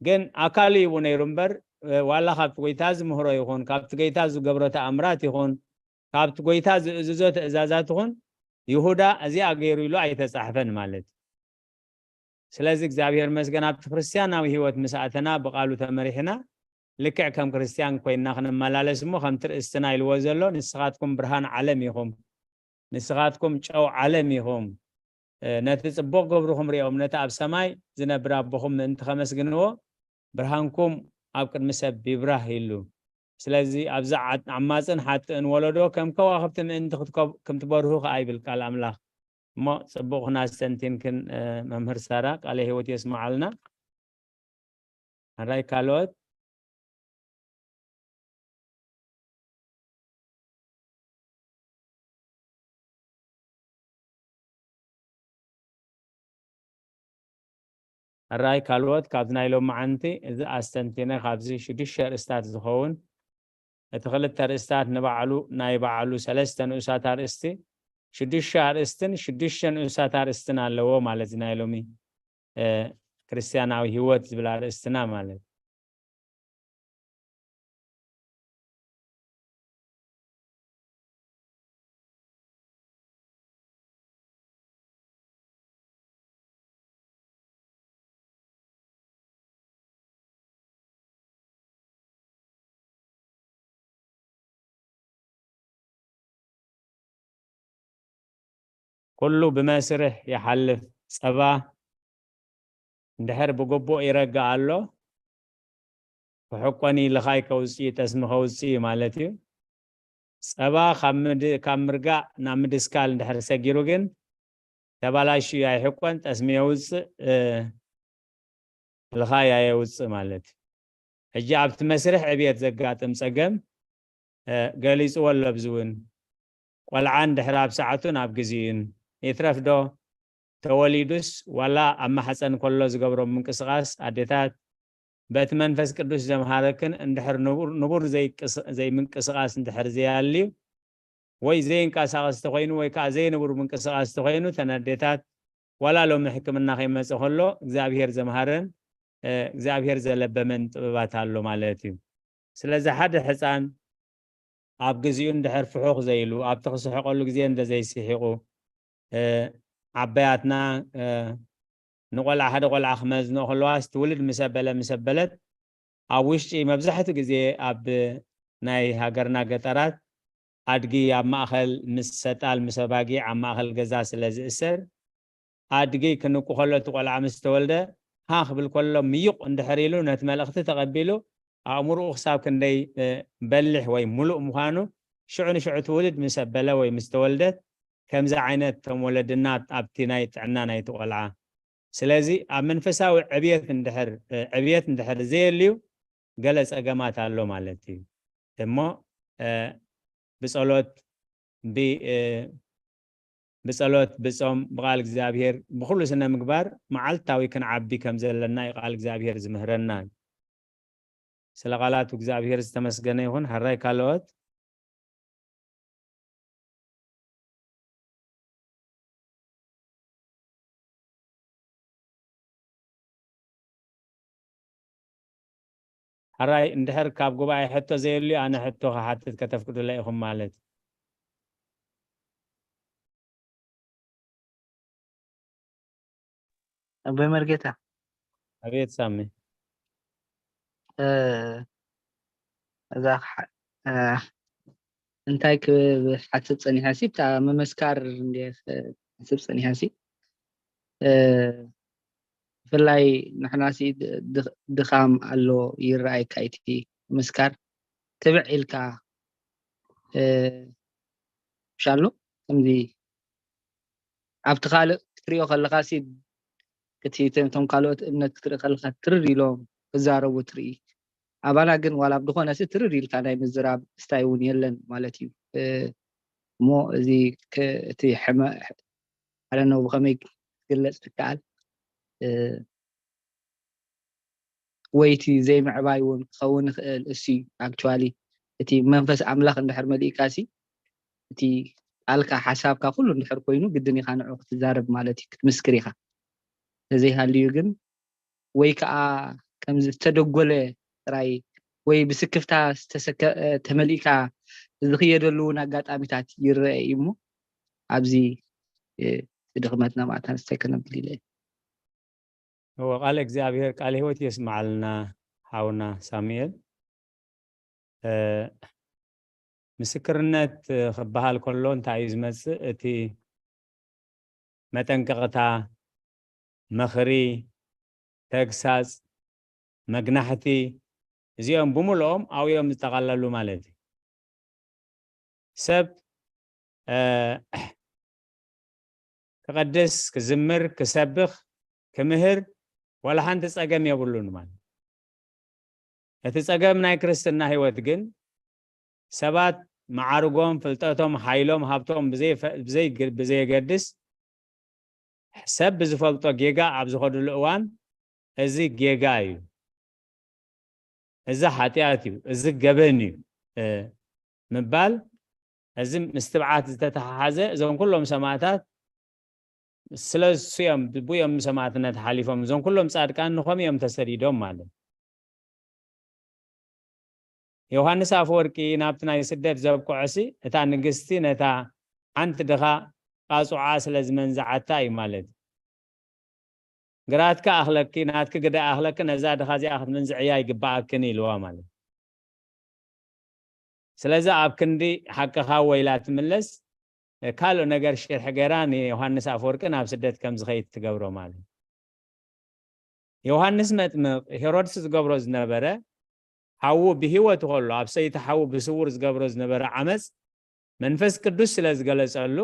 ግን ኣካሉ ይቡ ነይሩ እምበር ዋላ ካብቲ ጎይታ ዝምህሮ ይኹን ካብቲ ጎይታ ዝገብሮ ተኣምራት ይኹን ካብቲ ጎይታ ዝእዝዞ ትእዛዛት ይኹን ይሁዳ እዚኣ ገይሩ ኢሉ ኣይተፃሕፈን ማለት እዩ። ስለዚ እግዚኣብሔር መስገን ኣብቲ ክርስትያናዊ ህይወት ምስ ኣተና ብቃሉ ተመሪሕና ልክዕ ከም ክርስትያን ኮይንና ክንመላለስ እሞ ከምቲ ርእስትና ኢልዎ ዘሎ ንስኻትኩም ብርሃን ዓለም ኢኹም፣ ንስኻትኩም ጨው ዓለም ኢኹም። ነቲ ጽቡቕ ግብርኹም ሪኦም ነቲ ኣብ ሰማይ ዝነብር ኣቦኹም ምእንቲ ከመስግንዎ ብርሃንኩም ኣብ ቅድሚ ሰብ ይብራህ ኢሉ። ስለዚ ኣብዚ ዓማጽን ሓጥእን ወለዶ ከም ከዋኽብቲ ምእንቲ ክትበርሁ ከኣ ይብል ቃል ኣምላኽ። እሞ ጽቡቕ ኩና ኣስተንቲንክን መምህር ሳራ ቃለ ህይወት የስምዓልና። ኣራይ ካልኦት ኣራይ ካልኦት ካብዚ ናይ ሎማዓንቲ እዚ ኣስተንቲነ ካብዚ ሽዱሽተ ኣርእስታት ዝኸውን እቲ ክልተ ኣርእስታት ንባዕሉ ናይ ባዕሉ ሰለስተ ንኡሳት ኣርእስቲ ሽዱሽተ ኣርእስትን ሽዱሽተ ንኡሳት ኣርእስትን ኣለዎ ማለት እዚ ናይ ሎሚ ክርስትያናዊ ህይወት ዝብል ኣርእስትና ማለት ኩሉ ብመስርሕ ይሓልፍ። ጸባ እንድሕር ብግቡእ ይረግእ ኣሎ፣ ክሕቆን እዩ፣ ልኻይ ከውጽእ እዩ፣ ጠስሚ ከውጽእ እዩ ማለት እዩ። ጸባ ካብ ምድ-፣ ካብ ምርጋእ ናብ ምድስካል እንድሕር ሰጊሩ ግን ተባላሽዩ ኣይሕቆን፣ ጠስሚ የውጽእ፣ እ፣ ልኻይ ኣየውጽእ ማለት እዩ። ሕጂ ኣብቲ መስርሕ ዕብየት ዘጋጥም ጸገም፣ እ፣ ገሊጽዎ ኣሎ። ኣብዚ እውን ቆልዓ እንድሕር ኣብ ሰዓቱን ኣብ ግዜኡን ይትረፍ ዶ ተወሊዱስ ዋላ ኣብ ማሕፀን ከሎ ዝገብሮ ምንቅስቓስ ኣዴታት በቲ መንፈስ ቅዱስ ዘምሃረክን እንድሕር ንቡር፣ ንቡር ዘይቅስ-፣ ዘይምንቅስቓስ እንድሕር ዘያልዩ ወይ ዘይንቀሳቐስ ተኾይኑ ወይ ከዓ ዘይንቡር ምንቅስቓስ ተኾይኑ ተን ኣዴታት ዋላ ሎሚ ሕክምና ከይመፀ ከሎ እግዚኣብሔር ዘምሃረን፣ እ፣ እግዚኣብሔር ዘለበመን ጥበባት ኣሎ ማለት እዩ። ስለዚ ሓደ ሕፃን ኣብ ግዚኡ እንድሕር ፍሑኽ ዘይሉ፣ ኣብቲ ክስሕቐሉ ግዜ እንደ ዘይስሒቑ፣ እ፣ ዓበያትና፣ እ፣ ንቆልዓ፣ ሓደ ቆልዓ ክመዝንኦ ከለዋስ ትውልድ ምስ ኣበለ፣ ምስ ኣበለት፣ ኣብ ውሽጢ መብዛሕትኡ ግዜ ኣብ ናይ ሃገርና ገጠራት ኣድጊ ኣብ ማእኸል ምስ ሰጣል፣ ምስ ኣባጊዕ ኣብ ማእኸል ገዛ ስለ ዝእሰር፣ ኣድጊ ክንቁ ከሎ እቲ ቆልዓ ምስ ተወልደ፣ ሃ ክብል ከሎ ምዩቕ እንድሕር ኢሉ ነቲ መልእኽቲ ተቐቢሉ፣ ኣእምሮኡ ክሳብ ክንደይ፣ እ፣ በሊሕ ወይ ሙሉእ ምዃኑ ሽዑ ንሽዑ ትውልድ ምስ ኣበለ ወይ ምስ ተወልደት፣ ከምዚ ዓይነት ከም ወለድና ኣብቲ ናይ ጥዕና ናይቲ ቆልዓ። ስለዚ ኣብ መንፈሳዊ ዕብየት እንድሕር፣ እ፣ ዕብየት እንድሕር ዘየልዩ ገለ ጸገማት ኣሎ ማለት እዩ። እሞ፣ እ፣ ብጸሎት፣ ብ-፣ እ፣ ብጸሎት፣ ብጾም፣ ብቃል እግዚኣብሔር፣ ብኹሉ ስነ ምግባር መዓልታዊ ክንዓቢ ከም ዘለና እዩ ቃል እግዚኣብሔር ዝምህረና። ስለ ቃላቱ እግዚኣብሔር ዝተመስገነ ይኹን። ሕራይ ካልኦት። ሕራይ እንድሕር ካብ ጉባኤ ሕቶ ዘየልዩ ኣነ ሕቶ ክሓትት ከተፍቅዱለይ ኢኹም ማለት። ኣቦይ መርጌታ። ኣቤት ሳሚ። እ፣ እዛ ክሓ-፣ እ፣ እንታይ ክሓስብ ጸኒሐ ሲ፣ ብታ ምምስካር እንድየ ክሓስብ ጸኒሐ ሲ። እ፣ ብፍላይ ንሕና ሲ ድ-፣ ድ-፣ ድኻም ኣሎ ይረኣየካ፣ እቲ ምስካር ትብዕ ኢልካ፣ እ፣ ምሻሎ ከምዚ ኣብቲ ካልእ ክትሪኦ ከለኻ ሲ፣ እቲ ተ-፣ እቶም ካልኦት እምነት ክትርኢ ከለኻ ትርር ኢሎም ክዛረቡ ትርኢ። ኣባና ግን ዋላ ብዝኾነ ሲ ትርር ኢልካ ናይ ምዝራብ ስታይ እውን የለን ማለት እዩ። እ፣ እሞ እዚ ከ-፣ እቲ ሕመ-፣ I don't know ብኸመይ ክግለጽ ይከኣል። እ፣ ወይ እቲ ዘይምዕባይ እውን ክኸውን ይኽእል። እሱ እዩ actually እቲ መንፈስ ኣምላኽ እንድሕር መሊእካ ሲ፣ እቲ ቃልካ፣ ሓሳብካ፣ ኩሉ እንድሕር ኮይኑ ግድን ኢኻ ንዑ ክትዛረብ ማለት እዩ፣ ክትምስክር ኢኻ። ተዘይሃልዩ ግን ወይ ከዓ ከም ዝተደጎለ ጥራይ ወይ ብስክፍታ ዝተሰከ-፣ ተመሊእካ ዝኽየደሉ እውን ኣጋጣሚታት ይረአ እዩ። እሞ ኣብዚ፣ እ፣ ድኽመትና ማእታ ንስታይ ከነብል ኢለ እየ። እወ፣ ቃል እግዚኣብሔር ቃል ህይወት የስምዓልና ሓውና ሳሙኤል። እ፣ ምስክርነት ክበሃል ከሎ እንታይ እዩ ዝመጽእ? እቲ መጠንቀቕታ፣ ምኽሪ፣ ተግሳጽ፣ መግናሕቲ፣ እዚኦም ብምልኦም ኣብኡ እዮም ዝጠቓለሉ ማለት እዩ። ሰብ፣ እ፣ ክቐድስ፣ ክዝምር፣ ክሰብኽ፣ ክምህር ዋላ ሓንቲ ጸገም የብሉን ማለት እዩ። እቲ ጸገም ናይ ክርስትና ህይወት ግን ሰባት መዓርጎም፣ ፍልጠቶም፣ ሓይሎም፣ ሃብቶም ብዘይፈ-፣ ብዘይ-፣ ብዘየገድስ ሰብ ብዝፈልጦ ጌጋ ኣብ ዝኸድሉ እዋን እዚ ጌጋ እዩ፣ እዚ ሓጢኣት እዩ፣ እዚ ገበን እዩ፣ እ፣ ምባል፣ እዚ ምስ ትብዓት ዝተተሓሓዘ እዞም ኩሎም ሰማእታት ስለ እሱ እዮም፣ ብኡ እዮም ሰማእትነት ሓሊፎም። እዞም ኩሎም ጻድቃን ንኸም እዮም ተሰዲዶም ማለት። ዮሃንስ ኣፈወርቂ ናብቲ ናይ ስደት ዘብቅዖሲ እታ ንግስቲ ነታ ሓንቲ ድኻ ቃጹዓ ስለ ዝመንዝዓታ እዩ ማለት። ግራትካ ኣኽለኪ፣ ናትኪ ግደ ኣኽለኪ፣ ነዛ ድኻ እዚኣ ክትምንዝዕያ ይግብኣክን ኢልዋ ማለት። ስለዚ ኣብ ክንዲ ሓቅኻ ወይላ ትምለስ፣ ካልእ ነገር ሽርሒ ገይራ ንዮሃንስ ኣፈወርቂ ናብ ስደት ከም ዝኸይድ ትገብሮ ማለት እዩ። ዮሃንስ መጥምቕ ሄሮድስ ዝገብሮ ዝነበረ ሓዉ ብህይወቱ ከሎ ኣብ ሰይቲ ሓዉ ብስውር ዝገብሮ ዝነበረ ዓመፅ መንፈስ ቅዱስ ስለ ዝገለጸሉ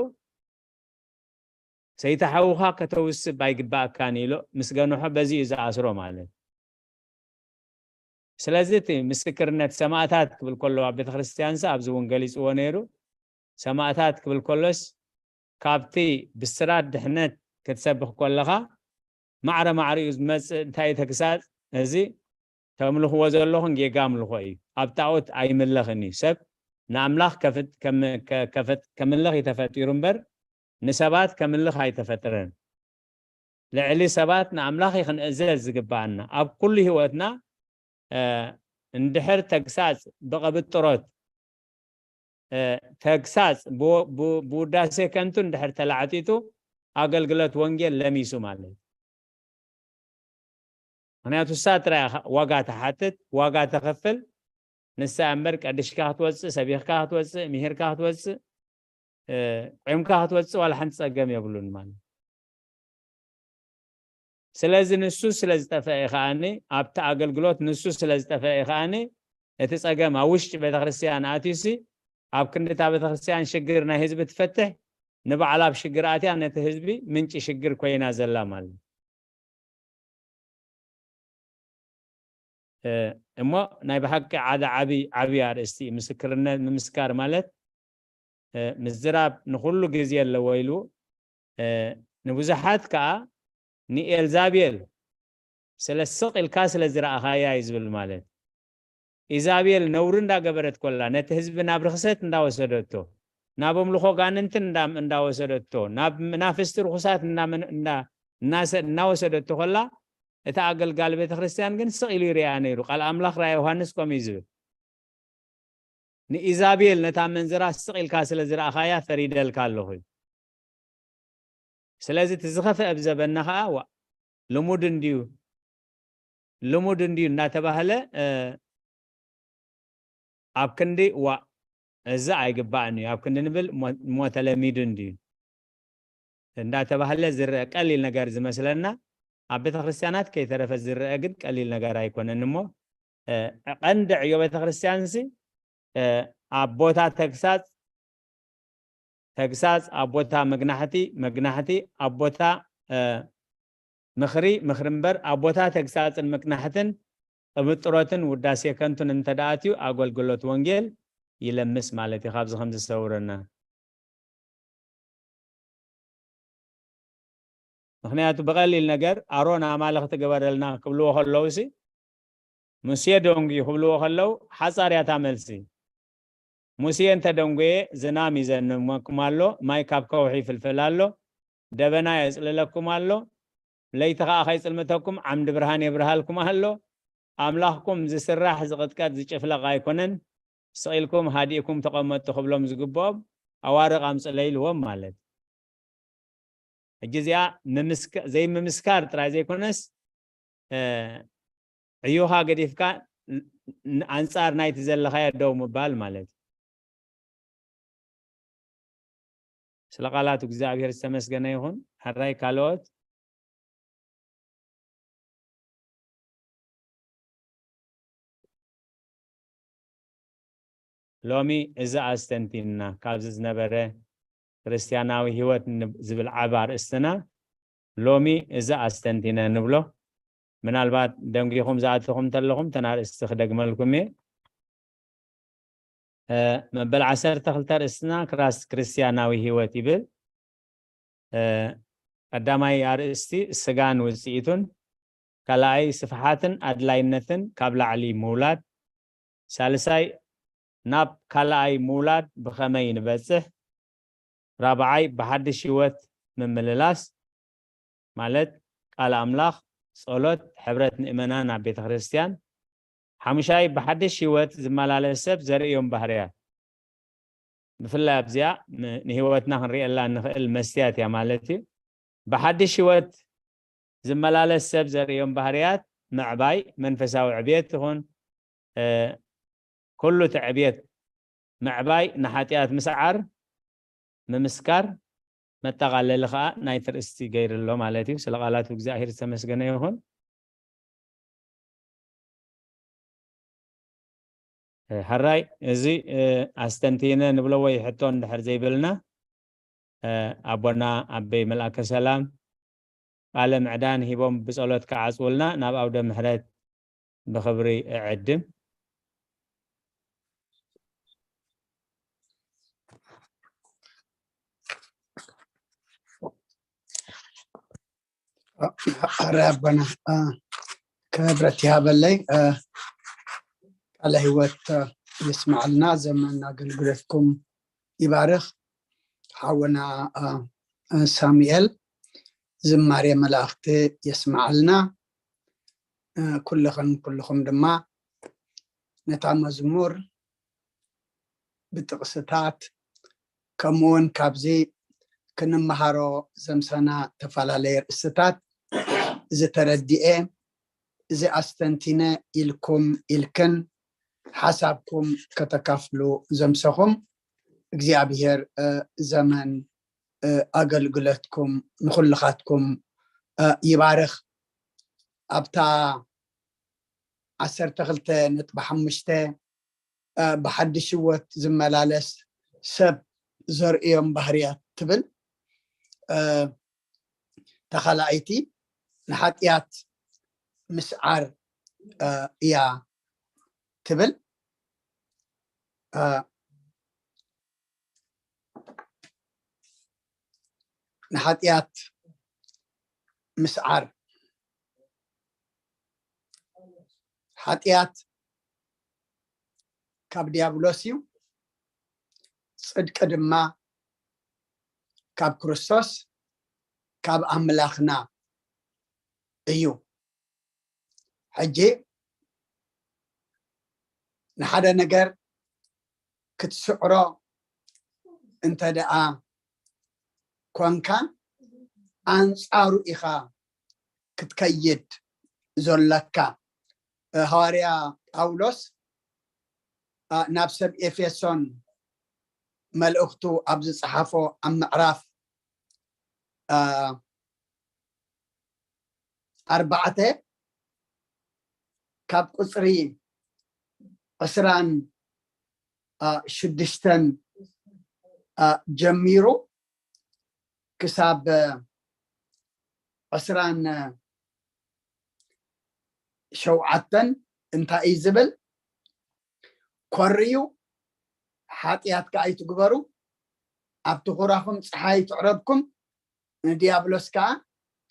ሰይቲ ሓውኻ ከተውስብ ኣይግባእካን ኢሎ ምስ ገንሖ በዚ እዩ ዝኣስሮ ማለት። ስለዚ እቲ ምስክርነት ሰማእታት ክብል ከሎ ኣብ ቤተክርስትያንስ ኣብዚ እውን ገሊፅዎ ነይሩ። ሰማእታት ክብል ከሎስ ካብቲ ብስራት ድሕነት ክትሰብኽ ከለኻ ማዕረ ማዕሪኡ ዝመፅእ እንታይ ተግሳፅ እዚ ተምልኽዎ ዘለኹን ጌጋ ኣምልኾ እዩ። ኣብ ጣዖት ኣይምለኽን እዩ። ሰብ ንኣምላኽ ከምልኽ እዩ ተፈጢሩ እምበር ንሰባት ከምልኽ ኣይተፈጥረን። ልዕሊ ሰባት ንኣምላኽ እዩ ክንእዘዝ ዝግባኣና ኣብ ኩሉ ህይወትና። እንድሕር ተግሳፅ ብቐብጥሮት ተግሳፅ ብውዳሴ ከንቱ እንድሕር ተላዕጢጡ ኣገልግሎት ወንጌል ለሚሱ ማለት እዩ። ምክንያቱ እሳ ጥራይ ዋጋ ተሓትት፣ ዋጋ ተኸፍል። ንሳ እምበር ቀድሽካ ክትወፅእ፣ ሰቢኽካ ክትወፅእ፣ ምሂርካ ክትወፅእ፣ ቆምካ ክትወፅእ ዋላ ሓንቲ ፀገም የብሉን ማለት። ስለዚ ንሱ ስለ ዝጠፈአ ከዓኒ ኣብቲ ኣገልግሎት ንሱ ስለ ዝጠፈአ ከዓኒ እቲ ፀገም ኣብ ውሽጢ ቤተክርስትያን ኣትዩሲ ኣብ ክንድታ ቤተክርስትያን ሽግር ናይ ህዝቢ ትፈትሕ ንባዕላ ኣብ ሽግር ኣትያ ነቲ ህዝቢ ምንጪ ሽግር ኮይና ዘላ ማለት። እሞ ናይ ብሓቂ ዓደ ዓብዪ ዓብዪ ኣርእስቲ እዩ። ምስክርነት ምምስካር ማለት ምዝራብ ንኹሉ ግዜ ኣለዎ ኢሉ ንብዙሓት ከዓ ንኤልዛቤል ስለ ስቕ ኢልካ ስለ ዝረኣኻያ እዩ ዝብል ማለት። ኢዛቤል ነውሪ እንዳገበረት ኮላ ነቲ ህዝቢ ናብ ርኽሰት እንዳወሰደቶ ናብ ኣምልኾ ጋንንትን እንዳወሰደቶ ናብ መናፍስቲ ርኹሳት እናወሰደቶ ኮላ እቲ ኣገልጋሊ ቤተክርስትያን ግን ስቕ ኢሉ ይርያ ነይሩ። ቃል ኣምላኽ ራያ ዮሃንስ ከምኡ እዩ ዝብል። ንኢዛቤል ነታ መንዝራ ስቕ ኢልካ ስለ ዝረኣኻያ ፈሪደልካ ኣለኹ እዩ። ስለዚ እቲ ዝኸፍአ ብዘበና ከዓ ዋ ልሙድ እንድዩ ልሙድ እንድዩ እናተባህለ ኣብ ክንዲ ዋ እዚ ኣይግባእን እዩ ኣብ ክንዲ ንብል እሞ ተለሚዱ እንድዩ እንዳተባህለ ዝረአ ቀሊል ነገር ዝመስለና ኣብ ቤተክርስትያናት ከይተረፈ ዝረአ ግን ቀሊል ነገር ኣይኮነን እሞ ቀንዲ ዕዮ ቤተክርስትያንሲ ኣብ ቦታ ተግሳፅ ተግሳፅ ኣብ ቦታ መግናሕቲ መግናሕቲ ኣብ ቦታ ምኽሪ ምኽሪ እምበር ኣብ ቦታ ተግሳፅን መግናሕትን ቅብጥሮትን ውዳሴ ከንቱን እንተደኣትዩ ኣገልግሎት ወንጌል ይለምስ ማለት እዩ። ካብዚ ከም ዝሰውረና ምክንያቱ ብቐሊል ነገር ኣሮን ኣማልኽቲ ግበረልና ክብልዎ ከለውሲ ሙሴ ደንጉዩ ክብልዎ ከለው ሓጻር እያ እታ መልሲ። ሙሴ እንተ ደንጎየ ዝናም ይዘንመኩም ኣሎ፣ ማይ ካብ ከውሒ ይፍልፍል ኣሎ፣ ደበና የጽልለኩም ኣሎ፣ ለይቲ ከኣ ከይጽልምተኩም ዓምዲ ብርሃን የብርሃልኩም ኣሎ። ኣምላኽኩም ዝስራሕ ዝቕጥቀጥ ዝጭፍለቕ ኣይኮነን፣ ስቕ ኢልኩም ሃዲእኩም ተቐመጡ ክብሎም ዝግብኦም ኣዋርቕ ኣምጽእለይ ኢልዎም ማለት። ሕጂ እዚኣ ዘይምምስካር ጥራይ ዘይኮነስ ዕዮኻ ገዲፍካ ኣንጻር ናይቲ ዘለኻዮ ደው ምባል ማለት እዩ። ስለ ቃላቱ እግዚኣብሔር ዝተመስገነ ይኹን። ሕራይ ካልኦት ሎሚ እዚ ኣስተንቲንና ካብዚ ዝነበረ ክርስትያናዊ ህይወት ዝብል ዓቢ ኣርእስትና ሎሚ እዚ ኣስተንቲነ ንብሎ። ምናልባት ደንጊኹም ዝኣተኹም እንተለኹም ተን ኣርእስቲ ክደግመልኩም እየ። መበል ዓሰርተ ክልተ ኣርእስትና ክራስ ክርስትያናዊ ህይወት ይብል። ቀዳማይ ኣርእስቲ ስጋን ውፅኢቱን፣ ካልኣይ ስፍሓትን ኣድላይነትን ካብ ላዕሊ ምውላድ፣ ሳልሳይ ናብ ካልኣይ ምውላድ ብኸመይ ንበፅሕ፣ ራብዓይ ብሓድሽ ህይወት ምምልላስ ማለት ቃል ኣምላኽ፣ ጸሎት፣ ሕብረት ምእመናን ኣብ ቤተ ክርስቲያን፣ ሓሙሻይ ብሓድሽ ህይወት ዝመላለስ ሰብ ዘርእዮም ባህርያት። ብፍላይ ኣብዚኣ ንህይወትና ክንርእየላ እንኽእል መስትያት እያ ማለት እዩ። ብሓድሽ ህይወት ዝመላለስ ሰብ ዘርእዮም ባህርያት ምዕባይ መንፈሳዊ ዕብየት ይኹን ኩሉ እቲ ዕብየት ምዕባይ ንሓጢኣት ምስዓር ምምስካር መጠቓለሊ ከዓ ናይ ትርእስቲ ገይሩ ኣሎ ማለት እዩ። ስለ ቃላቱ እግዚኣብሔር ዝተመስገነ ይኹን። ሕራይ እዚ ኣስተንቲነ ንብሎ ወይ ሕቶ እንድሕር ዘይብልና ኣቦና ኣበይ መልኣከ ሰላም ቃለ ምዕዳን ሂቦም ብጸሎት ክዓጽውልና ናብ ኣውደ ምሕረት ብኽብሪ እዕድም። ኣረ ኣቦና ክብረት ይሃበለይ። ቃለ ህይወት ይስማዕልና፣ ዘመን ኣገልግሎትኩም ይባርኽ። ሓውና ሳሙኤል ዝማሬ መላእኽቲ የስማዓልና። ኩልኽን ኩልኹም ድማ ነታ መዝሙር ብጥቕስታት ከምኡውን ካብዚ ክንመሃሮ ዘምሰና ተፈላለየ ርእስታት ዝተረድኤ እዚ ኣስተንቲነ ኢልኩም ኢልክን ሓሳብኩም ከተካፍሉ ዘምሰኹም እግዚኣብሔር ዘመን ኣገልግሎትኩም ንኹልኻትኩም ይባርኽ። ኣብታ ዓሰርተ ክልተ ነጥቢ ሓሙሽተ ብሓድሽ ህይወት ዝመላለስ ሰብ ዘርእዮም ባህርያት ትብል ተኻላኣይቲ ንሓጢኣት ምስዓር እያ ትብል። ንሓጢኣት ምስዓር ሓጢኣት ካብ ዲያብሎስ እዩ፣ ጽድቂ ድማ ካብ ክርስቶስ ካብ ኣምላኽና እዩ። ሕጂ ንሓደ ነገር ክትስዕሮ እንተ ደኣ ኮንካ ኣንጻሩ ኢኻ ክትከይድ ዘለካ። ሃዋርያ ጳውሎስ ናብ ሰብ ኤፌሶን መልእኽቱ ኣብ ዝጸሓፎ ኣብ ምዕራፍ ኣርባዕተ ካብ ቁፅሪ ዕስራን ሽዱሽተን ጀሚሩ ክሳብ ዕስራን ሸውዓተን እንታይ እዩ ዝብል? ኮርዩ ሓጢኣት ከኣ ኣይትግበሩ፣ ኣብቲ ኩራኹም ፀሓይ ኣይትዕረብኩም፣ ንዲያብሎስ ከኣ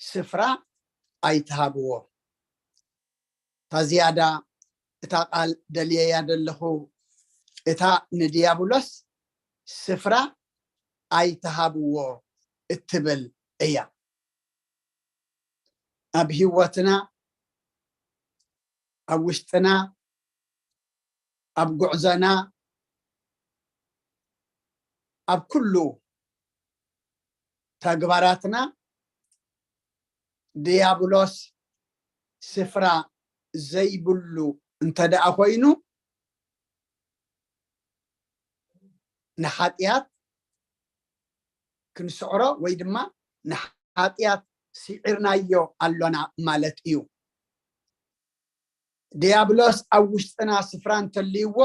ስፍራ ኣይትሃብዎ። እታ ዝያዳ እታ ቃል ደልየያ ዘለኹ እታ ንዲያብሎስ ስፍራ ኣይትሃብዎ እትብል እያ። ኣብ ህይወትና ኣብ ውሽጥና ኣብ ጉዕዞና ኣብ ኩሉ ተግባራትና ድያብሎስ ስፍራ ዘይብሉ እንተ ደኣ ኮይኑ ንሓጢኣት ክንስዕሮ ወይ ድማ ንሓጢኣት ስዒርናዮ ኣሎና ማለት እዩ። ድያብሎስ ኣብ ውሽጥና ስፍራ እንተልይዎ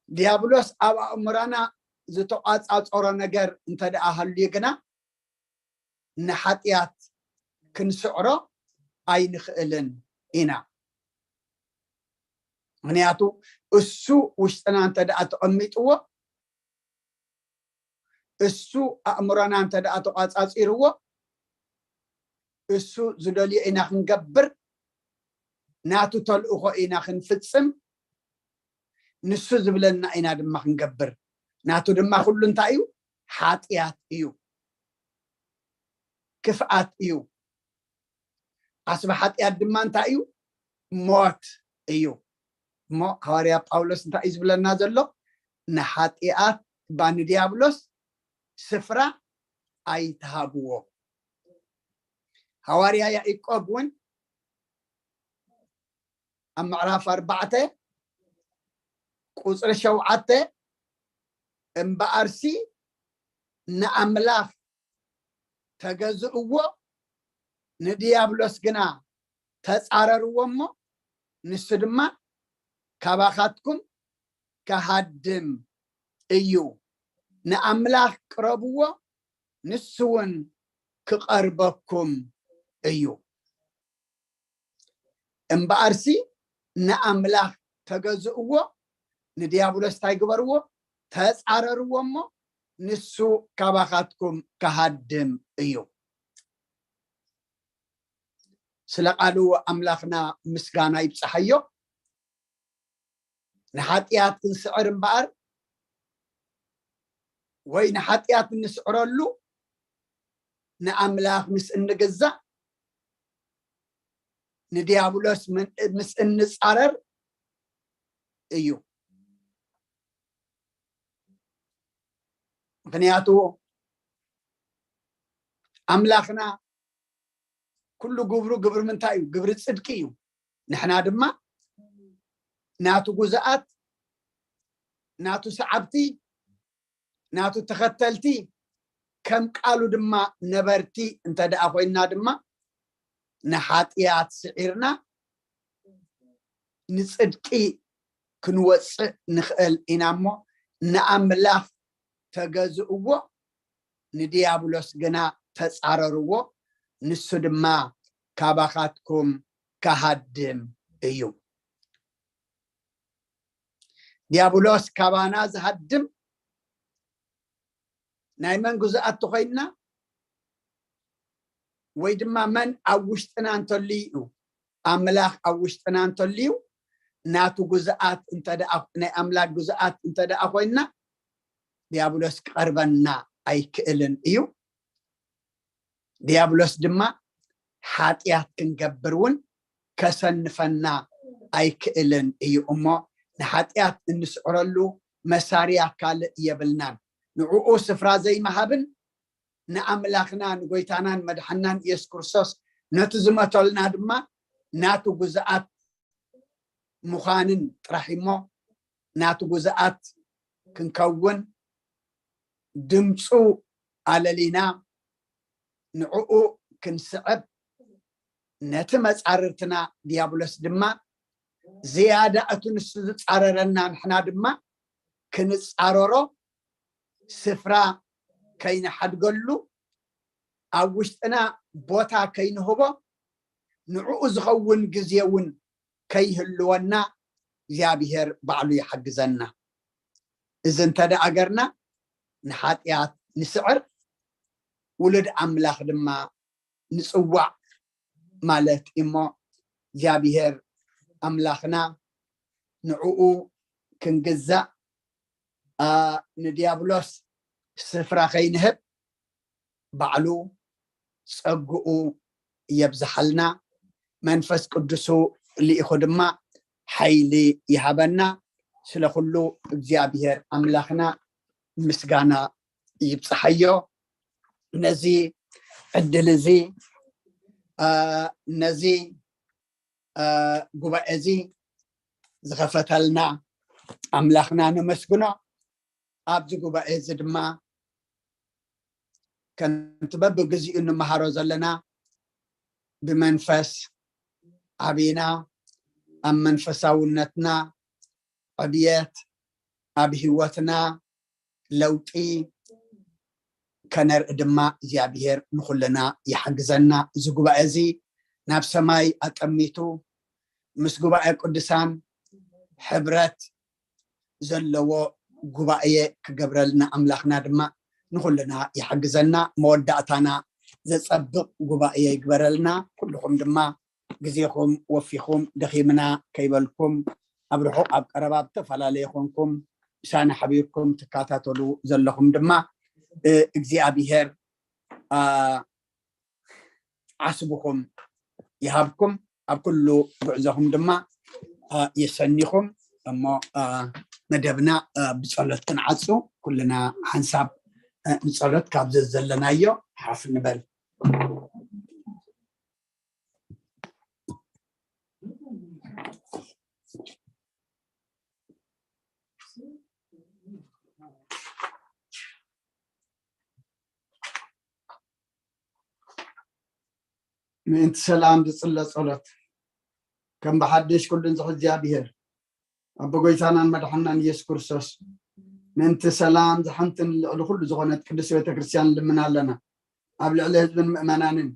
ድያብሎስ ኣብ ኣእምሮና ዝተቋጻጸሮ ነገር እንተ ደኣ ሃልዩ ግና ንሓጢኣት ክንስዕሮ ኣይንኽእልን ኢና። ምክንያቱ እሱ ውሽጥና እንተ ደኣ ተቐሚጥዎ እሱ ኣእምሮና እንተ ደኣ ተቋጻጺርዎ እሱ ዝደልዮ ኢና ክንገብር፣ ናቱ ተልእኾ ኢና ክንፍጽም፣ ንሱ ዝብለና ኢና ድማ ክንገብር። ናቱ ድማ ኩሉ እንታይ እዩ? ሓጢኣት እዩ፣ ክፍኣት እዩ። ዓስቢ ሓጢኣት ድማ እንታይ እዩ? ሞት እዩ። እሞ ሃዋርያ ጳውሎስ እንታይ እዩ ዝብለና ዘሎ? ንሓጢኣት ባ ንዲያብሎስ ስፍራ ኣይትሃብዎ። ሃዋርያ ያዕቆብ እውን ኣብ ምዕራፍ ኣርባዕተ ቁፅሪ ሸውዓተ እምበኣርሲ ንኣምላኽ ተገዝእዎ፣ ንድያብሎስ ግና ተጻረርዎ እሞ፣ ንሱ ድማ ካባኻትኩም ክሃድም እዩ። ንኣምላኽ ቅረብዎ፣ ንሱ እውን ክቐርበኩም እዩ። እምበኣርሲ ንኣምላኽ ተገዝእዎ፣ ንድያብሎስ እንታይ ግበርዎ? ተጻረርዎ እሞ፣ ንሱ ካባኻትኩም ክሃድም እዩ። ስለ ቃሉ ኣምላኽና ምስጋና ይብጽሓዮ። ንሓጢኣት ክንስዕር እምበኣር፣ ወይ ንሓጢኣት እንስዕረሉ፣ ንኣምላኽ ምስ እንግዛእ፣ ንድያብሎስ ምን-፣ ምስ እንጻረር እዩ። ምኽንያቱ ኣምላኽና ኩሉ ግብሩ ግብሪ ምንታይ እዩ? ግብሪ ጽድቂ እዩ። ንሕና ድማ ናቱ ግዙኣት፣ ናቱ ሰዓብቲ፣ ናቱ ተኸተልቲ፣ ከም ቃሉ ድማ ነበርቲ እንተ ደኣ ኮይንና ድማ፣ ንሓጢኣት ስዒርና ንጽድቂ ክንወጽእ ንኽእል ኢና እሞ፣ ንኣምላኽ ተገዝእዎ፣ ንድያብሎስ ግና ተጻረርዎ፣ ንሱ ድማ ካባኻትኩም ክሃድም እዩ። ድያብሎስ ካባና ዝሃድም ናይ መን ግዙኣት ተኾይንና፣ ወይ ድማ መን ኣብ ውሽጥና እንተልዩ እዩ። ኣምላኽ ኣብ ውሽጥና እንተልዩ፣ ናቱ ግዙኣት እንተ ደኣ፣ ናይ ኣምላኽ ግዙኣት እንተ ደኣ ኮይንና፣ ድያብሎስ ክቐርበና ኣይክእልን እዩ። ድያብሎስ ድማ ሓጢኣት ክንገብር እውን ከሰንፈና ኣይክእልን እዩ እሞ፣ ንሓጢኣት እንስዕረሉ መሳርያ ካልእ የብልናን። ንዕኡ ስፍራ ዘይምሃብን ንኣምላኽና ንጎይታናን መድሓናን ኢየሱስ ክርስቶስ ነቲ ዝመተልና ድማ ናቱ ግዙኣት ምዃንን ጥራሕ እሞ፣ ናቱ ግዙኣት ክንከውን፣ ድምፁ ኣለሊና ንዕኡ ክንስዕብ፣ ነቲ መጻርርትና ድያብሎስ ድማ ዝያዳ እቲ ንሱ ዝጻረረና ንሕና ድማ ክንጻረሮ፣ ስፍራ ከይንሓድገሉ፣ ኣብ ውሽጥና ቦታ ከይንህቦ፣ ንዕኡ ዝኸውን ግዜ እውን ከይህልወና እግዚኣብሔር ባዕሉ ይሓግዘና። እዚ እንተ ደኣ ገርና፣ ንሓጢኣት ንስዕር፣ ውሉድ ኣምላኽ ድማ ንጽዋዕ ማለት እሞ፣ እግዚኣብሔር ኣምላኽና ንዕኡ ክንግዛእ፣ ኣ፣ ንድያብሎስ ስፍራ ከይንህብ፣ ባዕሉ ጸግኡ የብዝሓልና፣ መንፈስ ቅዱሱ ልኢኹ ድማ ሓይሊ ይሃበና። ስለ ኩሉ እግዚኣብሔር ኣምላኽና ምስጋና ይብጽሓዮ። ነዚ ዕድል እዚ፣ ኣ፣ ነዚ፣ ኣ፣ ጉባኤ እዚ ዝኸፈተልና ኣምላኽና ነመስግኖ። ኣብዚ ጉባኤ እዚ ድማ ከምቲ በብግዚኡ እንመሃሮ ዘለና፣ ብመንፈስ ዓቢና፣ ኣብ መንፈሳውነትና ዕብየት፣ ኣብ ህይወትና ለውጢ ከነርኢ ድማ እግዚኣብሔር ንኹልና ይሓግዘና። እዚ ጉባኤ እዚ ናብ ሰማይ ኣጠሚቱ ምስ ጉባኤ ቅዱሳን ሕብረት ዘለዎ ጉባኤ ክገብረልና ኣምላኽና ድማ ንኹልና ይሓግዘና። መወዳእታና ዘጸብቕ ጉባኤ ይግበረልና። ኩልኹም ድማ ግዜኹም ወፊኹም ደኺምና ከይበልኩም ኣብ ርሑቕ ኣብ ቀረባ ብተፈላለየ ኮንኩም ምሳና ሓቢርኩም ትከታተሉ ዘለኹም ድማ፣ እ፣ እግዚኣብሔር፣ ኣ፣ ዓስብኹም ይሃብኩም። ኣብ ኩሉ ጉዕዞኹም ድማ፣ ኣ፣ የሰኒኹም። እሞ፣ ኣ፣ መደብና፣ ኣ፣ ብጸሎት ክንዓጹ፣ ኩልና ሓንሳብ፣ ኣ፣ ንጸሎት ካብ ዘዘለናዮ ሓፍ ንበል። ምእንቲ ሰላም ዝጽለ ጸሎት። ከም ብሓድሽ ኩሉን ዝሕዝ እግዚኣብሔር፣ ኣቦ ጎይታናን መድሓናን ኢየሱስ ክርስቶስ፣ ምእንቲ ሰላም ዝሓንትን ልዕሊ ኩሉ ዝኾነት ቅድስቲ ቤተክርስትያን ንልምን ኣለና። ኣብ ልዕሊ ህዝብን ምእመናንን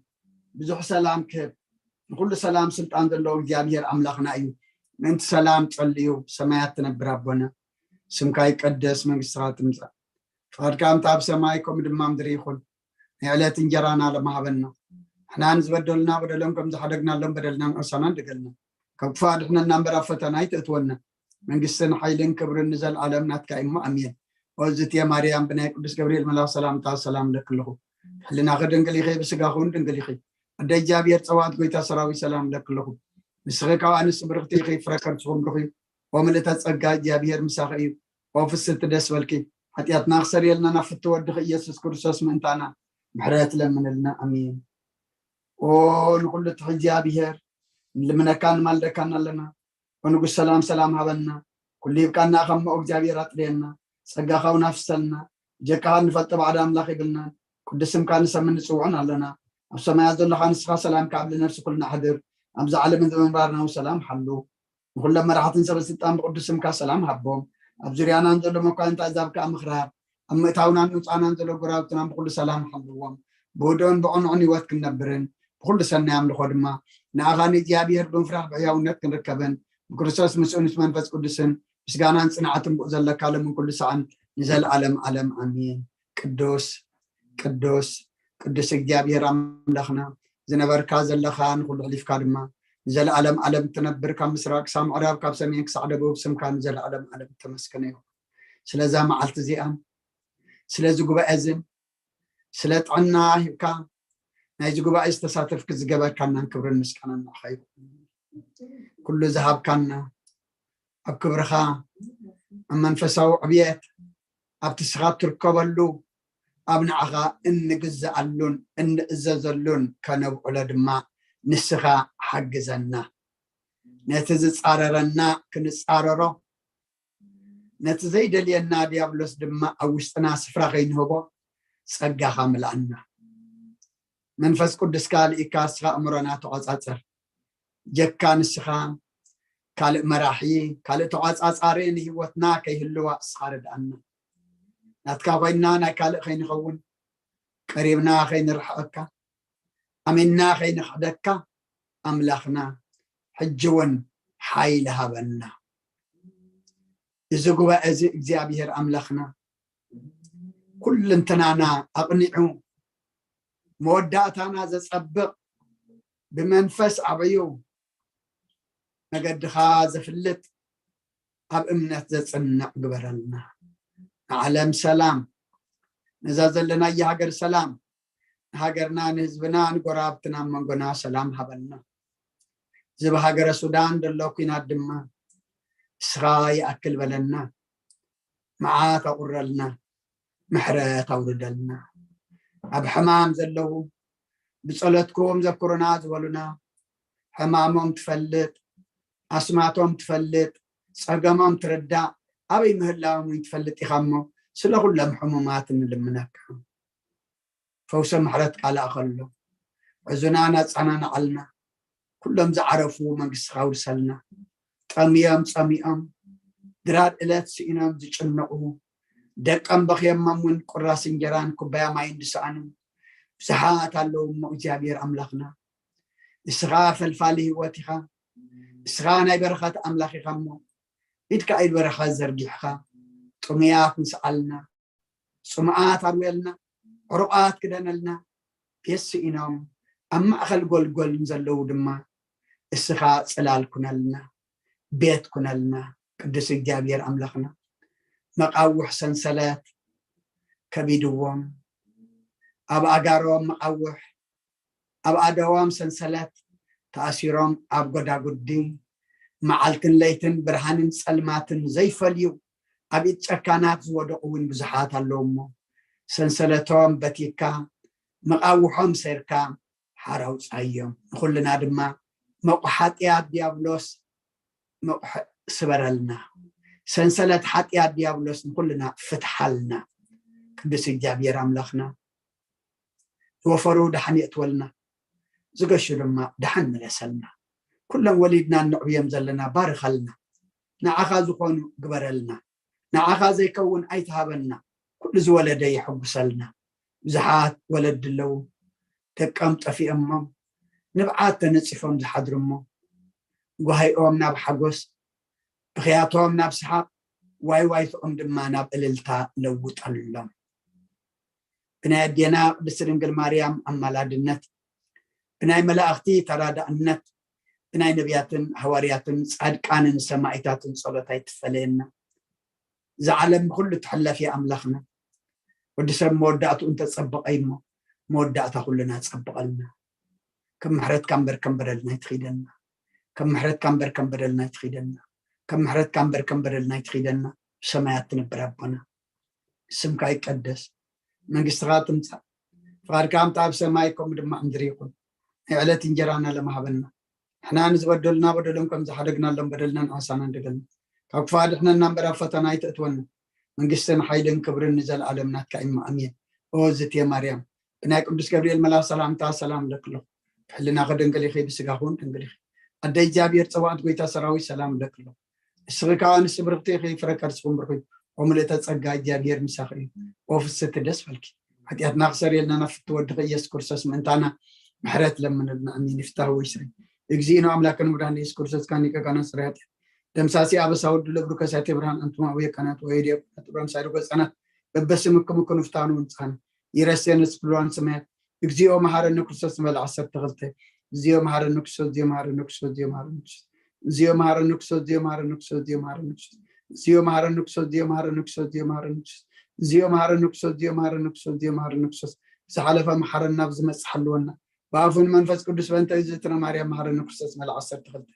ብዙሕ ሰላም ክህብ፣ ንኩሉ ሰላም ስልጣን ዘለዎ እግዚኣብሔር ኣምላኽና እዩ። ምእንቲ ሰላም ጸልዩ። ሰማያት ትነብር ኣቦና፣ ስምካ ይቀደስ፣ መንግስትኻ ትምጻእ፣ ፍቓድካ ከምቲ ኣብ ሰማይ ከምኡ ድማ ምድሪ ይኹን። ናይ ዕለት እንጀራና ሎሚ ሃበና። ንሕና ንዝበደሉና በደሎም ከም ዝሓደግናሎም በደልና ንዕሳና ንደገልና። ካብ ክፉእ ኣድሕነና እምበር ኣብ ፈተና ኣይተእትወና። መንግስትን ሓይልን ክብርን ንዘለኣለም ናትካ እዩ እሞ ኣሜን። ኦዝትየ ማርያም ብናይ ቅዱስ ገብርኤል መልኣኽ ሰላምታ ሰላም እለኪ ኣለኹ። ሕልናኺ ድንግል ኢኺ፣ ብስጋኺ እውን ድንግል ኢኺ። ኣደ እግዚኣብሔር ጸዋት ጎይታ ሰራዊት ሰላም እለኪ ኣለኹ። ንስኺ ካብ ኣንስቲ ብርኽቲ ኢኺ፣ ፍረ ከርስኹም ብሩኽ እዩ። ኦ ምልእተ ጸጋ እግዚኣብሔር ምሳኺ እዩ። ኦ ፍስቲ ደስ በልኪ። ሓጢኣትና ክሰርየልና ናብ ፍቲ ወድኺ ኢየሱስ ክርስቶስ ምእንታና ምሕረት ለምንልና። ኣሜን። ኦ ንኹሉ ትሕዚ እግዚኣብሔር ንልምነካ ንማልደካን ኣለና። ኦ ንጉስ ሰላም ሰላም ሃበና። ኩሉ ይብቃና ካብ ሞ እግዚኣብሔር ኣጥርየና። ጸጋኻ እውን ኣፍሰልና። ብጀካኻ ንፈልጦ ባዕዳ ኣምላኽ የብልናን። ቅዱስ ስምካ ንሰምን ንጽውዖን ኣለና። ኣብ ሰማያት ዘለኻ ንስኻ ሰላምካ ኣብ ልነፍሲ ኩልና ኣሕድር። ኣብዚ ዓለምን ዘመንባርና እውን ሰላም ሓሉ። ንኹሎም መራሕትን ሰበ ስልጣን ብቅዱስ ስምካ ሰላም ሃቦም። ኣብ ዙርያናን ዘሎ መኳንንት ኣሕዛብ ከኣ ምኽራር፣ ኣብ ምእታውናን ምውጻእናን ዘሎ ጎረባብትናን ብኹሉ ሰላም ሓልዎም። ብህዱእን ብቕኑዕን ህይወት ክንነብርን ብኹሉ ሰናይ ኣምልኾ ድማ ንኣኻ ንእግዚኣብሔር ብምፍራሕ ብሕያውነት ክንርከብን ብክርስቶስ ምስኡ ምስ መንፈስ ቅዱስን ምስጋናን ጽንዓትን ብኡ ዘለካ ሎምን ኩሉ ሰዓን ንዘለኣለም ዓለም ኣሜን። ቅዱስ ቅዱስ ቅዱስ እግዚኣብሔር ኣምላኽና ዝነበርካ ዘለኻ ንኹሉ ሕሊፍካ ድማ ንዘለኣለም ዓለም እትነብር ካብ ምስራቅ ክሳብ ምዕራብ ካብ ሰሜን ክሳዕ ደቡብ ስምካ ንዘለኣለም ዓለም እተመስገነ ይኹን። ስለዛ መዓልቲ እዚኣን ስለዚ ጉባኤ እዝን ስለ ጥዕና ሂብካ ናይዚ ጉባኤ ዝተሳተፍክ ዝገበርካናን ክብርን ምስጋናን ንዓኻ ይኹን። ኩሉ ዝሃብካና ኣብ ክብርኻ ኣብ መንፈሳዊ ዕብየት ኣብቲ ስኻ ትርከበሉ ኣብ ንዓኻ እንግዝኣሉን እንእዘዘሉን ከነብዕሎ ድማ ንስኻ ሓግዘና። ነቲ ዝጻረረና ክንጻረሮ ነቲ ዘይደልየና ዲያብሎስ ድማ ኣብ ውሽጥና ስፍራ ከይንህቦ ጸጋኻ ምልኣና። መንፈስ ቅዱስካ ልኢካ እስኻ ኣእምሮና ተቆጻጸር። ጀካ ንስኻ ካልእ መራሒ ካልእ ተቆጻጻሪ ንህይወትና ከይህልዋ እስኻ ርድኣና። ናትካ ኮይና ናይ ካልእ ከይንኸውን ቀሪብና ከይንርሕቐካ ኣሚንና ከይንኽሕደካ ኣምላኽና ሕጂ እውን ሓይሊ ሃበና። እዚ ጉባኤ እዚ እግዚኣብሔር ኣምላኽና ኩልንትናና ኣቕኒዑ መወዳእታና ዘጸብቕ ብመንፈስ ኣዕብዩ መገድኻ ዘፍልጥ ኣብ እምነት ዘጽንዕ ግበረልና። ንዓለም ሰላም ነዛ ዘለናያ ሃገር ሰላም ንሃገርና ንህዝብና ንጎረባብትና መንጎና ሰላም ሃበልና። ዝብ ሃገረ ሱዳን ዘሎ ኩናት ድማ እስኻ ይኣክል በለና። መዓት ኣቑረልና። ምሕረት ኣውርደልና። ኣብ ሕማም ዘለዉ ብጸሎትኩም ዘክሩና ዝበሉና ሕማሞም ትፈልጥ ኣስማቶም ትፈልጥ ጸገሞም ትርዳእ ኣበይ ምህላዎም ትፈልጥ ኢኻ እሞ ስለ ኩሎም ሕሙማት ንልምነካ። ፈውሰ ምሕረት ቃልኣ ከሎ ዕዙና ናጻና ንዓልና ኩሎም ዝዓረፉ መንግስትኻ ውርሰልና። ጠምዮም ጸሚኦም ድራር እለት ስኢኖም ዝጭነቑ ደቀም በኽዮሞም እውን ቁራስ እንጀራን ኩባያ ማይን ዝሰኣኑ ብዙሓት ኣለዉ እሞ እግዚኣብሔር ኣምላኽና ንስኻ ፈልፋሊ ህይወት ኢኻ። ንስኻ ናይ በረኸት ኣምላኽ ኢኻ እሞ ኢድካ ኢድ በረኸት ዘርጊሕኻ ጥሙያት ምስኣልና ጽሙኣት ኣርውየልና፣ ዕሩቓት ክደነልና፣ ቤት ስኢኖም ኣብ ማእኸል ጎልጎል ንዘለዉ ድማ እስኻ ጽላል ኩነልና፣ ቤት ኩነልና። ቅዱስ እግዚኣብሔር ኣምላኽና መቓውሕ ሰንሰለት ከቢድዎም ኣብ ኣጋሮም መቓውሕ ኣብ ኣደዋም ሰንሰለት ተኣሲሮም ኣብ ጎዳጉዲ መዓልትን ለይትን ብርሃንን ጸልማትን ዘይፈልዩ ኣብ ኢድ ጨካናት ዝወደቑ እውን ብዙሓት ኣለዉ እሞ ሰንሰለቶም በቲካ መቓውሖም ሰይርካ ሓር ኣውጻዮም። ንኹልና ድማ መቑሕ ሓጢኣት ዲያብሎስ መቑሕ ስበረልና። ሰንሰለት ሓጢኣት ዲያብሎስ ንኹልና ፍትሓልና። ቅዱስ እግዚኣብሔር ኣምላኽና ዝወፈሩ ደሓን የእትወልና። ዝገሹ ድማ ደሓን ምለሰልና። ኩሎም ወሊድና እነዕብዮም ዘለና ባርኸልና። ንዓኻ ዝኾኑ ግበረልና። ንዓኻ ዘይከውን ኣይትሃበና። ኩሉ ዝወለደ የሐጉሰልና። ብዙሓት ወለዲ ኣለዉ፣ ደቆም ጠፊኦሞም፣ ንብዓት ተነጺፎም ዝሓድሩ እሞ፣ ጓሂኦም ናብ ሓጎስ፣ ብኽያቶም ናብ ሰሓቕ፣ ዋይ ዋይትኦም ድማ ናብ እልልታ ለውጠሎም። ብናይ ኣዴና ቅድስቲ ድንግል ማርያም ኣማላድነት፣ ብናይ መላእኽቲ ተራዳእነት፣ ብናይ ነቢያትን ሃዋርያትን ጻድቃንን ሰማዒታትን ጸሎት ኣይትፈለየና። እዛ ዓለም ብኹሉ ትሕለፍ እያ ኣምላኽና። ወዲ ሰብ መወዳእትኡ እንተጸበቐ እሞ፣ መወዳእታ ኩልና ጸብቐልና። ከም ምሕረትካ እምበር ከም በደልና ኣይትኺደና። ከም ምሕረትካ እምበር ከም በደልና ኣይትኺደና። ከም ምሕረትካ እምበር ከም በደልና ኣይትኺደና። ብሰማያት ትነብር ኣቦና፣ ስምካ ይቀደስ፣ መንግስትኻ ትምጻእ፣ ፍቓድካ ከምቲ ኣብ ሰማይ ከምኡ ድማ ኣብ ምድሪ ይኹን። ናይ ዕለት እንጀራና ሎም ሃበና። ንሕና ንዝበደሉና በደሎም ከም ዝሓደግናሎም በደልና ንዓሳና ንደገልና። ካብ ክፉእ ኣድሕነና እምበር ኣብ ፈተና ኣይተእትወና። መንግስትን ሓይልን ክብርን ንዘለኣለም ናትካ እዩ። ኣሜን። ኦ ዝቴ ማርያም፣ ብናይ ቅዱስ ገብርኤል መልኣኽ ሰላምታ ሰላም እብለኪ ኣለኹ። ብሕልናኺ ድንግል ኢኺ፣ ብስጋኺ እውን ድንግል ኢኺ። ኣደ እግዚኣብሔር፣ ጸባኦት ጐይታ ሰራዊት፣ ሰላም እብለኪ ኣለኹ። ንስኺ ከኣ ኣንስቲ ብርኽቲ ኢኺ፣ ፍረ ከርስኺ እውን ብሩኽ እዩ። ኦ ምልእተ ጸጋ፣ እግዚኣብሔር ምሳኺ እዩ። ኦ ፍስሕቲ ደስ በልኪ። ሓጢኣትና ክሰርየልና ናብ ፍትው ወድኺ ኢየሱስ ክርስቶስ ምእንታና ምሕረት ለምንልና። ኣሜን። ይፍታህ ወይ ስሪ። እግዚእነ ኣምላክነ መድኃኒነ ኢየሱስ ክርስቶስ ካኒቀ ካና ስሪ ሓጢኣት ደምሳሲ ኣበሳ ወዱ ለብሩ ከሳቴ ብርሃን ኣንቱም ኣቡየ ካህናት ወየ ዲያቆናት ብርሃን ሳይሩ ገጻናት በበስምክም ክኑፍታኑ ውንጻን ይረሴ ንስፍልዋን ሰማያት። እግዚኦ መሐረነ ክርስቶስ ንበል ዓሰርተ ክልተ። እግዚኦ መሐረነ ክርስቶስ፣ እግዚኦ መሐረነ ክርስቶስ፣ እግዚኦ መሐረነ ክርስቶስ። እግዚኦ መሐረነ ክርስቶስ፣ እግዚኦ መሐረነ ክርስቶስ፣ እግዚኦ መሐረነ ክርስቶስ። እግዚኦ መሐረነ ክርስቶስ፣ እግዚኦ መሐረነ ክርስቶስ፣ እግዚኦ መሐረነ ክርስቶስ። እግዚኦ መሐረነ ክርስቶስ፣ እግዚኦ መሐረነ ክርስቶስ፣ እግዚኦ መሐረነ ክርስቶስ። ዝሓለፈ መሐረና፣ ብዝመጽእ ሓልወና። ብኣፉ ንመንፈስ ቅዱስ። በእንተ እግዝእትነ ማርያም መሐረነ ክርስቶስ መለ ዓሰርተ ክልተ።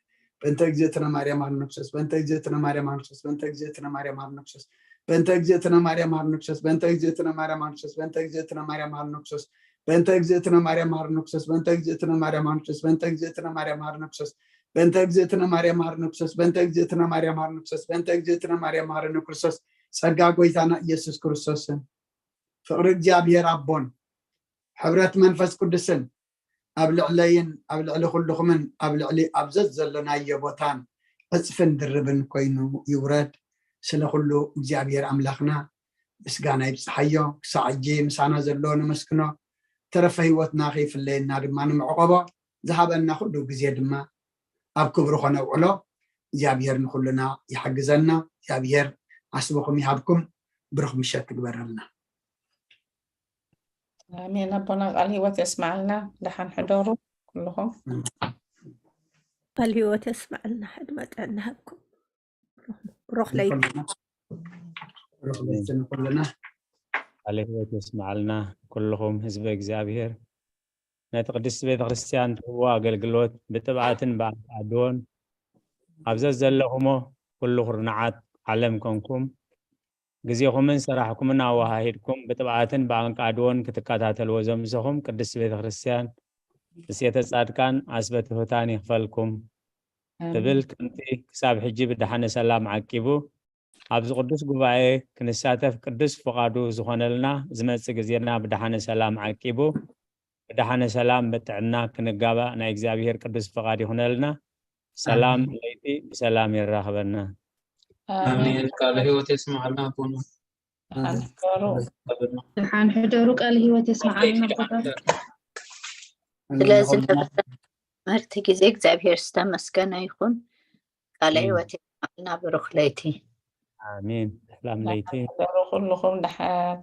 በእንተ እግዝእትነ ማርያም መሐረነ ክርስቶስ። በእንተ እግዝእትነ ማርያም መሐረነ ክርስቶስ። በእንተ እግዝእትነ ማርያም መሐረነ ክርስቶስ። በእንተ እግዝእትነ ማርያም መሐረነ ክርስቶስ። በእንተ እግዝእትነ ማርያም መሐረነ ክርስቶስ። በእንተ እግዝእትነ ማርያም መሐረነ ክርስቶስ። በእንተ እግዝእትነ ማርያም መሐረነ ክርስቶስ። በእንተ እግዝእትነ ማርያም መሐረነ ክርስቶስ። በእንተ እግዝእትነ ማርያም መሐረነ ክርስቶስ። በእንተ እግዝእትነ ማርያም መሐረነ ክርስቶስ። በእንተ እግዝእትነ ማርያም መሐረነ ክርስቶስ። በእንተ እግዝእትነ ማርያም መሐረነ ክርስቶስ። ጸጋ ጐይታና ኢየሱስ ክርስቶስን ፍቕሪ እግዚኣብሔር ኣቦን ሕብረት መንፈስ ቅዱስን ኣብ ልዕለይን ኣብ ልዕሊ ኩልኹምን ኣብ ልዕሊ ኣብ ዘዘለናዮ ቦታን ዕጽፍን ድርብን ኮይኑ ይውረድ። ስለ ኩሉ እግዚኣብሔር ኣምላኽና ምስጋና ይብጽሓዮ። ክሳዕ ሕጂ ምሳና ዘሎ ነመስግኖ። ተረፈ ህይወትና ከይፍለየና ድማ ንምዕቆቦ። ዝሃበና ኩሉ ግዜ ድማ ኣብ ክብሩ ከነውዕሎ እግዚኣብሔር ንኹልና ይሓግዘና። እግዚኣብሔር ዓስብኹም ይሃብኩም። ብሩኽ ምሸት ትግበረልና። ኣሜን። ኣቦና ቃል ህይወት የስማዓልና። ደሓን ሕደሩ ኩልኹም። ቃል ህይወት የስማዓልና። ዕድመ ጥዕና ይሃብኩም። ብሩኽ ለይቲ። ብሩኽ ለይቲ ንኹልና። ቃለ ህይወት የስማዓልና ኩልኹም ህዝበ እግዚኣብሔር። ነቲ ቅድስቲ ቤተ ክርስቲያን ትህቦ ኣገልግሎት ብጥብዓትን ብኣንቃድዎን ኣብ ዘዘለኹሞ ኩሉ ኩርናዓት ዓለም ኮንኩም ግዜኹምን ስራሕኩምን ኣወሃሂድኩም ብጥብዓትን ብኣንቃድዎን ክትከታተልዎ ዘምሰኹም ቅድስቲ ቤተ ክርስቲያን እሴተ ጻድቃን ዓስበ ትሑታን ይኽፈልኩም ትብል። ከምቲ ክሳብ ሕጂ ብደሓነ ሰላም ዓቂቡ ኣብዚ ቅዱስ ጉባኤ ክንሳተፍ ቅዱስ ፍቓዱ ዝኾነልና ዝመጽእ ግዜና ብደሓነ ሰላም ዓቂቡ ብደሓነ ሰላም ብጥዕና ክንጋባእ ናይ እግዚኣብሔር ቅዱስ ፍቓድ ይኹነልና። ሰላም ለይቲ ብሰላም የራኽበና። ኣሜን። ቃለ ህይወት የስማዓልና ኣቦና። ኣንከሩ ደሓን ሕደሩ። ቃለ ህይወት የስማዓልና ኣቦታት። ስለዚ ነበረ ትምህርቲ ግዜ እግዚኣብሔር ዝተመስገነ ይኹን። ቃለ ህይወት የስማዓልና። ብሩኽ ለይቲ። ኣሜን። ሰላም ለይቲ። ሕደሩ ኩልኹም ደሓን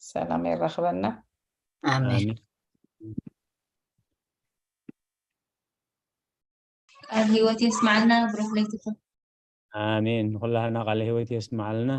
ሰላም የራኽበና። ኣሜን። ቃል ህይወት የስማዓልና። ብሩኽ ለይትኩም። ኣሜን። ንኩላህና ቃለ ህይወት የስማዓልና።